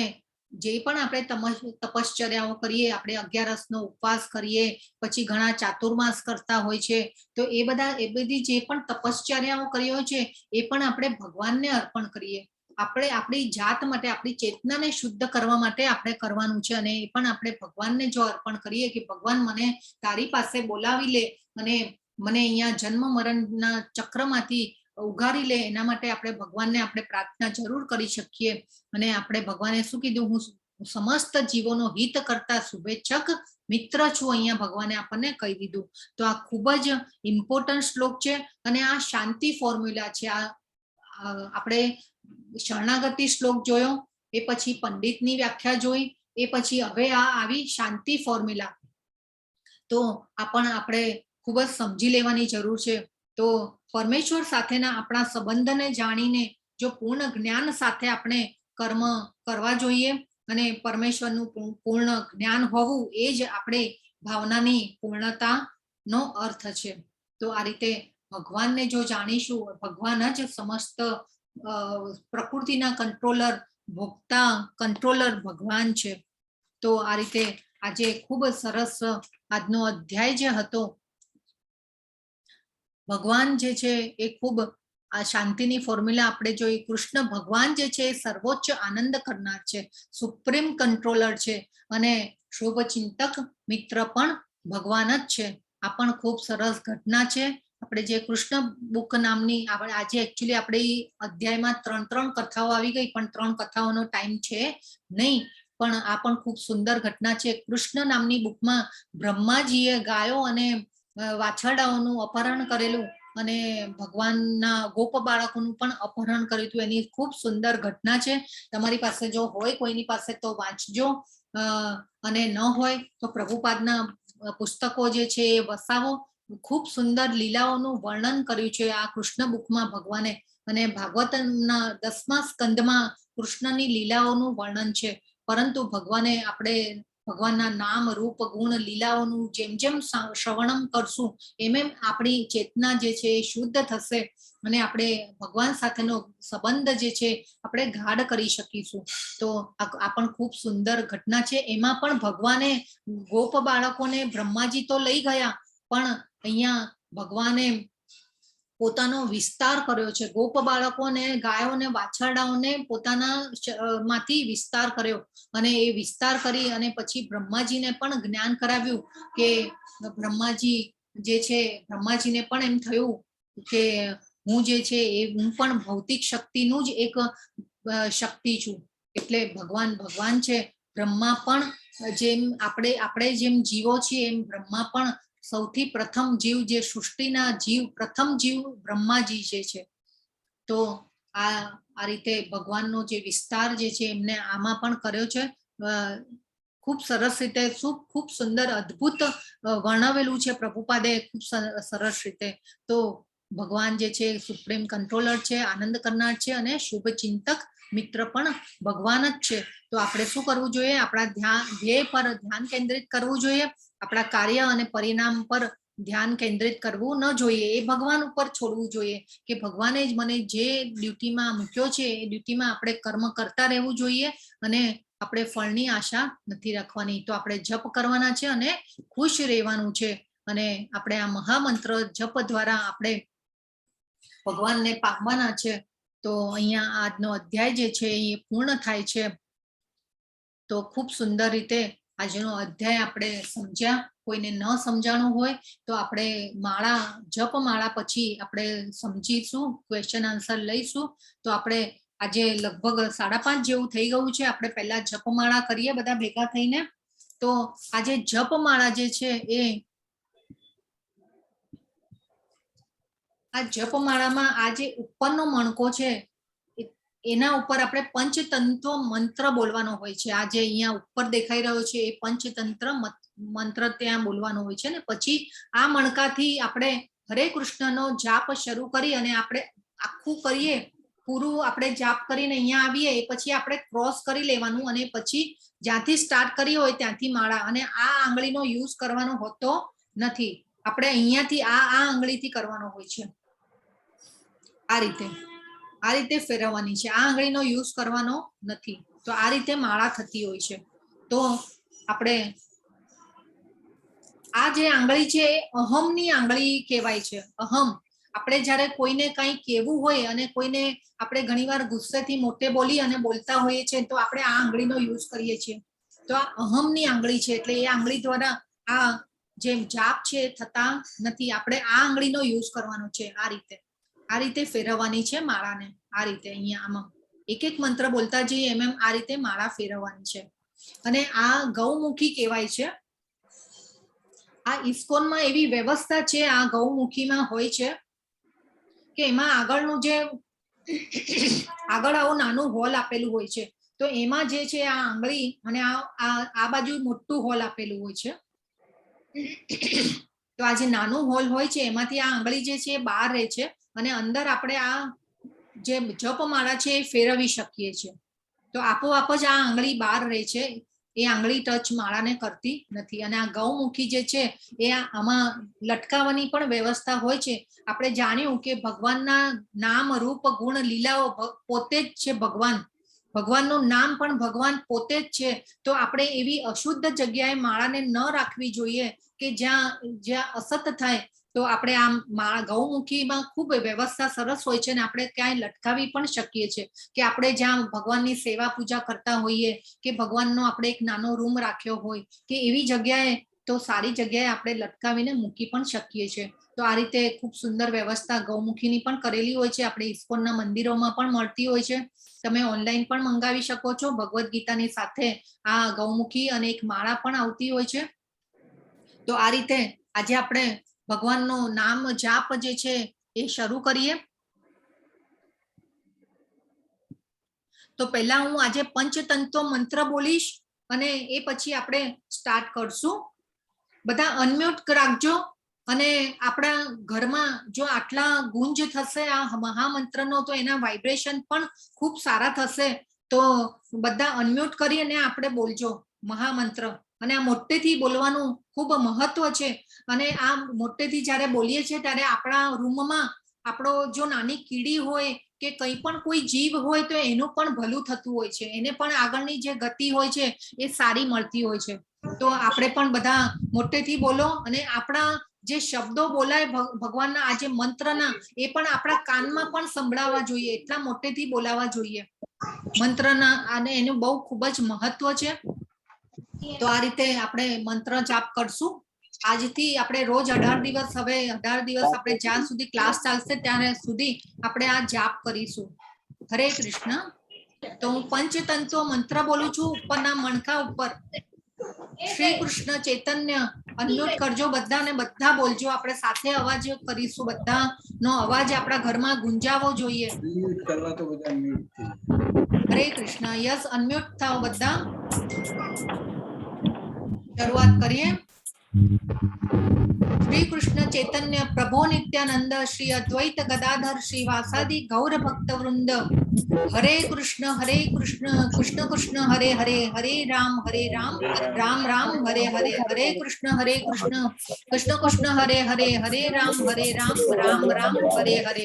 S1: જે પણ આપણે તપશ્ચર્યાઓ કરીએ, આપણે અગિયારસનો ઉપવાસ કરીએ, પછી ઘણા ચાતુર્માસ કરતા હોય છે, તો એ બધા એ બધી જે પણ તપશ્ચર્યાઓ કરી હોય છે એ પણ આપણે ભગવાનને અર્પણ કરીએ. આપણે આપણી જાત માટે, આપણી ચેતનાને શુદ્ધ કરવા માટે આપણે કરવાનું છે અને એ પણ આપણે ભગવાનને જો અર્પણ કરીએ કે ભગવાન, મને તારી પાસે બોલાવી લે અને મને અહીંયા જન્મ મરણના ચક્રમાંથી ઉગારી લે, એના માટે આપણે ભગવાનને આપણે પ્રાર્થના જરૂર કરી શકીએ. અને આપણે ભગવાને શું કીધું? હું સમસ્ત જીવોનો હિત કરતા શુભેચ્છક મિત્ર છું. અહીંયા ભગવાને આપણને કહી દીધું. તો આ ખૂબ જ ઇમ્પોર્ટન્ટ શ્લોક છે અને આ શાંતિ ફોર્મ્યુલા છે. આ આ આપણે શરણાગતિ શ્લોક જોયો, એ પછી પંડિતની વ્યાખ્યા જોઈ, એ પછી હવે આ આવી શાંતિ ફોર્મ્યુલા. તો આ પણ આપણે ખૂબ જ સમજી લેવાની જરૂર છે. તો પરમેશ્વર સાથેના આપણા સંબંધને જાણીને જો પૂર્ણ જ્ઞાન સાથે આપણે કર્મ કરવા જોઈએ અને પરમેશ્વરનું પૂર્ણ જ્ઞાન હોવું એ જ આપણે ભાવનાની પૂર્ણતાનો અર્થ છે. તો આ રીતે ભગવાનને જો જાણીશું, ભગવાન જ સમસ્ત પ્રકૃતિના કંટ્રોલર, ભોગતા, કંટ્રોલર ભગવાન છે. તો આ રીતે આજે ખૂબ સરસ આજનો અધ્યાય જે હતો, ભગવાન જે છે એ ખૂબ આ શાંતિની ફોર્મ્યુલા આપણે જોઈ. કૃષ્ણ ભગવાન જે છે એ સર્વોચ્ચ આનંદ કરનાર છે, સુપ્રીમ કંટ્રોલર છે અને શુભ ચિંતક મિત્ર પણ ભગવાન જ છે. આ પણ ખૂબ સરસ ઘટના છે. આપણે જે કૃષ્ણ બુક નામની આપણે આજે એકચ્યુઅલી આપણે અધ્યાયમાં ત્રણ ત્રણ કથાઓ આવી ગઈ, પણ ત્રણ કથાઓનો ટાઈમ છે નહીં, પણ આ પણ ખૂબ સુંદર ઘટના છે. કૃષ્ણ નામની બુકમાં બ્રહ્માજીએ ગાયો અને વાછરડાઓનું અપહરણ કરેલું અને ભગવાનના ગોપ બાળકોનું પણ અપહરણ કર્યું હતું, એની ખૂબ સુંદર ઘટના છે. તમારી પાસે જો હોય કોઈની પાસે તો વાંચજો અને ન હોય તો પ્રભુપાદના પુસ્તકો જે છે એ વસાવો. ખૂબ સુંદર લીલાઓનું વર્ણન કર્યું છે આ કૃષ્ણ બુકમાં ભગવાને અને ભાગવતના 10મા સ્કંદમાં કૃષ્ણની લીલાઓનું વર્ણન છે. પરંતુ ભગવાને આપણે ભગવાનના નામ, રૂપ, ગુણ, લીલાઓનું જેમ જેમ શ્રવણમ કરશું એમ એમ આપણી ચેતના જે છે એ શુદ્ધ થશે અને આપણે ભગવાન સાથેનો સંબંધ જે છે આપણે ગાઢ કરી શકીશું. તો આ પણ ખૂબ સુંદર ઘટના છે. એમાં પણ ભગવાને ગોપ બાળકોને બ્રહ્માજી તો લઈ ગયા, પણ અહીંયા ભગવાને પોતાનો વિસ્તાર કર્યો છે. ગોપ બાળકોને, ગાયોને, વાછરડાઓને પોતાના માંથી વિસ્તાર કર્યો અને એ વિસ્તાર કરી અને પછી બ્રહ્માજીને પણ જ્ઞાન કરાવ્યું કે બ્રહ્માજી જે છે, બ્રહ્માજીને પણ એમ થયું કે હું જે છે એ હું પણ ભૌતિક શક્તિનું જ એક શક્તિ છું. એટલે ભગવાન ભગવાન છે. બ્રહ્મા પણ જેમ આપણે આપણે જેમ જીવો છીએ એમ બ્રહ્મા પણ સૌથી પ્રથમ જીવ, જે સૃષ્ટિના જીવ, પ્રથમ જીવ બ્રહ્માજી જે છે. તો આ આ રીતે ભગવાનનો જે વિસ્તાર જે છે એમને આમાં પણ કર્યો છે. ખૂબ સરસ રીતે, શું ખૂબ સુંદર અદ્ભુત વર્ણવેલું છે પ્રભુપાદે ખૂબ સરસ રીતે. તો ભગવાન જે છે સુપ્રીમ કંટ્રોલર છે, આનંદ કરનાર છે અને શુભ ચિંતક મિત્ર પણ ભગવાન જ છે. તો આપણે શું કરવું જોઈએ? આપણા ધ્યાન ધ્યેય પર ધ્યાન કેન્દ્રિત કરવું જોઈએ. આપણા કાર્ય અને પરિણામ પર ધ્યાન કેન્દ્રિત કરવું ન જોઈએ, એ ભગવાન ઉપર છોડવું જોઈએ કે ભગવાને જ મને જે ડ્યુટીમાં મૂક્યો છે એ ડ્યુટીમાં આપણે કર્મ કરતા રહેવું જોઈએ અને આપણે ફળની આશા નથી રાખવાની. તો આપણે જપ કરવાના છે અને ખુશ રહેવાનું છે અને આપણે આ મહામંત્ર જપ દ્વારા આપણે ભગવાનને પામવાના છે. તો અહીંયા આજનો અધ્યાય જે છે એ પૂર્ણ થાય છે. તો ખૂબ સુંદર રીતે આજનો અધ્યાય આપણે સમજ્યા. કોઈને ન સમજાણું હોય તો આપણે માળા, જપ માળા પછી આપણે સમજીશું, ક્વેશ્ચન આન્સર લઈશું. તો આપણે આજે લગભગ 5:30 જેવું થઈ ગયું છે. આપણે પહેલા જપમાળા કરીએ બધા ભેગા થઈને. તો આજે જપમાળા જે છે એ આ જપમાળામાં આ જે ઉપરનો મણકો છે એના ઉપર આપણે પંચતંત્ર મંત્ર બોલવાનો હોય છે. આ જે અહીંયા ઉપર દેખાઈ રહ્યો છે એ પંચતંત્ર મંત્ર ત્યાં બોલવાનો હોય છે ને પછી આ મણકાથી આપણે હરે કૃષ્ણનો જાપ શરૂ કરી અને આપણે આખું કરીએ, પૂરું આપણે જાપ કરીને અહીંયા આવીએ એ પછી આપણે ક્રોસ કરી લેવાનું અને પછી જ્યાંથી સ્ટાર્ટ કરી હોય ત્યાંથી માળા, અને આ આંગળીનો યુઝ કરવાનો હોતો નથી. આપણે અહીંયાથી આ આ આંગળીથી કરવાનો હોય છે. આ રીતે આ રીતે ફેરવવાની છે, આ આંગળીનો યુઝ કરવાનો નથી. તો આ રીતે માળા થતી હોય છે. તો આપણે આ જે આંગળી છે એ અહમની આંગળી કહેવાય છે. અહમ, આપણે જ્યારે કોઈને કંઈ કહેવું હોય અને કોઈને આપણે ઘણીવાર ગુસ્સેથી મોટે બોલી અને બોલતા હોઈએ છીએ તો આપણે આ આંગળીનો યુઝ કરીએ છીએ. તો આ અહમની આંગળી છે, એટલે એ આંગળી દ્વારા આ જે જાપ છે એ થતા નથી. આપણે આ આંગળીનો યુઝ કરવાનો છે. આ રીતે આ રીતે ફેરવવાની છે માળાને. આ રીતે અહીંયા આમાં એક એક મંત્ર બોલતા જઈએ એમ એમ આ રીતે માળા ફેરવવાની છે. અને આ ગૌમુખી કહેવાય છે. આ ઇસ્કોનમાં એવી વ્યવસ્થા છે, આ ગૌમુખીમાં હોય છે કે એમાં આગળનું જે આગળ આવું નાનું હોલ આપેલું હોય છે, તો એમાં જે છે આ આંગળી અને આ આ આ બાજુ મોટું હોલ આપેલું હોય છે. તો આ જે નાનું હોલ હોય છે એમાંથી આ આંગળી જે છે એ બહાર રહે છે અને અંદર આપણે આ જે જપમાળા છે એ ફેરવી શકીએ છીએ. તો આપોઆપ જ આ આંગળી બહાર રહે છે, એ આંગળી ટચ માળાને કરતી નથી. અને આ ગૌમુખી જે છે એ આમાં લટકાવવાની પણ વ્યવસ્થા હોય છે. આપણે જાણ્યું કે ભગવાનના નામ, રૂપ, ગુણ, લીલાઓ પોતે જ છે ભગવાન. ભગવાનનું નામ પણ ભગવાન પોતે જ છે. તો આપણે એવી અશુદ્ધ જગ્યાએ માળાને ન રાખવી જોઈએ કે જ્યાં જ્યાં અસત થાય. તો આપણે આમ માળા ગૌમુખીમાં ખૂબ વ્યવસ્થા સરસ હોય છે અને આપણે ક્યાંય લટકાવી પણ શકીએ છીએ કે આપણે જ્યાં ભગવાનની સેવા પૂજા કરતા હોઈએ કે ભગવાનનો આપણે એક નાનો રૂમ રાખ્યો હોય કે એવી જગ્યાએ, તો સારી જગ્યાએ આપણે લટકાવીને મૂકી પણ શકીએ છીએ. તો આ રીતે ખૂબ સુંદર વ્યવસ્થા ગૌમુખીની પણ કરેલી હોય છે. આપણે ઇસ્કોનના મંદિરોમાં પણ મળતી હોય છે. તમે ઓનલાઈન પણ મંગાવી શકો છો. ભગવદ્ ગીતાની સાથે આ ગૌમુખી અને એક માળા પણ આવતી હોય છે. તો આ રીતે આજે આપણે ભગવાનનો નામ જાપ જે છે એ શરૂ કરીએ. તો પહેલા હું આજે પંચતંત્ર મંત્ર બોલીશ અને એ પછી આપણે સ્ટાર્ટ કરશું. બધા અનમ્યુટ રાખજો અને આપણા ઘરમાં જો આટલા ગુંજ થશે આ મહામંત્રનો તો એના વાઇબ્રેશન પણ ખૂબ સારા થશે. તો બધા અનમ્યુટ કરી અને આપણે બોલજો મહામંત્ર. અને આ મોટેથી બોલવાનું ખૂબ મહત્વ છે. અને આ મોટેથી જ્યારે બોલીએ છીએ ત્યારે આપણા રૂમમાં આપણો જો નાની કીડી હોય કે કંઈ પણ કોઈ જીવ હોય તો એનું પણ ભલું થતું હોય છે, એને પણ આગળની જે ગતિ હોય છે એ સારી મળતી હોય છે. તો આપણે પણ બધા મોટેથી બોલો અને આપણા જે શબ્દો બોલાય ભગવાનના, આ જે મંત્રના, એ પણ આપણા કાનમાં પણ સંભળાવા જોઈએ, એટલા મોટેથી બોલાવા જોઈએ મંત્રના, અને એનું બહુ ખૂબ જ મહત્વ છે. તો આ રીતે આપણે મંત્ર જાપ કરશું આજથી. આપણે રોજ 18 દિવસ, હવે 18 દિવસ આપણે જ્યાં સુધી ક્લાસ ચાલશે ત્યાં સુધી આપણે આ જાપ કરીશું. હરે કૃષ્ણ. તો હું પંચતંત્વ મંત્ર બોલું છું ઉપરના મણકા ઉપર. શ્રી કૃષ્ણ ચૈતન્ય. અનમ્યુટ કરજો બધા ને બધા બોલજો. આપણે સાથે અવાજ કરીશું. બધા નો અવાજ આપણા ઘરમાં ગુંજાવો જોઈએ.
S4: મ્યુટ કરવા તો બધા મ્યુટ થઈ.
S1: હરે કૃષ્ણ. યસ, અનમ્યુટ થાઓ બધા. શરૂઆત કરીએ. શ્રી કૃષ્ણ ચૈતન્ય પ્રભુ નિત્યાનંદ શ્રી અદ્વૈત ગદાધર શ્રી વાસાદિ ગૌર ભક્ત વૃંદ. હરે કૃષ્ણ હરે કૃષ્ણ કૃષ્ણ કૃષ્ણ હરે હરે, હરે રામ હરે રામ રામ રામ હરે હરે. હરે કૃષ્ણ હરે કૃષ્ણ કૃષ્ણ કૃષ્ણ હરે હરે, હરે રામ હરે રામ રામ રામ હરે હરે.